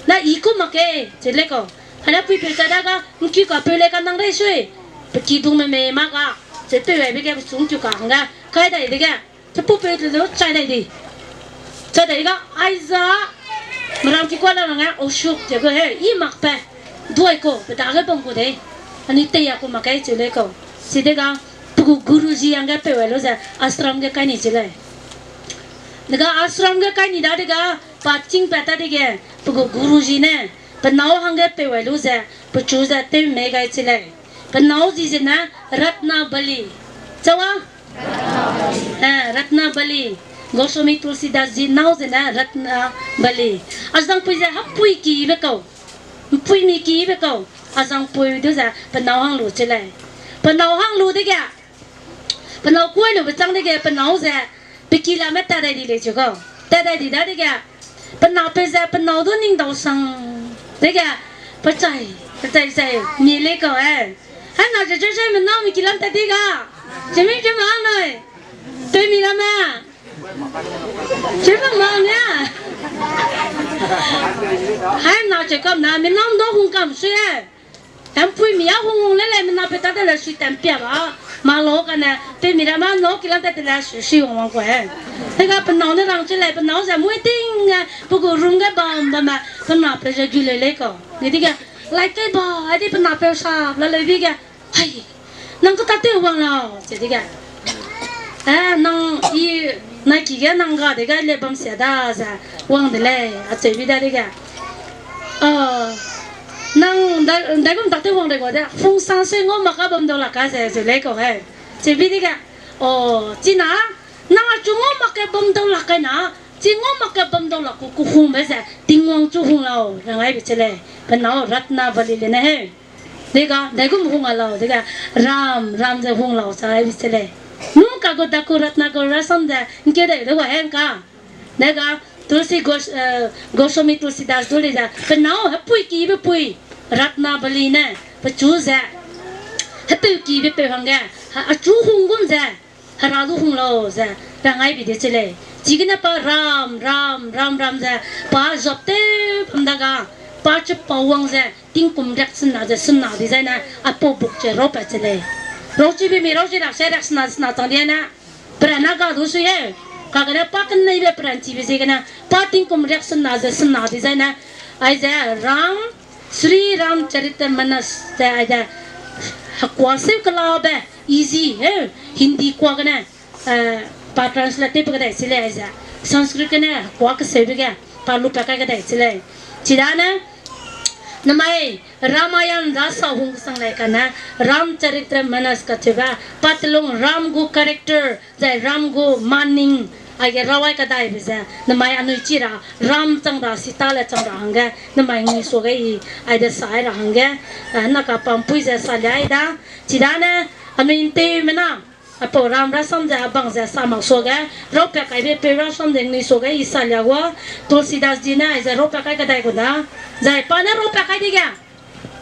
Na i ku mak ke, che lei kau. Hana pui peu chai da ga, ngkeu ka peu lei ka nang rei sui. Pe kidungme mei mak ka, che peu aibe ge pechu ngkeu ka hangge, kai dai dege. Chipau peu te du chai dai di. Chai dai ga, aiza, meram ki kua la rang e, Ashok ze gu he, i mak pe, duai kau, pe dage bam gu dei. Anui tei a ku mak kai cheu lei kau. Chidega, pe gu Guruji hangge peu ai lu ze, ashram ge kai ni che lei. Dega ashram ge kai ni dadege, pa chîng pat dadege, pe gu Guruji ne, pe nâu hangge peu ai lu ze, pechu ze tew mei gai che lei. Pe nâu zi zene Ratnabali. Chawa? Eh, Ratnabali. Goswami Tulsidas ji nâu zene Ratnabali. Azangpui ze hapui kibe kau. Mpuimi kibe kau. Azangpui du ze pe nâu hang lu che lei. Pe nâu hang lu dege, pe nâu kuai lube châng dege pe nâu ze pe ki lame tat dai di lei chu kau. Tat dai di dadege, pe napeu ze pe nâu du ning dau sang dege, pechai, pechai, chai, mi lei kau e. Hai na ze ze ze me nâu mi ki lam tat di ga. Ze mi ze ma nui. Tew mi lame. Ze ma ma ne. Hai na ze kam na, mi nâu du hung kam sui e. Mpuimi a hung hung le lei, mi napeu ta de le sui tam pia ba. Ma lo kane, tew mi ra ma nâu ki lam tat te le sui sui wang wang kau e. Dega pe nâu ne rang che lei, pe nâu ze mui ting, eh, pe gu room ge bam bam me, pe napeu ze gu lei lei kau. Ni dege, lai kai ba, ai di pe napeu sa, la lei bi ge, hai, nang kata tew wang lau, che dege. Eh, nang i, nai ki ge nang ga dege le bam sia da ze, wang de lei, acheu bi dadege. Ah, nang da, daigum tak tew wang rei gua de, fungsang sui ngau mak ka bam dau lak ka ze, ze lei kau he. Cheu bi dege. O, china, nang achu ngau mak ke bam dau lak kai na, chi ngau mak ke bam dau lak ku, ku hungbe ze, Tingwang chu hung lau, rang ai bi che lei. Pe nâu Ratnabali le ne he. Dega, daigum hung a lau, dega, Ram, Ram ze hung lau, sa ai bi che lei. Nung ka gu Daku Ratnakar rasam ze, ngkeu dai de wa he ngka. Dega, Tulsi Gos-, eh, Goswami Tulsidas du lei ze, pe nâu hepui kibe pui, Ratnabali ne, pechu ze, hepeu kibe peu hangge, ha, achu hung gum ze, Hera du hung lau ze, rang ai bi de che lei. Chigene pa Ram, Ram, Ram, Ram ze, pa zap tew bam da ga, pa chipau wang ze, tingkum riaksena ze sena di zai ne, apau buk che raupat che lei. Rauchibe mi rauchi lak se riaksena sena chang di ne, peran na ga du sui he. Kagene pa keneibe peran chibe ziegene, pa tingkum riaksena ze sena di zai ne, aize Ram, Shri Ram Charitamanas ze aize, hekua seu kelabe, easy he, Hindi kua gene, eh, pa translate tewbe kadai chi lei aize, Sanskrit gene hekua keseube ge, pa lupat kai kadai chi lei. Chidane, namai, Ramayan rasa hung kesang lei kane, Ram Charitamanas kacheube, pa telung Ram gu character, zai Ram gu maning, aige rawai kadaibe ze, namai anui chi ra, Ram chang ra, Sita le chang ra hangge, namai ngui suage i, aide sai ra hangge, eh, na ka pampui ze salia i da, chidane, anui nteume na, apau Ram rasam ze abang ze sa mak suage, raupat kaibe peu rasam ze ngui suage i salia gua, Tulsidas ji ne aize raupat kai kadai gu da, zai pa ne raupat kai dege,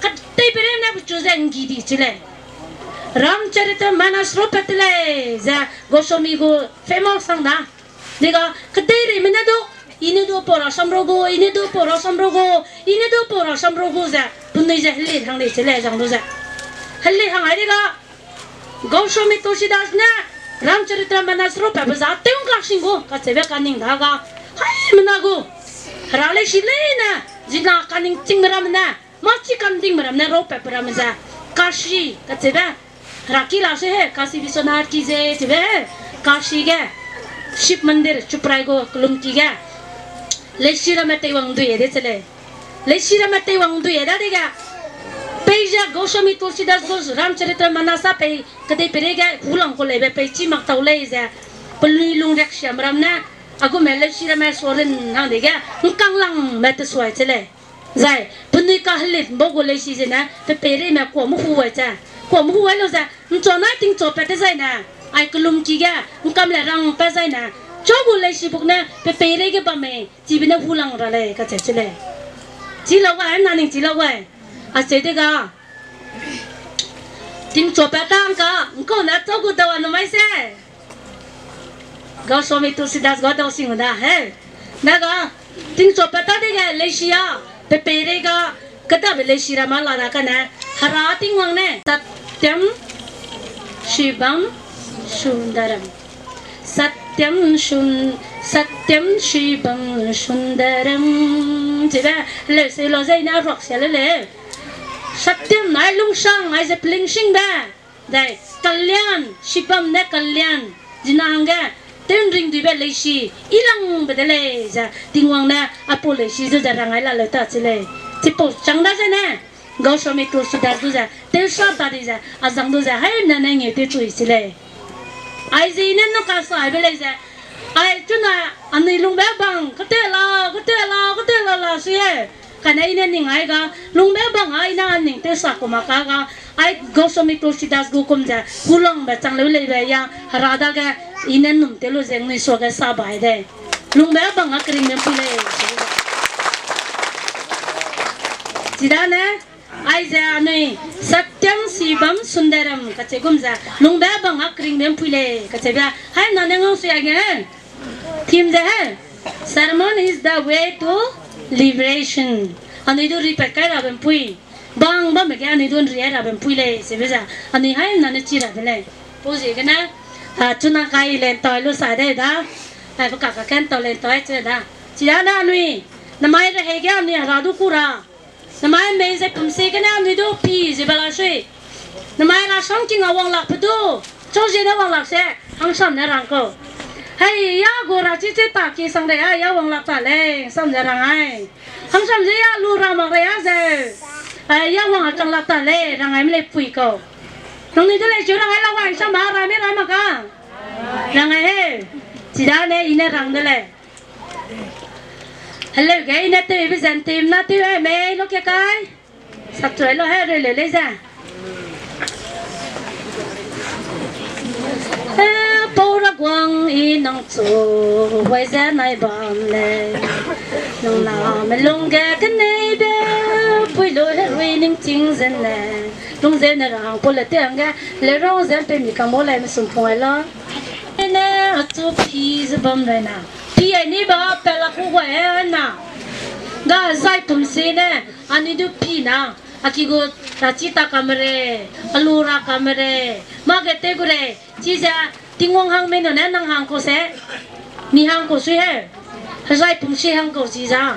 katei pere ne pechu ze nggi di chi lei. Ram Charitamanas raupat te lei, ze Goswami gu famous sang da. Dega, kedeireime ne du, i ne du pau rasam ro gu, i ne du pau rasam ro gu, i ne du pau rasam ro gu ze, penui ze heli hang lei che lei zang du ze. Heli hang ai dega, Goswami Tulsidas ne, Ramcharitra Manas ropatbe za tew ngka sing gu, kacheube kaning da ga, haimena gu, Hera leisi leine, zina kaning chingme ramme ne, mâ chi kandingme ramme ne ropatbe ramme ze, Kashi, kacheube, Hera ki la se he, Kashi Vishwanath ki jai, cheube he, Kashi ge, Shiv Mandir, Choprai gu, kelum ki ge, leisi ramme teiwang dui de che lei. Leisi ramme teiwang dui dadege, peize Goswami Tulsidas gu Ramcharitra Manas a pei kedei peireige hulang ku leibe pei chî mak tau lei ze, penui lung riaksiame ramme ne, a gume leisi ramme suarin hang dege, ngkanglangme tesuai che lei. Zai, penui kahelit bau gu leisi zene, pe peireime kuame hu ai ze. Kuame hu ai lu ze, nchua nai tingchua pat dezaine, ai kelum ki ge, ngkam le rang pat zaine, chu gu leisi buk ne, pe peirei ge bam mei, chibe ne hulang ra lei, kacheu che lei. Chi lau gai, na ning chi lau gai. Acheu dega, tingchua pat ta ngka, ngkau ne chu gu dau a numai se. Goswami Tulsidas gu dau sing da he. Dega, tingchua pat ta dege leisi a, pe peirei ga, kedabe leisi ramme la ra kane, Hera Tingwang ne, Satyam Shivam Sundaram. Satyam Sun-, Satyam Shivam Sundaram. Chibe, leu se lau ze i ne ruak sia le lei. Satyam nai lungsang, aize pelingsingbe. Dai, Kalyan, Shivam ne Kalyan, zina hangge, tew nringduibe leisi, i langbe de lei ze, Tingwang ne, apau leisi zu ze rang ai la leu ta chi lei. Chipau chang da zene, Goswami Tulsidas du ze, tewsa ta di ze, a zang du ze, haimena ne ngeu tew chui chi lei. Aize i ne naka saibe lei ze, ai chuna anui lungbe bang, kete la, kete la, kete la la sui e. Kane i ne ning ai ga, lungbe bang a i ne a ning tewsa ku mak ka ga, ai Goswami Tulsidas gu kum ze, hulangbe chang leu leibe ya, Hera dage, i ne num tew lu ze nui suage sa bai de. Lungbe bang a keringbe mpui lei. Chidane, aize anui, Satyam Shivam Sundaram, kache gum ze, lungbe bang a keringbe mpui lei, kacheube, haimena ne ngau sui a ge, theme ze he, Sermon is the way to liberation. Anui du ripat kai rabe mpui. Bang bamme ge anui du nri ai rabe mpui lei, sebe ze. Anui haimena ne chi ra de lei. Pau ziegene, a, chuna kai lentau lu sa de da. Ai, pe ka ka kentau lentau chu da. Chidane anui, namai rehei ge anui Hera du ku ra. Namai mei ze pumsi gene anui du pi ze ba la sui. Namai rasam king a wang lakbe du, chau ziene wang lak se, hangsam ne rang kau. Hei, ya gu rachi chi ta ki sang rei a, ya wang lak ta lei, hangsam ze rang ai. Hangsam ze ya lu ra mak rei a ze, ai, ya wang a chang lak ta lei, rang aime lei pui kau. Nangnui de lei chiu rang ai la wang sam a, ra mi ra mak ka. Rang ai he. Chidane i ne rang de lei. Heleu ge i ne tewbe zan tew na tew ai mei lo ke kai. Saptuai lo he reu leu lei ze. E, Pau Raguang i nang chu huai ze nai bam lei. Nang name lungge keneibe pui lu herui ningching zene. Lungzeu ne ra hang pau le tew hangge, le rau ze mpeumi kang bau lei mesum pung ai la. Ene achu pi ze bam lei na. Pi ai ni ba pa la ku guai e na. Ga zai pumsi ne, anui du pi na. A ki gu rachi ta kamere, alu ra kamere. Mâ ge tew gu rei, chize, Tingwang hang mei nu ne nang hang kau se, mi hang kau sui he, hezai pumsi hang kau chi za.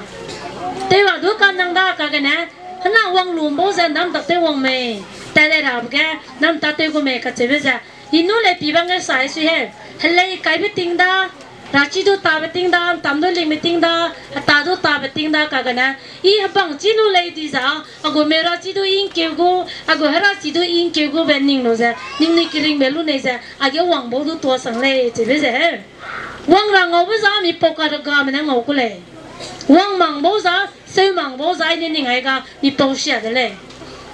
Tew a du ka nang da kagene, hena wang lu bau ze ndam tak tew wang mei, tat lei rabe ge, ndam tak tew gu mei kacheube ze, i nu lei pi bang ge sai sui he, helei kaibe ting da, rachi du tabe ting da, ntam du lingbe ting da, heta du tabe ting da kagene, i hebang chi lu lei di za, a gu mei rachi du i ngkeu gu, a gu herachi du i ngkeu gu be ning lu ze, ningnui keringbe lu nei ze, a ge wang bau du tuasang lei, cheube ze he. Wang ra ngaube za mi pau karegame ne ngau ku lei. Wang mang bau za, seu mang bau za i ne ning ai ga mi pau sia de lei.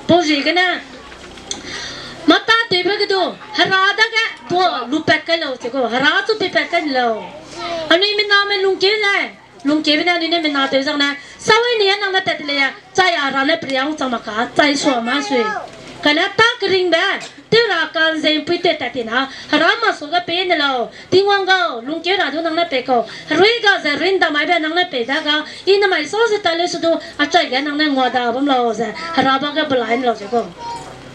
Pau ziegene, mata tewbe ge du, Hera dage, pau lupat kai lau, che gu, Hera chu pipat kai lau. Anui miname lungkeu lei. Lungkeube ne anui ne mina tew zang ne, sawai ni a nang ne tat lei a, chai a ra ne priang chang mak ka, chai sua ma sui. Kane ta keringbe, tew ra ka'nzei ’mpui tew tat ti na, Hera ma suage pei ne lau, Tingwang gau, lungkeu ra du nang ne pei kau, herui ga ze rui ’ndamaibe nang ne pei da ga, i namai sau ze ta leu se du, achai ge nang ne ngua da bam lau ze, Hera ba ge belai ne lau ze kau.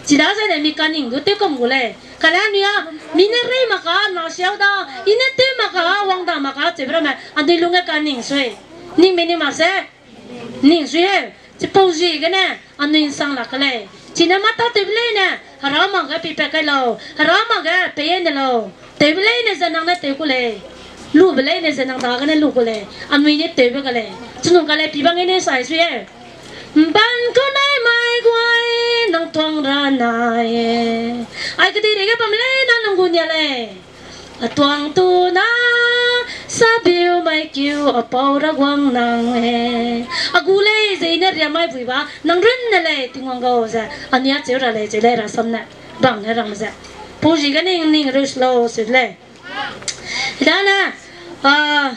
Chidaze ne mi kaning du tew kam gu lei. Kane anui a, mi ne rei mak ka na siau da, i ne tew mak ka, wang da mak ka, chebe ramme, anui lung ge kaning sui. Ning me ni mak se, ning sui heu, chipau ziegene, anui ’nsang lak ke lei. Chine mâ tâtewbe leine, Hera mak ge pipat kai lau, Hera mak ge pei ne lau. Tewbe leine ze nang ne tew ku lei. Lube leine ze nang dagene lu ku lei. Anui ne tewbe ga lei. Chunung ka lei pi bang gene sai sui heu. ’Mban kau nai mai guai, nang tuang ra nai e. Ai kedeirei ge bam lei nang nang gu nia lei. A tuang tu na, sabiu mai kiu, a pau ra guang nang e. A gu lei ze i ne riamai bui ba, nang runne lei Tingwang gau ze, anui a cheu ra lei ze lei Hera sam ne, bang ne rang ze. Pau ziegene ning rus lau se lei. Dane, a,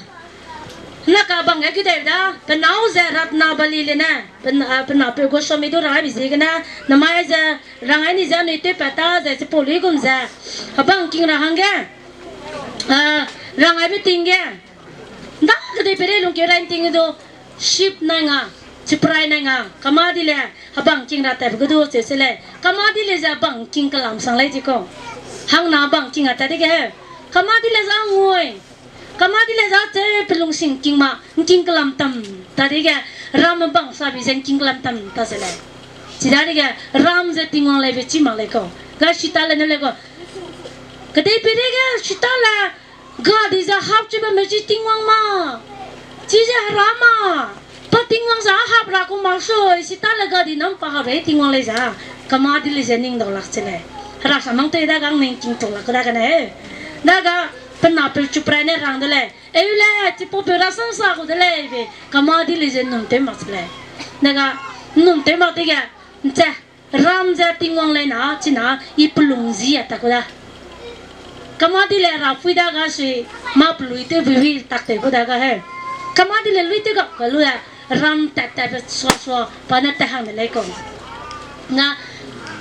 na ka bang ge kideu da, pe nâu ze Ratnabali le ne, pe, a, pe napeu Goswami du rang ai bi ziegene, namai ze, rang ai ni ze anui tewpat ta ze chipau luigum ze, a bang king ra hangge, a, rang aibe ting ge, ’ndam kedei peirei lungkeu rai ’nting du, ship nai nga, chiprai nai nga, kama di le, hebang king ra tatbe ge du cheu se lei, kama di le ze bang king kelam sang lei zi kau. Hangna bang king a tat dege, kama di le za ngui, kama di le za cheu pelungsing king ma, ’ngking kelam tam, ta dege, ram bang sabi ze ’ngking kelam tam ta se lei. Chidadege, ram ze Tingwang leibe chi mak lei kau. Ga Sita le ne lei kau. Kedei peirei ge Sita le, gadi ze hap chibe me chi Tingwang ma. Chize Hera ma. Pa Tingwang ze hap ra ku mak sui, Sita le gadi nam pa hap rei Tingwang lei ze. Kama di le ze ning dau lak che lei. Hera samang tei da gang ning king tau lak da gene. Daga pe napeu chiprai ne rang de lei. Eu le, chipaupeu rasam sa gu de lei be. Kama di le ze ’nnum tew mak che lei. Daga, ’nnum tew mak dege, ’nche, ram ze Tingwang lei na, china, i pelung zi a ta ku da. Kama di le ra pui da ga sui, mâ pelui tew bui wi tak tew ku da ga he. Kama di le lui tew gap ka lu e, ram tat tatbe sua sua, pa ne tat hang de lei kau. Na,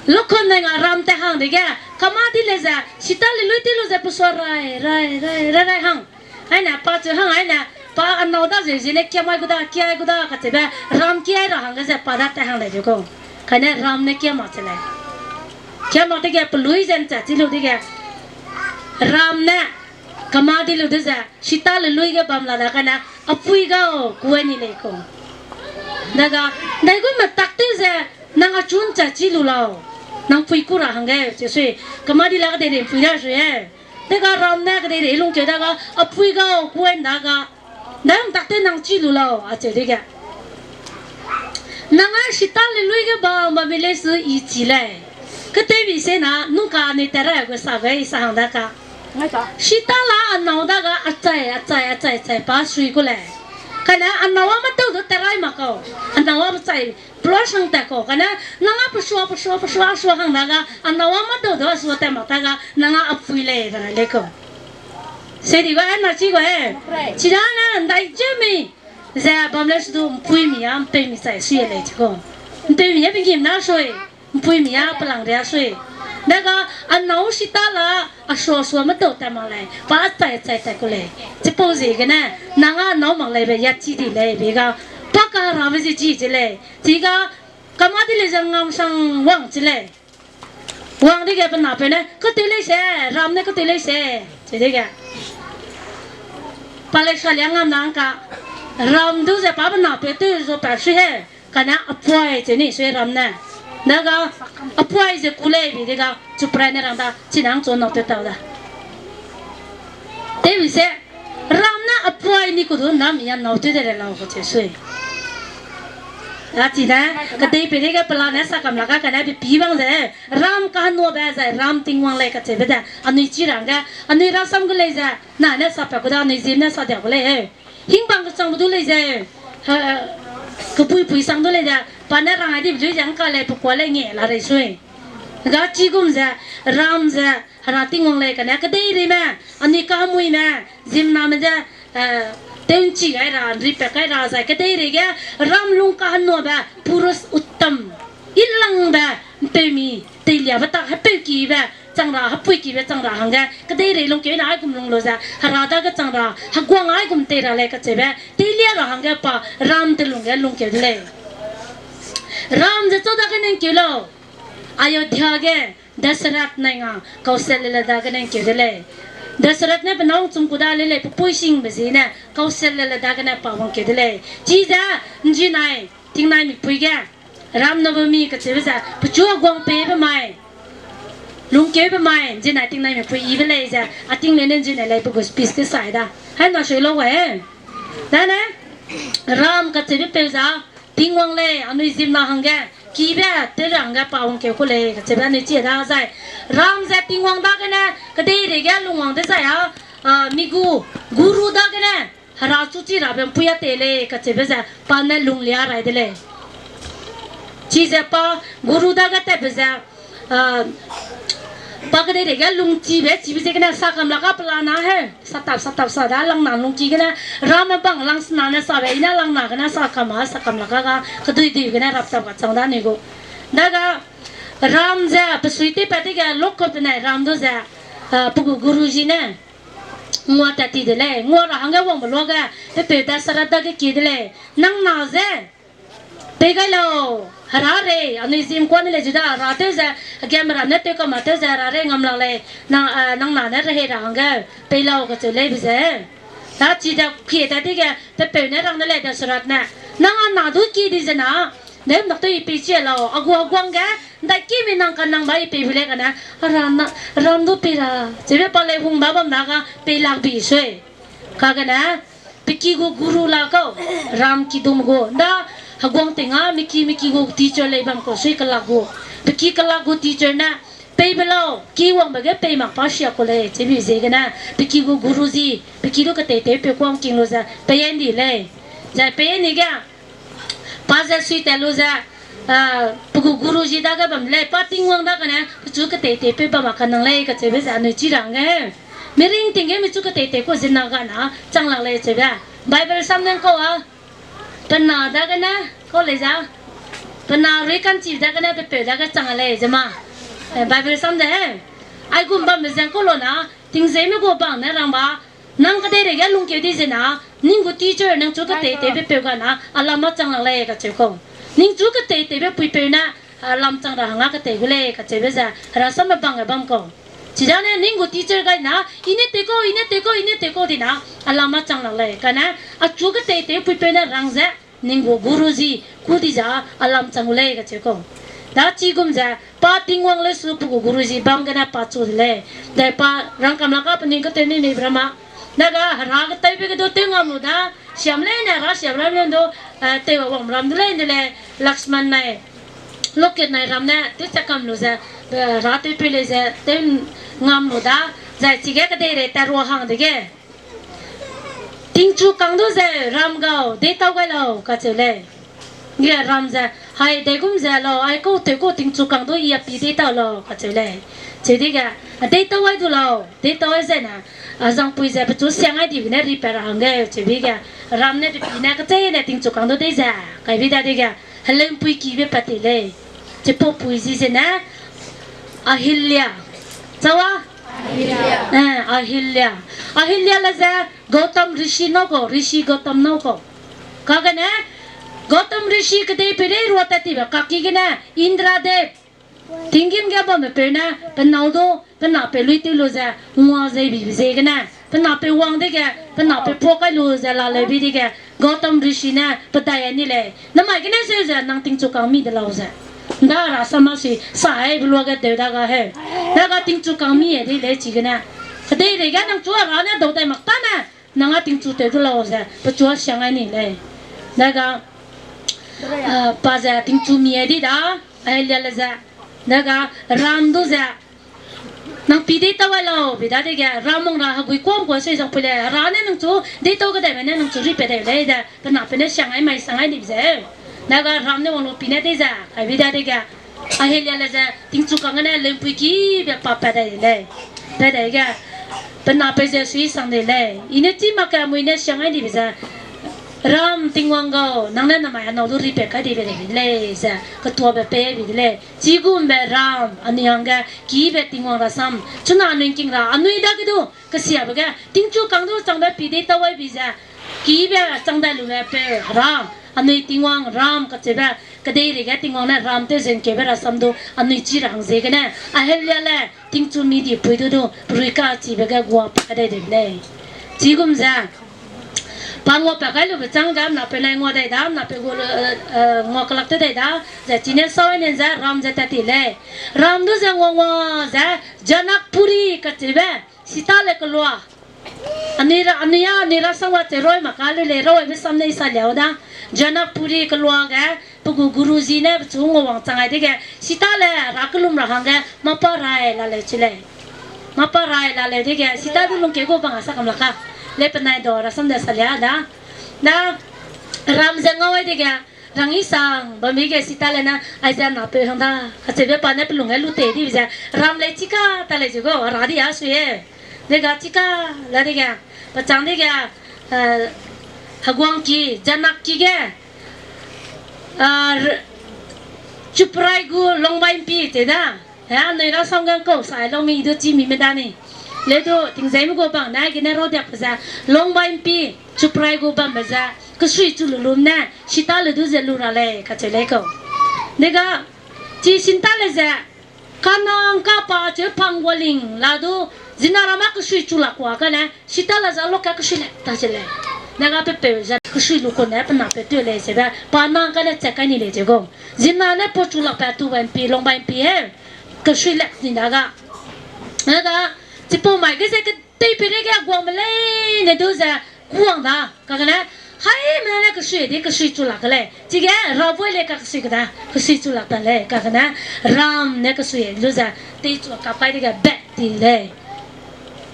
Lokhon ne nga ram tat hang dege, kama di le ze, Sita le lui tew lu ze pe sua rai, rai, rai, rai, rai hang. Aine, pa cheu hang aine, pa anâu da ze ziene kiamai gu da, kiai gu da, kacheube, ram kiai ra hangge ze pa da tat hang lei de kau. Kane ram ne kia mak che lei. Kia mak dege pelui ze ’nchat chi lu dege. Ram ne, kama di lu de ze, Sita le lui ge bam la da kane, a pui gau, kuai ni lei kau. Daga, ndaigum me tak tew ze, nang achu ’nchat chi lu lau. Nang pui ku ra hangge, che sui, kama di la kedeirei ’mpui da sui e. Dega ram ne kedeirei lungkeu daga, a pui gau, kuai ’nda ga. Ndai ’ntak tew nang chi lu lau, acheu dege. Nang a Sita le lui ge bam bam mi lei su i chi lei. Ketewbi se na, nungka anui tat ra gu sa gai sa hang da ka. Sita la anâu daga achai, achai, achai, achai pa sui ku lei. Kane anâu a medau du tat rai mak kau. Anâu a achai, pelua sang tat kau. Kane nang a pesua, pesua, pesua, sua hang daga, anâu a medau du a sua tat mak ta ga, nang a apui lei, da lei kau. Se di ga, na chi ga e. Chidane, ndai je mi. Ze bam lei su du ’mpuimi a, ’mpeumi chai sui lei chi kau. ’Mpeumi a pegim na sui. ’Mpuimi a pelangria sui. Dega anâu Sita la asua sua medau tat mak lei. Pa chai chai tat ku lei. Chipau ziegene, nang a nâu mak leibe ya chi di lei, be ga. Pa karabe zi chi chi lei. Chiga, kama di lei ze ngamsang wang chi lei. Wang dege pe napeu ne, ketei lei se, ram ne ketei lei se. Chidege. Pa lei salia ngam nang ka. Ram du ze pa pe napeu tew zu pa sui he. Kane apuai che ni sui ram ne. Dega, apuai ze ku lei bi dega, chuprai ne rang da, chinang chu nâu tew tau da. Tew se, ram ne apuai ni ku du nam ya nâu tew de le lau kacheu sui. A chine, kedei peirei ge pelane sa kam la ga kane pe pi bang ze, ram kahenuabe ze, ram Tingwang lei kacheube ze, anui chi rangge, anui rasam gu lei ze, na ne sa pa ku da, anui zim ne sa dia gu lei he. Hingbang kechangbe du lei ze, kepuipui sang du lei ze, pa ne rang ai dibe lui ze ngka lei pe kua lei nge la rei sui. Ga chigum ze, ram ze, Hera Tingwang lei kane, kedeireime, anui kahemuime, ziemmename ze, eh, tew ’nchi gai ra, ’nripat kai ra zai, kedeirei ge, ram lung kahenuabe, purus uttam, ilangbe, ’mpeumi, Teliabe tak hepeu kibe chang ra, hepui kibe chang ra hangge, kedeirei lungkeu ne aigum lung lu ze, Hera dage chang ra, heguang aigum tei ra lei kacheube, teilia ra hangge pa Ram telung ge lungkeu de lei. Ram ze chau dagene ngkeu lau, Ayodhya ge, Dasarath nai nga, Kausale le dagene ngkeu de lei. Dasarath ne pe nâu chum ku da le lei, pe pui singbe ziene, Kausale le dagene pa wangkeu de lei. Chize, nzinai, tingnai mipui ge, Ram Navami kacheube ze, pechu heguang peibe mai, lungkeube mai, nzinai tingnai mipui yibe lei ze, a ting lei ne nzinai lei pe gu speech ke sai da. Hai na sui lau gai. Dane, Ram kacheube peu za, Tingwang lei, anui zimna hangge, kibe, tew ra hangge pa wangkeu ku lei, kacheube anui chi da zai. Ram ze Tingwang dagene, kedeirei ge lungwang dezai a, a, mi gu, guru dagene, Hera chu chi rabe mpui a tei lei, kacheube ze, pa ne lunglia rai de lei. Chize pa, guru dage tatbe ze, a, pa kedeirei ge lungchibe, chibe ziegene sakam lak a pelana he, satap, satap sa da, langna lungki gene, Ramme bang langsena ne sabe, i ne langna gene sakam a, sakam lak a ga, keduidui gene raptap kachang da ni gu. Daga, Ram ze, pe sui tewpat dege, lokkopenai Ram du ze, a, pe gu guruji ne, ngua tat ti de lei, ngua ra hangge wangbe luage, pe peu Dasarath dage kie de lei, nang na ze, pei gai lau, Hera rei, anui zim kuane lei Juda, Hera tew ze, hegiame ram ne tew kama tew ze, Hera rei ngam lak lei, nang, a, nang na ne rehei ra hangge, pei lau kacheu leibe ze. Da chi da kie tat dege, pe peu ne rang de lei Dasarath ne, nang a na du kie di zena, ne mak tew i pei chi lau, a gu heguang ge, ndai kime nang ka nang ba i pei bu lei kane, a ra na, Ram du pei ra, chibe pa lei hung ba bam na ga, pei lak bi sui. Kagene, pe ki gu guru la kau, Ram kidum gu, nda heguang ting a, mi ki, mi ki gu teacher lei bam kau sui kelak gu. Pe ki kelak gu teacher ne, peibe lau, ki wangbe ge pei mak pa sia ku lei, chibe ziegene, pe ki gu guruji, pe ki du ketei tewpeu kuang king lu ze, pei a ndi lei. Zai pei a ni ge, pa ze sui tat lu ze, a, pe gu guruji dage bam lei, pa Tingwang dagene, pechu ketei tewpeu bam a kanang lei, kacheube ze anui chi ra hangge. Miring ting ge michu ketei tew ku zina ga na, chang lak lei cheube. Bible sam ne kau a, pe na dagene, kau lei za, pe na rui kanchi dagene, pe peu dage chang a lei ze ma. Eh, Bible sam de he. Aigum bambe ze kau lo na, tingzeime gu bang ne rang ba, nang kedeirei ge lungkeu di zena, ning gu teacher nang chu ketei tewbe peu ga na, a lam a chang lak lei kacheu kau. Ning chu ketei tewbe puipeu ne, a lam chang ra hang a ketei gu lei kacheube ze, Hera samme bang ge bam kau. Chidane ning gu teacher gai na, i ne tew kau, i ne tew kau, i ne tew kau di na, a lam a chang lak lei. Kane, achu ketei tew puipeu ne rang ze, ning gu guruji, ku di ze, a lam chang gu lei kacheu kau. Da chigum ze, pa Tingwang leu su pe gu guruji bam gene pa chu de lei. Dai pa rangkam lak a pe ning ketew ni nei bra ma. Daga Hera ketewbe ge du tew ngam lu da, siam leine Hera siam ram leu du, eh, tew a wang ram du lei de lei, Lakshman nai, Loket nai ram ne, tew chakam lu ze, eh, Hera tewpeu lei ze, tew ngam lu da, zai chige kedeirei tat rua hang dege, tingchu kang du ze, Ram gau, deitau gai lau, kacheu lei. Ge Ram ze, hai, daigum ze lau, ai kau tew kau tingchu kang du i a pi deitau lau, kacheu lei. Cheu dege, deitau ai du lau, deitau ai zene, a zangpui ze pechu siang ai dibe ne ripat ra hangge, cheu dege, Ram ne pe pi ne kecheîne tingchu kang du dei ze, kaibi dadege, heleumpui kibe pat ti lei. Chipau pui zi zene, Ahilya. Chawa? Eh, Ahilya. Ahilya le ze Gautam Rishi nâu kau, Rishi Gautam nâu kau. Kagene, Gautam Rishi kedei peirei rua tat tibe kaki gene, Indra de, tinggîm ge bamme peu ne, pe nâu du, pe napeu lui tew lu ze, ngua zei bibe ziegene, pe napeu wang dege, pe napeu puak kai lu ze laleu bi dege, Gautam Rishi ne, pedai a ni lei. Namai gene zeu ze, nang tingchu kang mi de lau ze. Nda Hera sama sui, sa ai be luage deu daga heu. Daga tingchu kang mi e dei lei chigene. Kedeirei ge nang chu Hera ne dau dai mak tane, nang a tingchu tew du lau ze, pechu a siang ai ni lei. Daga, ah, pa ze tingchu mi e di da, Ahilya le ze. Daga, Ram du ze, nang pi deitau ai lau, bi dadege, Ram wang ra hegui kuam kua sui zangpui lei, Hera ne nang chu, deitau kedeime ne nang chu ripat dei lei de, pe napeu ne siang ai mai sang ai ni ze. Daga Ram ne wang lu pi ne dei ze, kaibi dadege, Ahilya le ze, tingchu kang gene leumpui kibe pa pat dai lei. Pat dai ge, pe napeu ze sui sang dei lei. I ne chi mak ke mui ne siang ai dibe ze, Ram Tingwang gau, nang ne namai anau du ripat kai dibe de lei ze ketuabe pei bi de lei. Chigumbe Ram, anui hangge kibe Tingwang rasam, chuna anui ngking ra, anui dage du kesiabe ge tingchu kang du changbe pi dei tau ai bi ze, kibe chang dai lume pe ra, anui Tingwang Ram kacheube, kedeirei ge Tingwang ne Ram tew ze ngkeube rasam du anui chi ra hang ziegene, Ahilia le tingchu mi di pui du du perui kachibe ge gua pa kadai de lei. Chigum ze, pa ngua pa kai lube châng ge, napeu nai ngua dai da, napeu gu, eh, eh, ngua kelak te dai da, ze chine sau nen ze Ram ze tat ti lei. Ram du ze ngua ngua ze, Janakpuri kacheube, Sita le kelua. Anui ra, anui a, anui rasam wa che roi mak ka lu lei, roi be sam nei sa liau da. Janakpuri kelua ge, pe gu Guruji ne pechu ngua wang chang ai dege, Sita le ra kelum ra hangge, mâ pa rai la leu chi lei. Mâ pa rai la leu dege, Sita du lungkeu gu bang a sa kam la ka. Le penai dau rasam de sa lia da. Da, Ram ze ngau ai dege, rang i sang bam mi ge Sita le na, aize napeu hang da, kacheube pa ne pelung ge lu tei di ze, Ram lei chika ta lei ze gu, ra di a sui e. Dega chika, la dege, pechâng dege, eh, heguangki, Janakki ge, ah, r-, Chuprai gu Longbaimpi te da. He, anui rasam ge kau sai lau mi du chi mi me da ni. Le du, tingzei me gu bang ne, gene rau diak pe ze, Longbaimpi, Chuprai gu bambe ze, kesui chu lu lum ne, Sita le du ze lu ra lei, kacheu lei kau. Dega, chi Sita le ze, kanang kapa cheu pang gualing la du, zina ra mâ kesui chu lak kua kane, Sita le ze lok ka kesui le ta che lei. Dega pepeu ze kesui lu kune pe napeu teu lei sebe, pa nang kane che kai ni lei ze gu. Zina ne pa chu lak pe tu bai mpi, Longbaimpi he. Kesui le ni da ga. Dega, chipau mai ge ze ke tei peireige heguangme leine du ze kuang da, kagene, haimena ne kesui di kesui chu lak ke lei. Chige, Ravoi le kakesui keda, kesui chu lak ta lei, kagene, Ram ne kesui lu ze, teichu kap kai dege bet ti lei.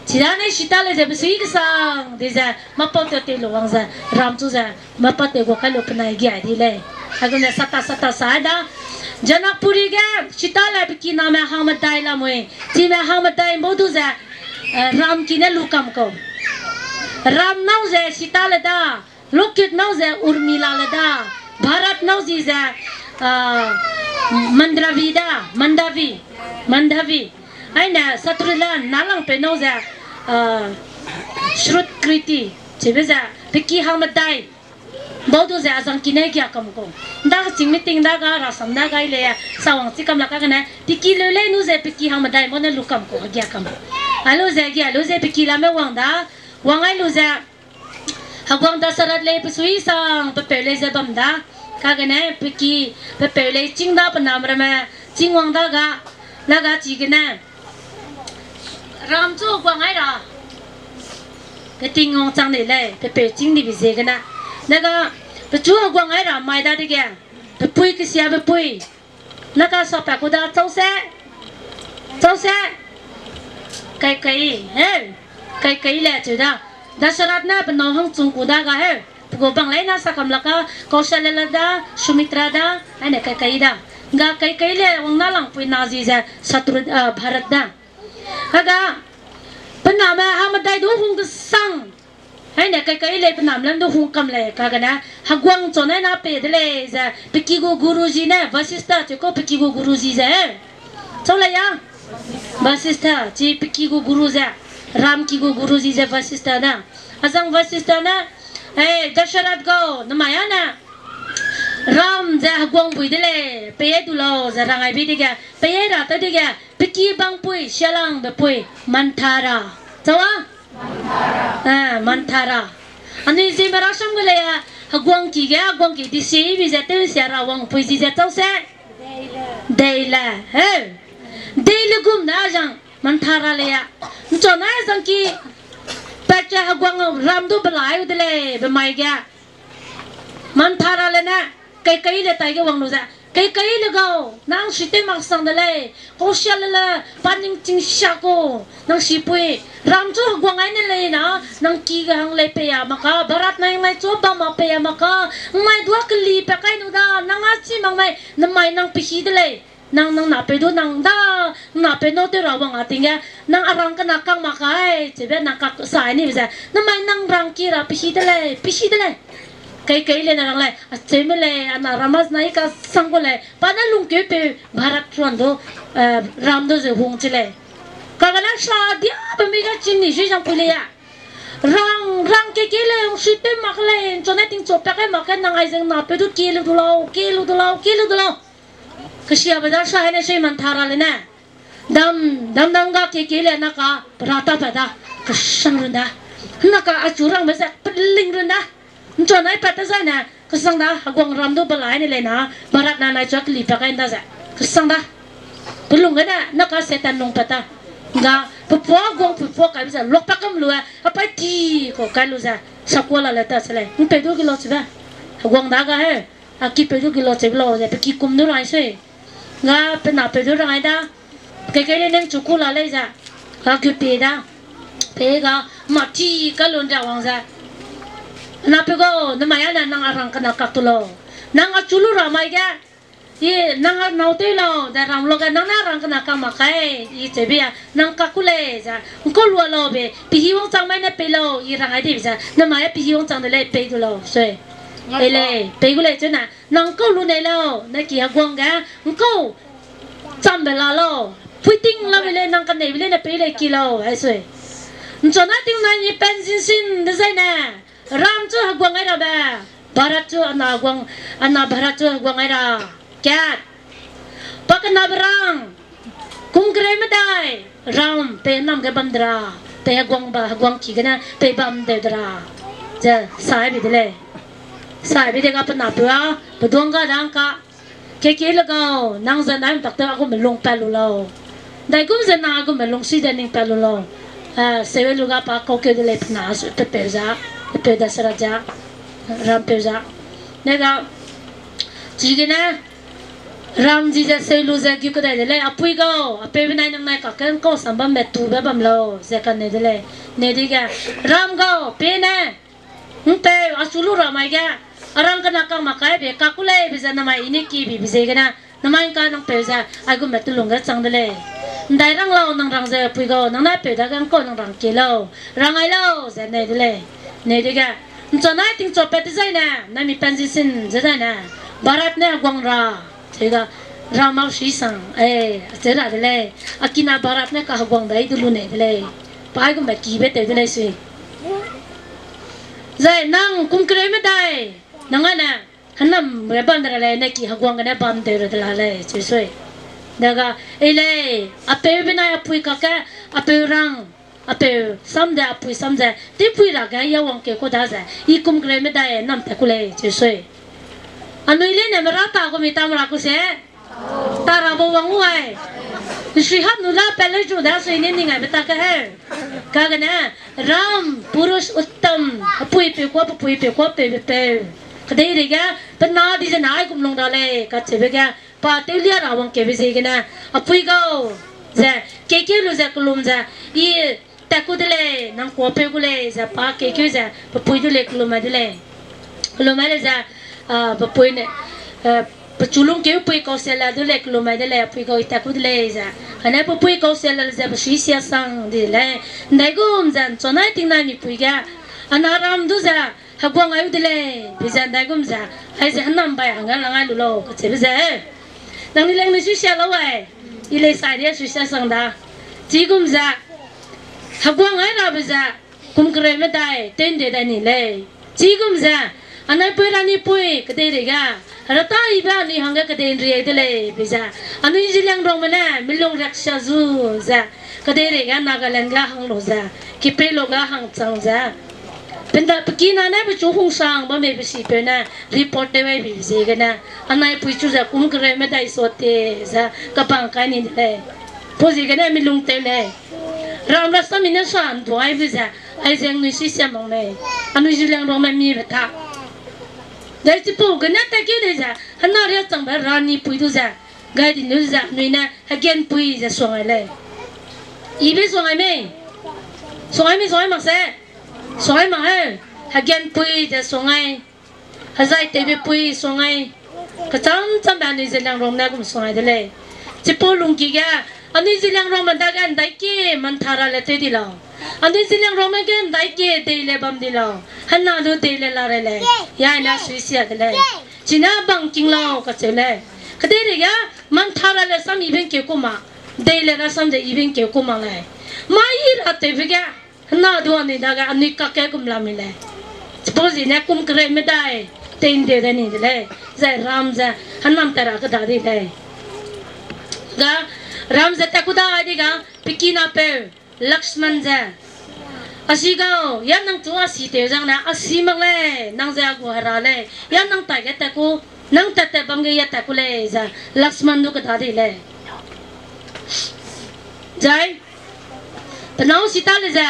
Chida ne Sita le ze besui kesang di ze, mâ pau te tei lu wang ze, Ram chu ze, mâ pa te gu kai lu penai gia di lei. Agum ne sata sata sai da, Janakpuri ge, Sita le pe kiname hangmedai lamui, chime hangmedai bau du ze, eh, Ram ki ne lu kam kau. Ram nâu ze Sita le da, Lokit nâu ze Urmila le da, Bharat nâu zi ze, ah, Mandravi da, Mandavi, Mandhavi. Aine Shatrughan nalangpeu nâu ze, ah, Shrutkriti, chibe ze, pe ki hangmedai, bau du ze azang ki ne gia kam kau. Nda keching meeting da ga, rasam da ga i lei, sawang chi kam la kagene, pe ki leu lei nu ze pe ki hangmedai bau ne lu kam kau, gia kam. Alu ze gia lu ze pe ki lame wang da, wang ai lu ze, heguang Dasarath lei pe sui sang pepeu lei ze bam da. Kagene pe ki pepeu lei chîng da pe nam ramme chîng wang da ga, la ga chigene, Ram chu heguang ai ra. Keting wang chang nei lei, pepeu chîng dibe ziegene. Dega, pechu heguang ai ra mai dadege, pepui kesiabe pui. Na ka sa pa ku da, chause, chause, Kaikeyi, he, Kaikeyi le cheu da. Dasarath ne pe nâu hangchung ku da ga he. Pe gu bang lei na sa kam la ka, Kausalya le da, Sumitra da, aine Kaikeyi da. Nga Kaikeyi le wang nalangpui na zi ze Shatru, ah, Bharat da. Kaga, pe name hangmedai du hung kesang. Aine Kaikeyi lei pe nam lam du hung kam lei kagene, heguang chau nai na pei de lei ze, pe ki gu Guruji ne, Vasistha cheu kau pe ki gu Guruji ze, he. Chau lei ya? Vasistha, chi pe ki gu Guru ze, Ram ki gu Guruji ze Vasistha da. Azang Vasistha ne, eh, Dasarath gau, namai â ne, Ram ze heguang bui de lei, pei ai du lau ze rang ai bi dege, pei ai ra tau dege, pe ki bangpui, sialangbe pui, Manthara. Chau a? Eh, Manthara. Anui Zeme rasam ge lei a, heguangki ge, heguangki di si bi ze tew sia ra wangpui zi ze chause? Deile, he. Deile gum da zang, Manthara lei a. Nchau nai zang ki, pat ze heguang Ram du belai u de lei, be mai ge. Manthara le ne, Kaikeyi le taige wang lu ze, Kaikeyi le gau, nang si tew mak sang de lei, Kausalya le, pa ningching sia ku, nang sipui, Ram chu heguang ai ne lei na, nang ki ge hang lei pei a mak ka, Bharat nai ngai chu bam a pei a mak ka, ngai dua keli pa kai nu da, nang a chi mak mai, namai nang pehî de lei. Nang, nang napeu du nang da, napeu nâu tew ra wang a ting ge, nang a rang kena kang mak kai, chibe nang kak sai ni be ze, namai nang rangki ra pehî de lei, pehî de lei. Keikei le ne rang lei, acheume lei, ana ram a zena i kasang gu lei, pa ne lungkeupeu Bharat ruan du, eh, ram du ze hung chi lei. Kagene sa diabe mi ga chini sui zang pui lei a. Rang, rang keikei lei, hung sui tew mak lei, nchane tingchua pa kai mak ge nang ai zeng napeu du kie lu du lau, kie lu du lau, kie lu du lau. Kesiabe da sa hene sui man tha ra le ne. Dam, dam dam ga keikei le na ka, pe ra ta pa da, kesang run da. Na ka achu rangbe ze peling run da. Nchua nai pat te zai ne, kesang da, heguang ram du bela ne lei na, Bharat na nai chua keli pa kai nda ze. Kesang da. Pelung gene, na ka Satan lung pat ta. Nga, pepua guang pepua kaibe ze, lok pa kam lu e, apai ti ko kai lu ze, sakua la le ta se lei. Mpeu du gilo chibe. Heguang da ga he. A kipeu du gilo chibe lau ze, pe ki kum du rai sui. Nga pe napeu du rangai da, keikei le nang chu ku la lei ze, a gu pie da, pe ga mâ ti ka lun ra wang ze, napeu gau, namai a ne nang a rang kena kak tu lau. Nang achu lu ra mai ge, i nang a nâu tew lau, de ram lo ge nang ne a rang kena kak mak kai, i cheube a, nang kak ku lei ze, nkau lua lau be, pehî wangchang mai ne pei lau, i rangai dibe ze, namai a pehî wangchang de lei, pei du lau, sui. E lei, pei gu lei cheu na, nang nkau lu nei lau, ne ki heguang ge, nkau chambe la lau, puiting lau be lei, nang kaneibe lei ne pei lei ki lau, ai sui. Nchana ting nai ni pen zinsin dezai ne, ram chu heguang ai rabe, Bharat chu ana heguang, ana Bharat chu heguang ai ra. Kat. Pa kenabe rang. Kum kereu medai. Ram, pei nam ge bam de ra. Pei heguang ba, heguang ki gene, pei bam deu de ra. Ze, sai bi de lei. Sai bi de ga pe napeu a, pe duang ga dang ka. Keikei le gau, nang ze nai mtak te a gume lung pat lu lau. Ndaigum ze nang a gume lungsui de ning pat lu lau. A, sewe lu ga pa kau keu de lei pe na, pe peu za, pe peu da sera za, ram peu za. Ne ga, chigene, ram zi ze seu lu ze gu kedai de lei, apui gau, apeu benai nang nai kakge nkau sam bambe tube bam lau, ze kaneu de lei. Neu dege, ram gau, pe ne, mpeu, achu lu ra mai ge, a rang kena kak mak kai be, kak ku lei be ze namai i ne ki bi be ziegene, namai ngka nang peu ze, aigume telung ge chang de lei. Ndai rang lau nang rang ze pui gau, nang ne peu dage ngkau nang rang kie lau, rang ai lau, ze neu de lei. Neu dege, nchua nai tingchua pat dezai ne, nami pen zi sin dezai ne, Bharat ne heguang ra, cheu ga, ram au si sang, e, acheu ra de lei. A kina Bharat ne ka heguang dai du lu nei de lei. Pa aigumbe kibe tew de lei sui. Zai nang kum kereu medai, nang a ne, henam ge bam de ra lei, ne ki heguang gene bam deu ra de la lei, cheu sui. Dega, e lei, apeu benai apui kakge, apeu rang, apeu sam ze, apui sam ze, tewpui ra ge ya wangkeu ku da ze, i kum kereu medai nam tat ku lei, cheu sui. Anui leine mera ta gu mi ta mera ku se, ta ra ba wang u ai. Nsui hap nu la pat lei chu da sui ne ning aibe ta ke heu. Kagene, ram, purush uttam, apui peu kua, pe pui peu kua, peu peu peu. Kedeirei ge, pe na di ze na aigum lung ra lei, kacheube ge, pa tewlia ra wangkeube ziegene, apui gau, ze, keikeu lu ze kelum ze, i tat ku de lei, nang kuapeu gu lei, ze pa keikeu ze, pe pui du lei kelum ai de lei. Kelum ai le ze, a, pe pui ne, a, pechu lungkeu pui kau sia la du lei kelum ai de lei, apui gau i tat ku de lei ze. Ane pe pui kau sia la ze, pe sui sia sang di lei. Ndaigum ze, nchua nai ting nai mipui ge, ana ram du ze, heguang ai u de lei, be ze ndaigum ze, aize henam bai hangge lang ai lu lau, kacheube ze. Nang ni leng ni sui sia lau ai, i lei sai de sui sia sang da. Chigum ze, heguang ai rabe ze, kum kereu medai, tew nde dai ni lei. Chigum ze, anai pui ra ni pui, kedeirei ge, hera ta ibe anui hangge kedei nriai de lei, be ze. Anui Zeliangrongme ne, milung riaksia zu ze, kedeirei ge Nagaland ge hang lu ze, kipei lu ge hang chang ze. Penda pekina ne pechu hungsang bamme pe sipeu ne, report tew ai bi ziegene, anai pui chu ze kum kereu medai sa te ze, kabang kai ni de lei. Pau ziegene milung tew lei. Ram ra sami ne sa nduai be ze, aize anui sui sia mak mei. Anui Zeliangrongme mibe ta. Dai chipau gene tat keu de ze, hena ria changbe ra ni pui du ze, gai di lu ze, anui ne, hegenpui ze suang ai lei. Ibe suang ai mei. Suang ai mei, suang ai mak se. Suang ai mak heu. Hegenpui ze suang ai. Hezai tewbe pui suang ai. Kecham chambe anui Zeliangrong ne gum suang ai de lei. Chipau lungki ge, anui Zeliangrongme dage ndai ki mantha ra le tew di lau. Anui Zeliangrongme ge ndai kie dei le bam di lau. Hena du dei le la re lei. Yai na sui sia de lei. Chine bang king lau kacheu lei. Kedei rege, mantha ra le sam i bengkeu ku ma. Dei le ra sam ze i bengkeu ku ma lei. Mai i ra tewbe ge, hena du anui dage anui kak ge gum la mi lei. Chipau zi ne kum kereu medai, tei ndeu de ni de lei. Zai ram ze, hênam tat ra keda di lei. Ga, ram ze tat ku dai di ga, pe kinapeu, Lakshman ze. A si gau, ya nang chu a si tew zang ne, a si mak lei, nang ze a gu hera lei, ya nang tai ge tat ku, nang tat tat bam ge ya tat ku lei ze, Lakshman du keda di lei. Zai, pe nâu Sita le ze,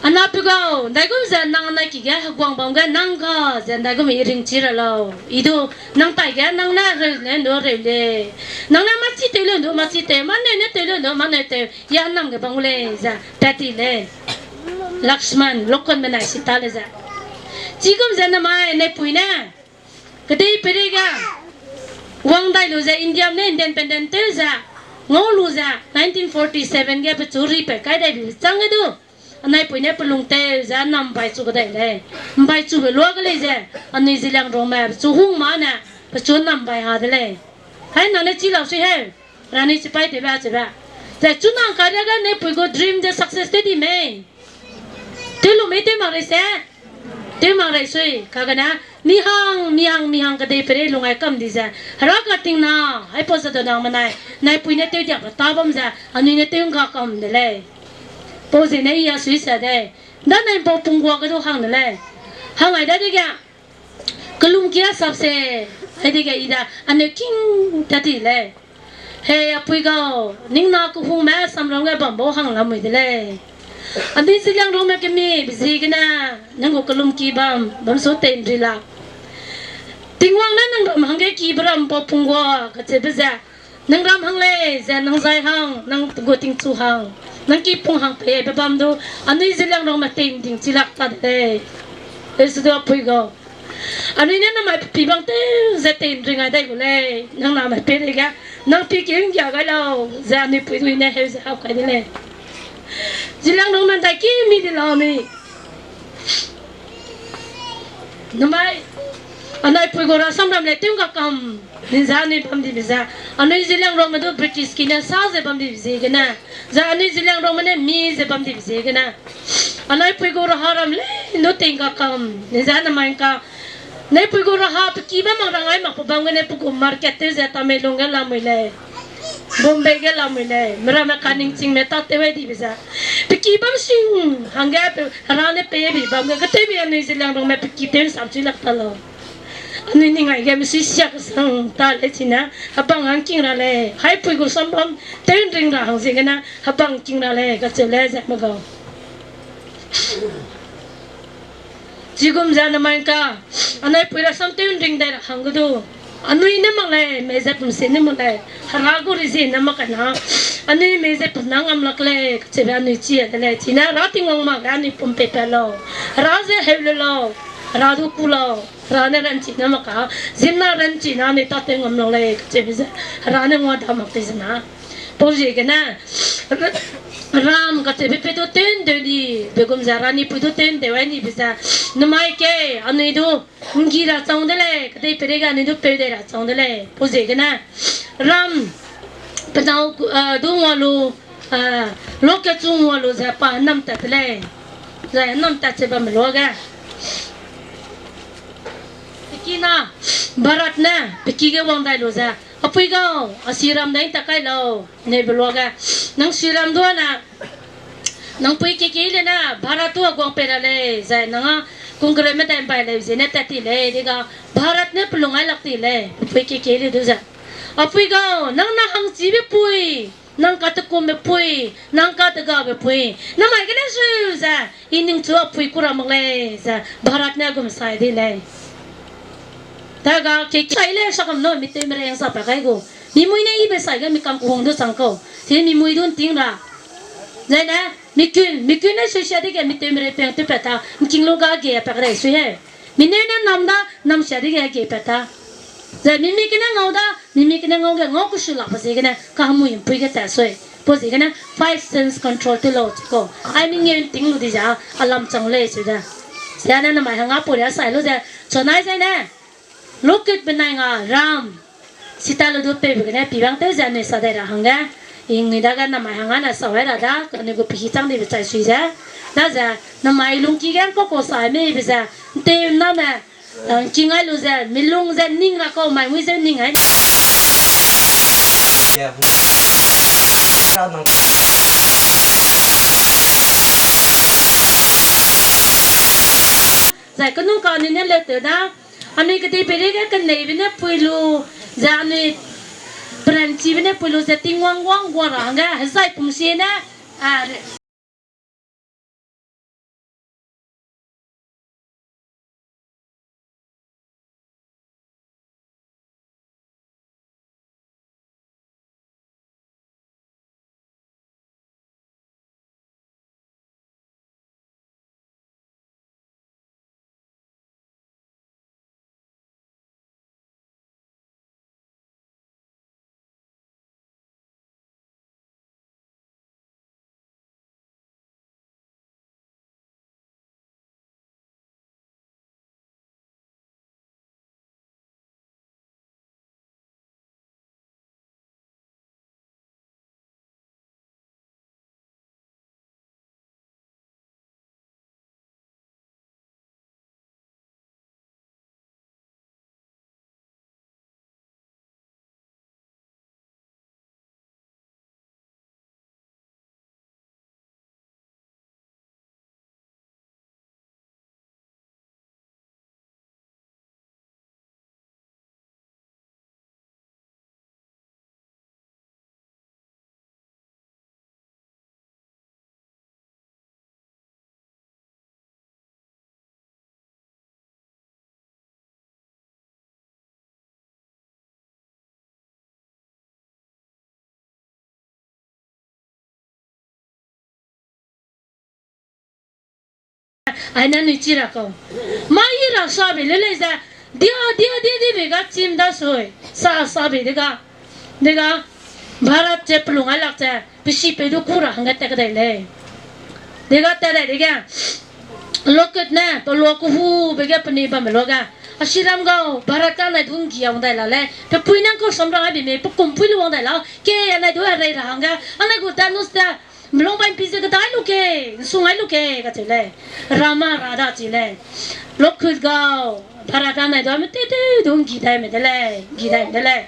a napeu gau, ndaigum ze nang anai ki ge heguang bam ge nang ga ze ndaigum i ringchi ra lau. I du, nang tai ge nang ne reu ne ndu reu lei. Nang ne machi tew le ndu machi tew, maneu ne tew le ndu maneu tew, ya nam ge bam gu lei ze, pat ti lei. Lakshman, lokonme nai Sita le ze. Chigum ze namai, naipui ne. Kedei peireige, wang dai lu ze Indiame ne independent tew ze, ngau lu ze nineteen forty seven ge pechu ripat kai dai bi chang ge du, anaipui ne pelung tew ze nam bai chu kedai lei. Mbai chube luage lei ze, anui Zeliangrongme pechu hung ma ne, pechu nam bai ha de lei. Hai nang ne chi lau sui heu, Rani chipai tewbe chebe. Ze chunang kariage naipui gu dream ze success tew di mei. Tew lu mei tew mak rei se. Tew mak rei sui, kagene, mi hang, mi hang, mi hang kedei peirei lung ai kam di ze. Hera kating na, aipau ze donang menai, naipui ne tew diak ra ta bam ze, anui ne tew ngga kam de lei. Pau ziegene i a sui sa de. Danai ’mpau punggua ge du hang de lei. Hang ai dadege, kelumki a sap se, aidege i da, anui king tat ti lei. Hei, apui gau, ning na kehungme samram ge bam bau hang lamui de lei. Anui Zeliangrongme kemi be ziegene, nang gu kelumki bam, bam su tei ’nri lak. Tingwang ne nang ram hangge kibe ram ’mpau punggua kacheube ze, nang ram hang lei ze nang zai hang, nang gu tingchu hang, nang ki pung hang peibe bam du, anui Zeliangrongme tei ’nding chi lak ta de lei. Esu du apui gau. Anui ne namai pe pî bang tew ze tei ’nring ai dai gu lei, nang namai peireige, nang pî ki ’nggia gai lau, ze anui pui dui ne heu ze hap kai de lei. Zeliangrongme ’ndai ki mi di lau anui. Namai, anaipui gu rasam ram lei tew ’ngga kam, ni ze anui bam dibe ze, anui Zeliangrongme du British ki ne sa ze bam dibe ziegene, zai anui Zeliangrongme ne mi ze bam dibe ziegene, anaipui gu raha ram lei du tei ’ngga kam, ni ze namai ’ngka, naipui gu raha pe ki bam mak rang ai mak pe bam gene pe gu market tew ze Tamenglong ge lamui lei. Bombay ge lamui lei, meramme kaningchingme tâtew ai dibe ze. Pe ki bam sing, hangge pe, hera ne pei bi bam ge, ketewbi anui Zeliangrongme pe ki tew ’nsam chui lak ta lau. Anui ning aige misui sia kesang ta lei chine, hebang hang king ra lei, haipui gu sam bam, tew ’nring ra hang ziegene, hebang king ra lei, kacheu lei ze me gau. Chigum ze namai ’ngka, anaipui rasam tew ’nring dai ra hangge du, anui ne mak lei, mei ze pum sie ne mak lei, hera gu rezie ne mak kai na, anui mei ze pum na ngam lak lei, kacheube anui chi de lei, chine hera Tingwang mak ge anui pum peipat lau, hera ze heu le lau, hera du ku lau, hera ne ranchi ne mak ka, ziemmena ranchi ne anui tâtew ngam lau lei, kacheube ze, hera ne ngua da mak tei ze na. Pau ziegene, ram kacheube pe du tew ’ndeu di, be gum ze, ranipui du tew ’ndeu ai nibe ze, namai ke, anui du, ’nggi ra chang de lei, kedei peireige anui du peu dei ra chang de lei, pau ziegene, ram, pe nâu, eh, du ngua lu, eh, loke chu ngua lu ze pa hênam tat de lei, zai hênam tat ze bamme luage. Pe ki na, Bharat ne, pe ki ge wang dai lu ze, apui gau, a si ram dai ta kai lau, neibe luage, nang si ram du ne, nang pui keki le ne, Bharat du a guang pei ra lei, zai nang a, kungkereu medai ’mbai lei ziegene tat ti lei, dega, Bharat ne pelung ai lak ti lei, pe pui keki le du ze. Apui gau, nang na hangchibe pui, nang katekumbe pui, nang kategabe pui, namai gene zu ze, i ningchu apui ku ra mak lei ze, Bharat ne gum sai di lei. Daga keki sai le sakam no, mi tew merei hangsa pa kai gu. Mi mui ne ibe sai ge mi kangkehung du chang kau. Chi mi mui du ’nting ra. Zai ne, mi kun, mi kun ne sui sia dege mi tew merei peng tew pat ta, ’ngking lu ga ge pa kerei sui he. Mi neu ne nam da, nam sia dege ge pat ta. Zai mi mik gene ngau da, mi mik gene ngau ge ngau kesu lak pa ziegene, kahamui ’mpui ge tat sui. Pau ziegene five sense control tew lau chi kau. Ai mingeu nting lu di ze, a lam chang lei cheu de. Zene namai hangge pau ria sai lu ze, chunai zene, lokut benai nga ram. Sita lu du peibe gene pibang tew ze anui sa dai ra hangge. Ingnui dage namai hangge ne sa wai ra da, anui gu pehî chang dibe chai sui ze. Daze, namai lungki ge ngkau kau sa meibe ze, ntew name, ngking ai lu ze, milung ze ning ra kau mai mui ze ning ai. Zai kenu ka anui ne leu tew da, anui kedeipeirei ge keneibe ne pui lu, ze anui peranchibe ne pui lu, ze Tingwang wang guang ra hangge, hezai pum sie ne, a, Aine anui chi ra kau. Mai ra sabe le lei ze, dia, dia, dia, dibe ga chim da sui. Sa, sabe dega. Dega, Bharat ze pelung ai lak ze, pesi pe du ku ra hangge tat kedai lei. Dega tat dai dege, lokut ne, pelua kuhube ge penui bamme luage. Ashiram gau, Bharat ka nai du nggi a wang dai la lei. Pe pui nang kau samrang ai bi me, pe kumpui lu wang dai la. Ke, anai du herei ra hangge. Anai gu Dhanus te, melung bai mpi ze kedai lu ke, nsung ai lu ke, kacheu lei. Rama ra da chi lei. Lokut gau, Bharat ka nai du me tew tew du nggi dai me de lei, nggi dai me de lei.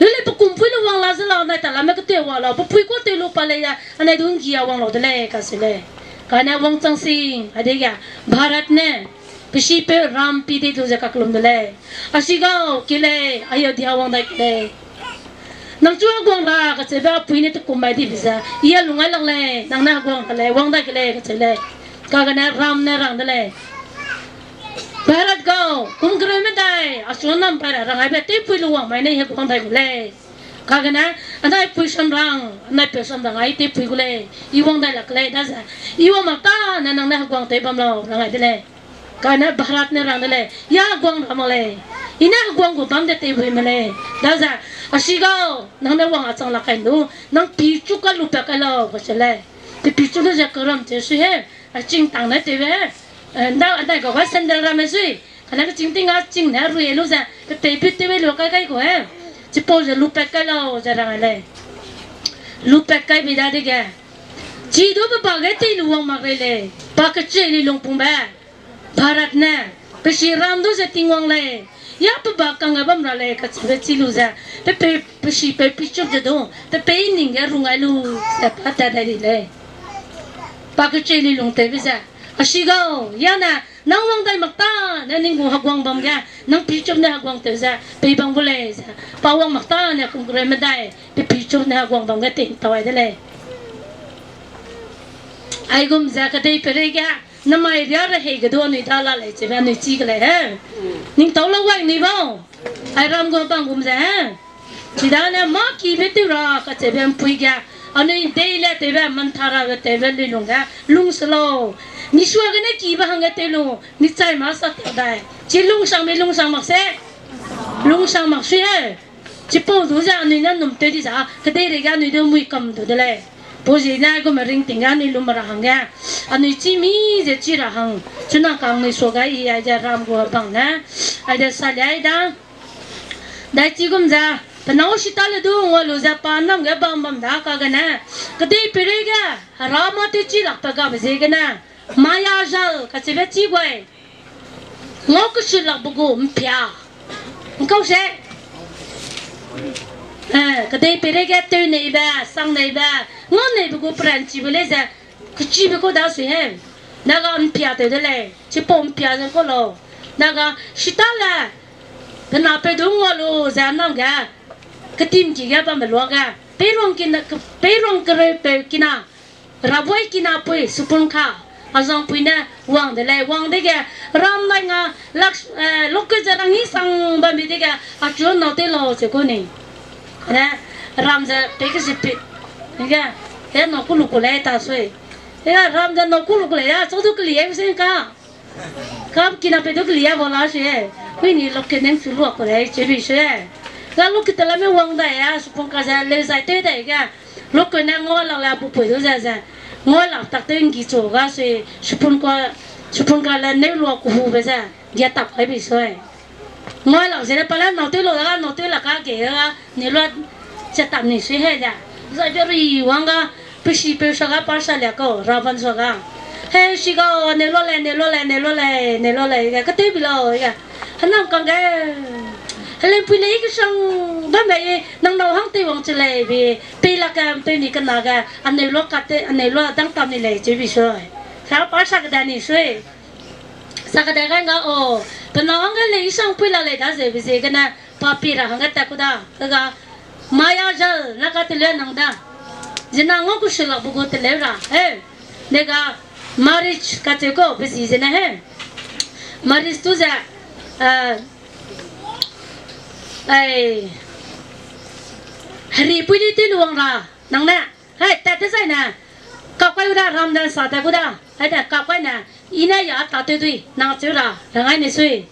Lu lei pe kumpui lu wang la ze lau, nai ta la me ketew wa lau, pe pui ku tew lu pa lei ya, anai du nggi a wang lau de lei, kacheu lei. Kane wangchang sing, adege, Bharat ne, pesipeu Ram pi di lu ze kakelum de lei. Asi gau, ki lei, Ayodhya wang dai ki lei. Nang chu heguang ra kacheube apui ne tekum mai dibe ze, I a lung ai lak lei, nang ne heguang ka lei, wang dai ke lei, kacheu lei. Kagene Ram ne rang de lei. Bharat gau, kum kereu medai, a chu nam pai ra rang aibe tewpui lu wang mai ne heguang dai gu lei. Kagene, anai pui samrang, anai peu samrang ai tewpui gu lei, I wang dai lak lei, daze, I wang mak tane nang ne heguang tew bam lau, rang ai de lei. Kane Bharat ne rang de lei, ya heguang ra mak lei. I ne heguang gu bam de tewpui me lei. Daze, asi gau, nang ne wang a chang lak kai ndu, nang pichuk ka lupat kai lau, kacheu lei. Te pichuk lu ze keram cheu sui he, a ching tang ne tewbe, nda, anai gau ga sandal ramme sui. Kane keching ting a ching ne rui lu ze, pe pei pit tewbe lu kai kai ku he. Chipau ze lupat kai lau ze rang ai lei. Lupat kai bi dadege, chi du pe ba ge tei lu wang mak rei lei. Pa kechei li lungpungbe, Bharat ne, pesi Ram du ze Tingwang lei. Ya pe ba kangge bam ra lei kacheube chi lu ze, pe pe, pesipeu pichuk ze du, pe pei ning ge rung ai lu, ze pa tat dai di lei. Pa kechei li lungtewbe ze, asi gau, ya ne, nang wang dai mak tane ning gu heguang bam ge, nang pichuk ne heguang tew ze, pei bam gu lei ze, pa wang mak tane kum kereu medai, pe pichuk ne heguang bam ge tei tau ai de lei. Aigum ze kedeipeirei ge, namai ria rehei ge du anui da la lei cheube anui chi ke lei he. Ning tau lau wai nui bau. Ai ram gu bang gum ze he. Chidane mâ kibe tew ra kacheube mpui ge, anui dei le tewbe, mantharabe tewbe luilung ge, lung se lau. Misua gene kibe hangge tew lu, michai ma sa ta dai. Chi lungsang mi lungsang mak se. Lungsang mak sui he. Chipau du ze anui ne num tew di za, kedeirei ge anui du mui kam du de lei. Pau zie ne gume ringting ge anui lum ra hangge, anui chî mi ze chî ra hang, chuna kang nui suage i aize ram gu bang ne, aize salia da. Dai chigum ze, pe nâu Sita le du ngua lu ze pa nam ge bam bam da kagene, kedei peireige, Hera mâ tewchi lakbe gabe ziegene, Maya jal kacheube chi guai, ngau kesu lakbe gu mpia. Ngkau se, eh, kedei peireige tew neibe, sang neibe, ngau neibe gu peranchibe lei ze, kechibe kau da sui he. Daga mpia tew de lei, chipau mpia ze kau lau. Daga Sita le, pe napeu du ngua lu ze nam ge, ketimki ge bambe luage, peiruang kina, peiruang kereupeu kina, Rabuai kina pui, supun ka, azangpui ne wang de lei, wang dege, ram nai nga, lak, eh, lokke ze rang hi sang bambe dege, achu nâu tew lau ze kau ni. Ne, ram ze pe kesi pi, ge, e nâu ku lu ku lei ta sui. E ram ze nâu ku lu ku lei ya, chau du keli e se ka. Kam kina pe du keli a ba la se. Hui ni lokke neng chu lua ku lei, chebi se. Ga lokke telame wang dai ya, supun ka ze leu zai tew dai ge. Lokke ne ngau lak le pupui du ze ze. Ngau lak tak tew nggi chu ga sui, supun ka, supun ka le neu lua ku hu be ze. Gia tap kai bi sui. Ngau lak ze le pa le nâu tew lau ga, nâu tew lak ka ge ga, ne lua ze tap ni sui he ze. Zai be ri wang ga, pe sipeu sa ga pa sa lia kau, Ravan sa ga. He si ga, ne lua lei, ne lua lei, ne lua lei, ne lua lei, ga ketew bi lau, ga. Henam kang ge. Helempui lei kesang bambe, nang nâu hang tei wang che lei bi, pei lak ge, mpeu ni kena ge, aneu lua kate, aneu lua dang tam ni lei, chebi sui. Sa pa sa keda ni sui. Sa keda ga nga o, pe nâu hangge lei isangpui la lei da zeube ziegene, pa pi ra hangge tat ku da, ga, Maya jal, na ka teleu nang da. Zena ngau kesu lakbe gu teleu ra, he. Dega, marriage kacheu kau, be zi zene he. Marriage tu ze, eh, ai, heripui lei tew lu wang ra, nang ne, hai, tat te zai ne, kap kai gu da, ram dan sa tat gu da, hai de, kap kai ne, i ne ya ta tew dui, nang cheu ra, rangai ne sui.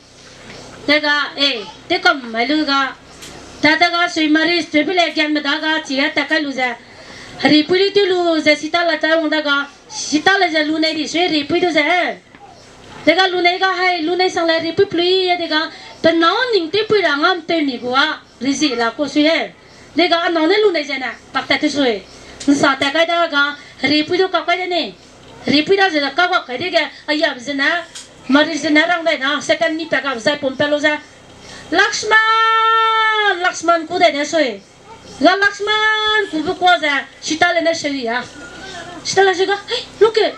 Dega, e, te kam mai lu ga, tat te ga sui marriage tew pe lei gianme da ga, chi a tat kai lu ze, heripui lei tew lu ze, Sita le chai wang da ga, Sita le ze lu nei di sui heripui du ze, he. Dega lunei ga hai, lunei sang le ripui plui e dega, pe nâu ning tewpui ra ngam tew ni gu a, rizi la ku sui he. Dega a nâu ne lunei zene, pak tat te sui. Nsa tat kai da ga, ripui du kap kai de ni. Ripui da ze kap kai dege, a yam zene, mari zene rang dai na, second ni pa ga zai pum pa lu ze. Lakshman, Lakshman ku dai ne sui. Ga Lakshman kube kua ze, Sita le ne seu ya. Sita le seu ga, hei, lokke.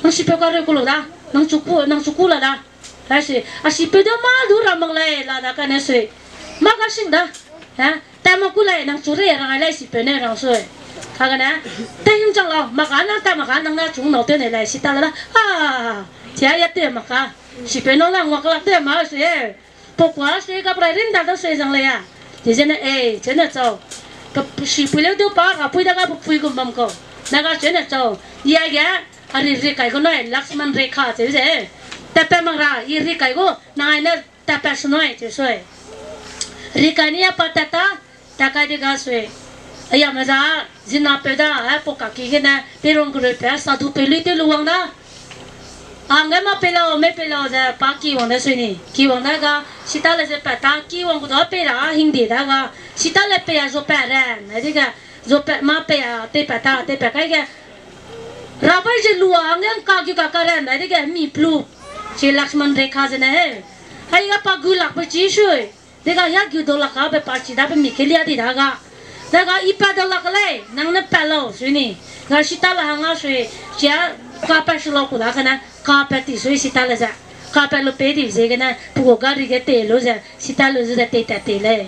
Nang sipeu kareu ku lu da, nang chu ku, nang chu ku la da. Hai sui, a sipeu de mâ du ra mak lei la da kane sui. Mâ ga sing da. He, tat mak ku lei, nang chu rei rang ai lei sipeu ne rang sui. Kagene, tat him chang lau, mâ ga nang tat mak ga nang ne chu nâu tew nei lei Sita le da. A, chia ya tew mak ga. Sipeu nâu ne ngua kelak tew ma sui e. Pau kua sui ga prai rin da da sui zang lei a. Di zene e, chene chau. Pe, pe sipui leu du pa, rapui da ga pe pui gum bam kau. Na ga chene chau. I aige, a ri ri kai gu nui, Lakshman Rekha cheu ze. Tatpat mak ra, i ri kai gu, nang ai ne tatpat su nui, cheu sui. Ri kai ni a pa tat ta, tat kai de ga sui. Ayame za, zinapeu da, e, pau kaki gene, peirung kereupeu, sadhupeu lui tew lu wang da. Angge mâ pei lau, mei pei lau ze pa ki wang de sui ni. Ki wang da ga, Sita le ze pat ta, ki wang gu da pei ra, hingde da ga. Sita le pei a zuapat ran, ai dege, zuapat mâ pei a, teipat ta, teipat kai ge. Rabai ze lua, angge ngka gu ka ka ran, ai dege, mi plu. Chi Lakshman Rekha zene he. Hai ga pa gu lakbe chi sui. Dega ya gu dau lak ka be pa chi da be mi kelia di da ga. Dega i pat dau lak lei, nang ne pat lau sui ni. Ga Sita le hang a sui, chia kapat su lau ku da kane, kapat ti sui Sita le ze. Kapat lu pei di ziegene, pe gu gari ge tei lu ze, Sita lu ze tei tat tei lei.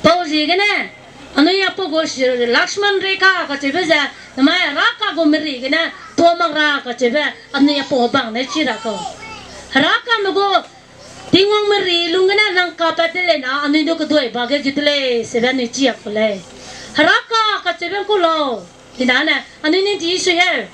Pau ziegene, anui a pau gu si Lakshman Rekha kacheube ze, namai Heraka gu meri gene, tua mak ra kacheube, anui a pau bang ne chi ra kau. Herakame gu, Tingwang meri lung gene nang kapat de lei na, anui du keduai ba ge gu de lei, sebe anui chi a ku lei. Heraka kacheube ku lau. Dinane, anui ni di sui he.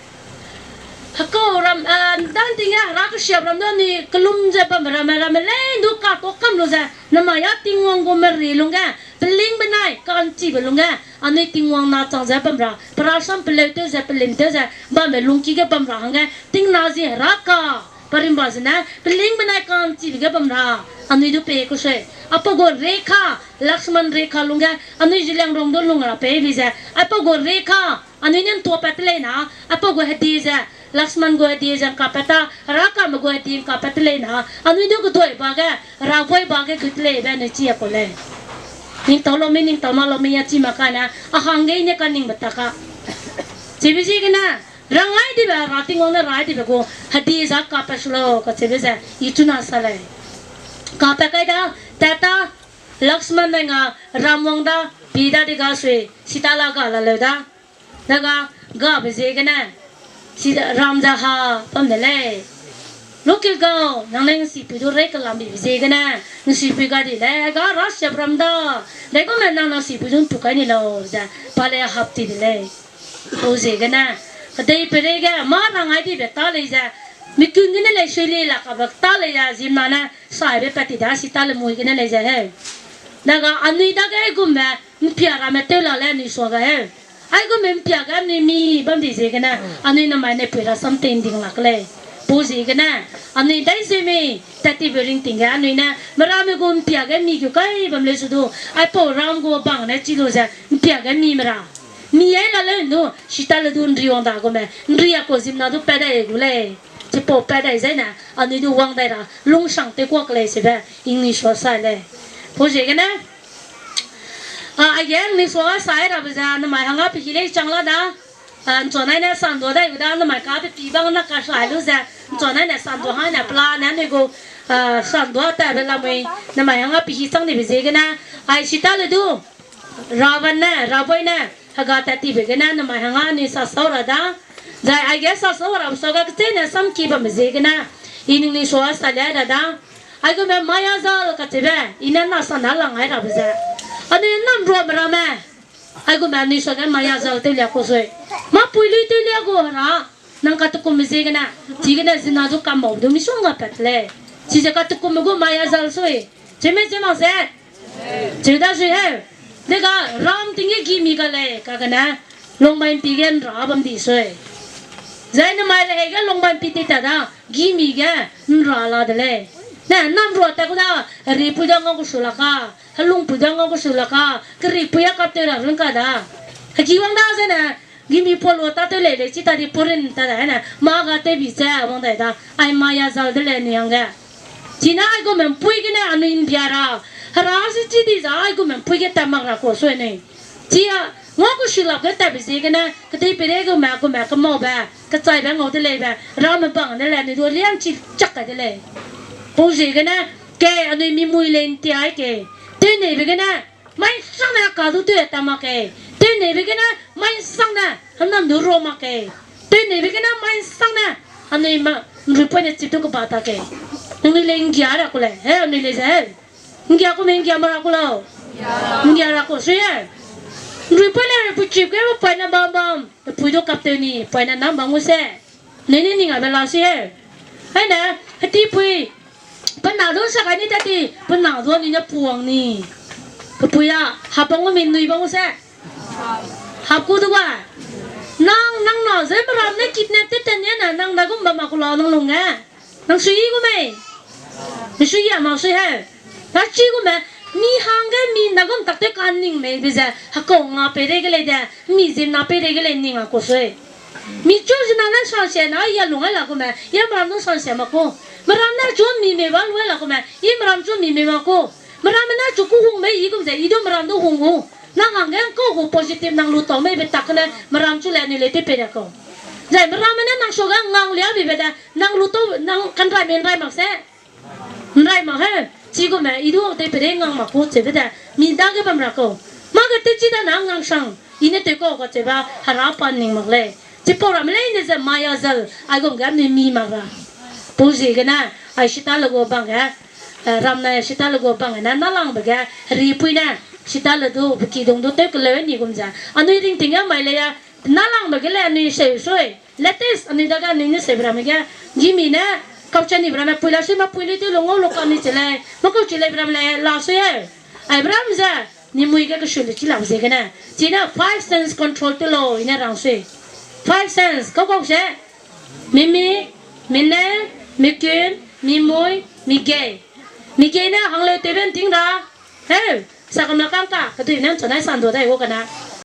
Hekau ram, a, dan ting ge Hera kesiap ram du anui kelum ze bam ramme ramme lei du katua kam lu ze, namai a Tingwang gu meri lungge, peling benai, ka'nchibe lungge, anui Tingwang na chang ze bam ra, perasam peleu tew ze, pelim tew ze, bamme lungki ge bam ra hangge, tingna zi Hera ka, perimba zene, peling benai ka'nchibe ge bam ra, anui du pei ku sui. Aipau gu rekha, Lakshman rekha lungge, anui Zeliangrong du lung ra pei bi ze, aipau gu rekha, anui ne ntuapat te lei na, aipau gu hedi ze, Lakshman gu hedi ze ngkapat ta, Hera kame gu hedi ngkapat te lei na, anui du keduai ba ge, Hera buai ba ge gut te lei be anui chi a ku lei. Ningtau lau mi, ningtau ma lau mi a chi mak kane, a hangge i ne kaningbe ta ka. Chibe ziegene, rangai dibe, Hera Tingwang ne rai dibe gu, hedi za kapat su lau kacheube ze, i chuna sa lei. Kapat kai da, tat ta, Lakshman ne nga, Ram wang da, pi da di ga sui, Sita la ga la leu da. Daga, gabe ziegene, si Ram ze ha, bam de lei. Lukil gau, nang ne nsipui du rei kelambibe ziegene, nsipui ga di lei, ga ra siap ram da. Dai gume nang na sipui du ntu kai ni lau, ze, pa lei hap ti de lei. Pau ziegene, kedei pereige, mâ rangai dibe ta lei ze, mikun gene lei sui lei lak kabe ta lei ze, ziemmena ne, saibe pat ti da, Sita le mui gene lei ze heu. Daga anui dage aigumme, mpia ramme tew la lei anui suage heu. Aigumme mpia ge anui mi bam di ziegene, anui namai ne pui ra sam tei nding lak lei. Pau ziegene, anui dai ze mi, tat tibe ringting ge anui ne, meramme gu mpia ge mi gu kai bam lei su du, aipau ram gu bang ne chi lu ze, mpia ge mi mera. Mi ai la leu nu, Sita le du nri wang da gume, nri a ku ziemmena du pat dai gu lei. Chipau pat dai zai ne, anui du wang dai ra, lungsang tew kuak lei sebe, English wa sai lei. Pau ziegene, a, aige English wa sai rabe ze, namai hangge pe hi lei chang la da, a, nchuanai ne sandua dai gu da, namai ka pe pi bang na ka sai lu ze, nchuanai ne sandua hang ne pela ne anui gu, a, sandua tabe lamui, namai hangge pe hi chang dibe ziegene, ai Sita le du, Ravan ne, Raboi ne, hega tat tibe gene namai hangge anui sasau ra da. Zai aige sasau ra suage kecheîne samki bambe ziegene, i ning ning sua salia ra da. Aigume Mayazal kacheube, i ne na sana lang ai rabe ze, anui namruame ramme, aigume anui suage Mayazal tewlia ku sui. Mâ pui lui tewlia gu ra, nang katekumme ziegene, chigene zina du kamau du misongga pat lei. Chize katekumme gu Mayazal sui. Chime chi mak se. Cheu da sui heu. Dega ram ting ge gimi ga lei, kagene, Longbaimpi ge nra bam di sui. Zai namai rehei ge Longbaimpi tei ta da, gimi ge nra la de lei. Ne, namrua tat ku da, ripui da ngau ku su la ka, helungpui da ngau ku su la ka, keripui a kap tew ra run ka da. Heki wang da zene, gimi pualua tâtew lei lei, chi ta di purin ta da ne, mâ ga tewbi ze wang dai da, ai Mayazal de lei anui hangge. Chine aigume mpui gene anui mbia ra, hera se chi di za aigume mpui ge tat mak ra ku sui anui. Chia, ngau ku su lak ge tatbe ziegene, kedeipeirei gume, gume kemaube, kechaibe ngau de leibe, ramme bang de lei anui du liang chi chak kai de lei. Pau ziegene, ke anui mi mui lei ntiai ke, tewneibe gene, mai sangne ka du tew ta mak ke. Tewneibe gene mai sangne, henam du ro mak ke. Tewneibe gene mai sangne, anui ma, nruipoine chip du keba ta ke. Nangnui lei nggia ra ku lei, he, anui lei ze, he. Nggia ku me nggia ma ra ku lau. Nggia ra ku sui he. Nruipoine, nruipui chip ge, poine bam bam. Pui du kap tew ni, poine nam bam gu se. Nui ne ning a be la sui he. Aine, hetipui. Pe na du sa kai ni tat ti, pe na du anui ne puang ni. Pe pui a, hap bam gu mi nui bam gu se. Hap ku du ga. Nang, nang na ze meram ne kidnap te tat ne na, nang dagum bam mak ku lau nang lung ge. Nang sui gu mei. Mi sui a mak sui he. Rachi gume, mi hangge mi dagum tak tew kaning mei be ze, hekau nga peirei ge lei de, mi zimna peirei ge lei ning a ku sui. Mi chu zina ne sansia na, ya lung ai la kume, ya meram du sansia mak ku. Meram ne chu mi mei ba lu ai la kume, i meram chu mi mei mak ku. Meramme ne chu ku hung mei i gum ze, i du meram du hung gu. Nang hangge ngkau gu positive nang lu tau mei be tak ne, meram chu le anui lei tew pei ra kau. Zai meramme ne nang suage ngang lia bi be de, nang lu tau, nang kanrai mei nrai mak se. Nrai mak he, chi gume, i du dei pede ngang mak ku chebe de, mi dage bam ra kau. Mâ ge tewchi da na ngang sang, i ne tew kau kacheube, hera pa ning mak lei. Chipau ramme leine ze Mayazal, aigum ge anui mi mak ra. Pau ziegene, ai Sita le gu bang ge, eh, ram ne Sita le gu bang gene, nâlangbe ge, heripui ne, Sita le du, pe kidung du tew keleu ni gum ze. Anui ringting ge mai lei a, nâlangbe ge lei anui seu sui. Latest anui dage anui ne seube ramme ge, gimi ne, kau chani be ramme pui la sui mâ pui lui tew lu ngau lu ka ni che lei, mâ kau chi lei be ramme lei la sui e. Ai be ram ze, mi mui ge kesu lu chi lau ziegene, chine five sense control tew lau, i ne rang sui. Five sense, kau kau se, mi mi, mi ne, mi kun, mi mui, mi gei. Mi gei ne hangleu tewbe nting ra. Heu, sakamna kang ka, kedui ne nchu nai san du dai gu kane.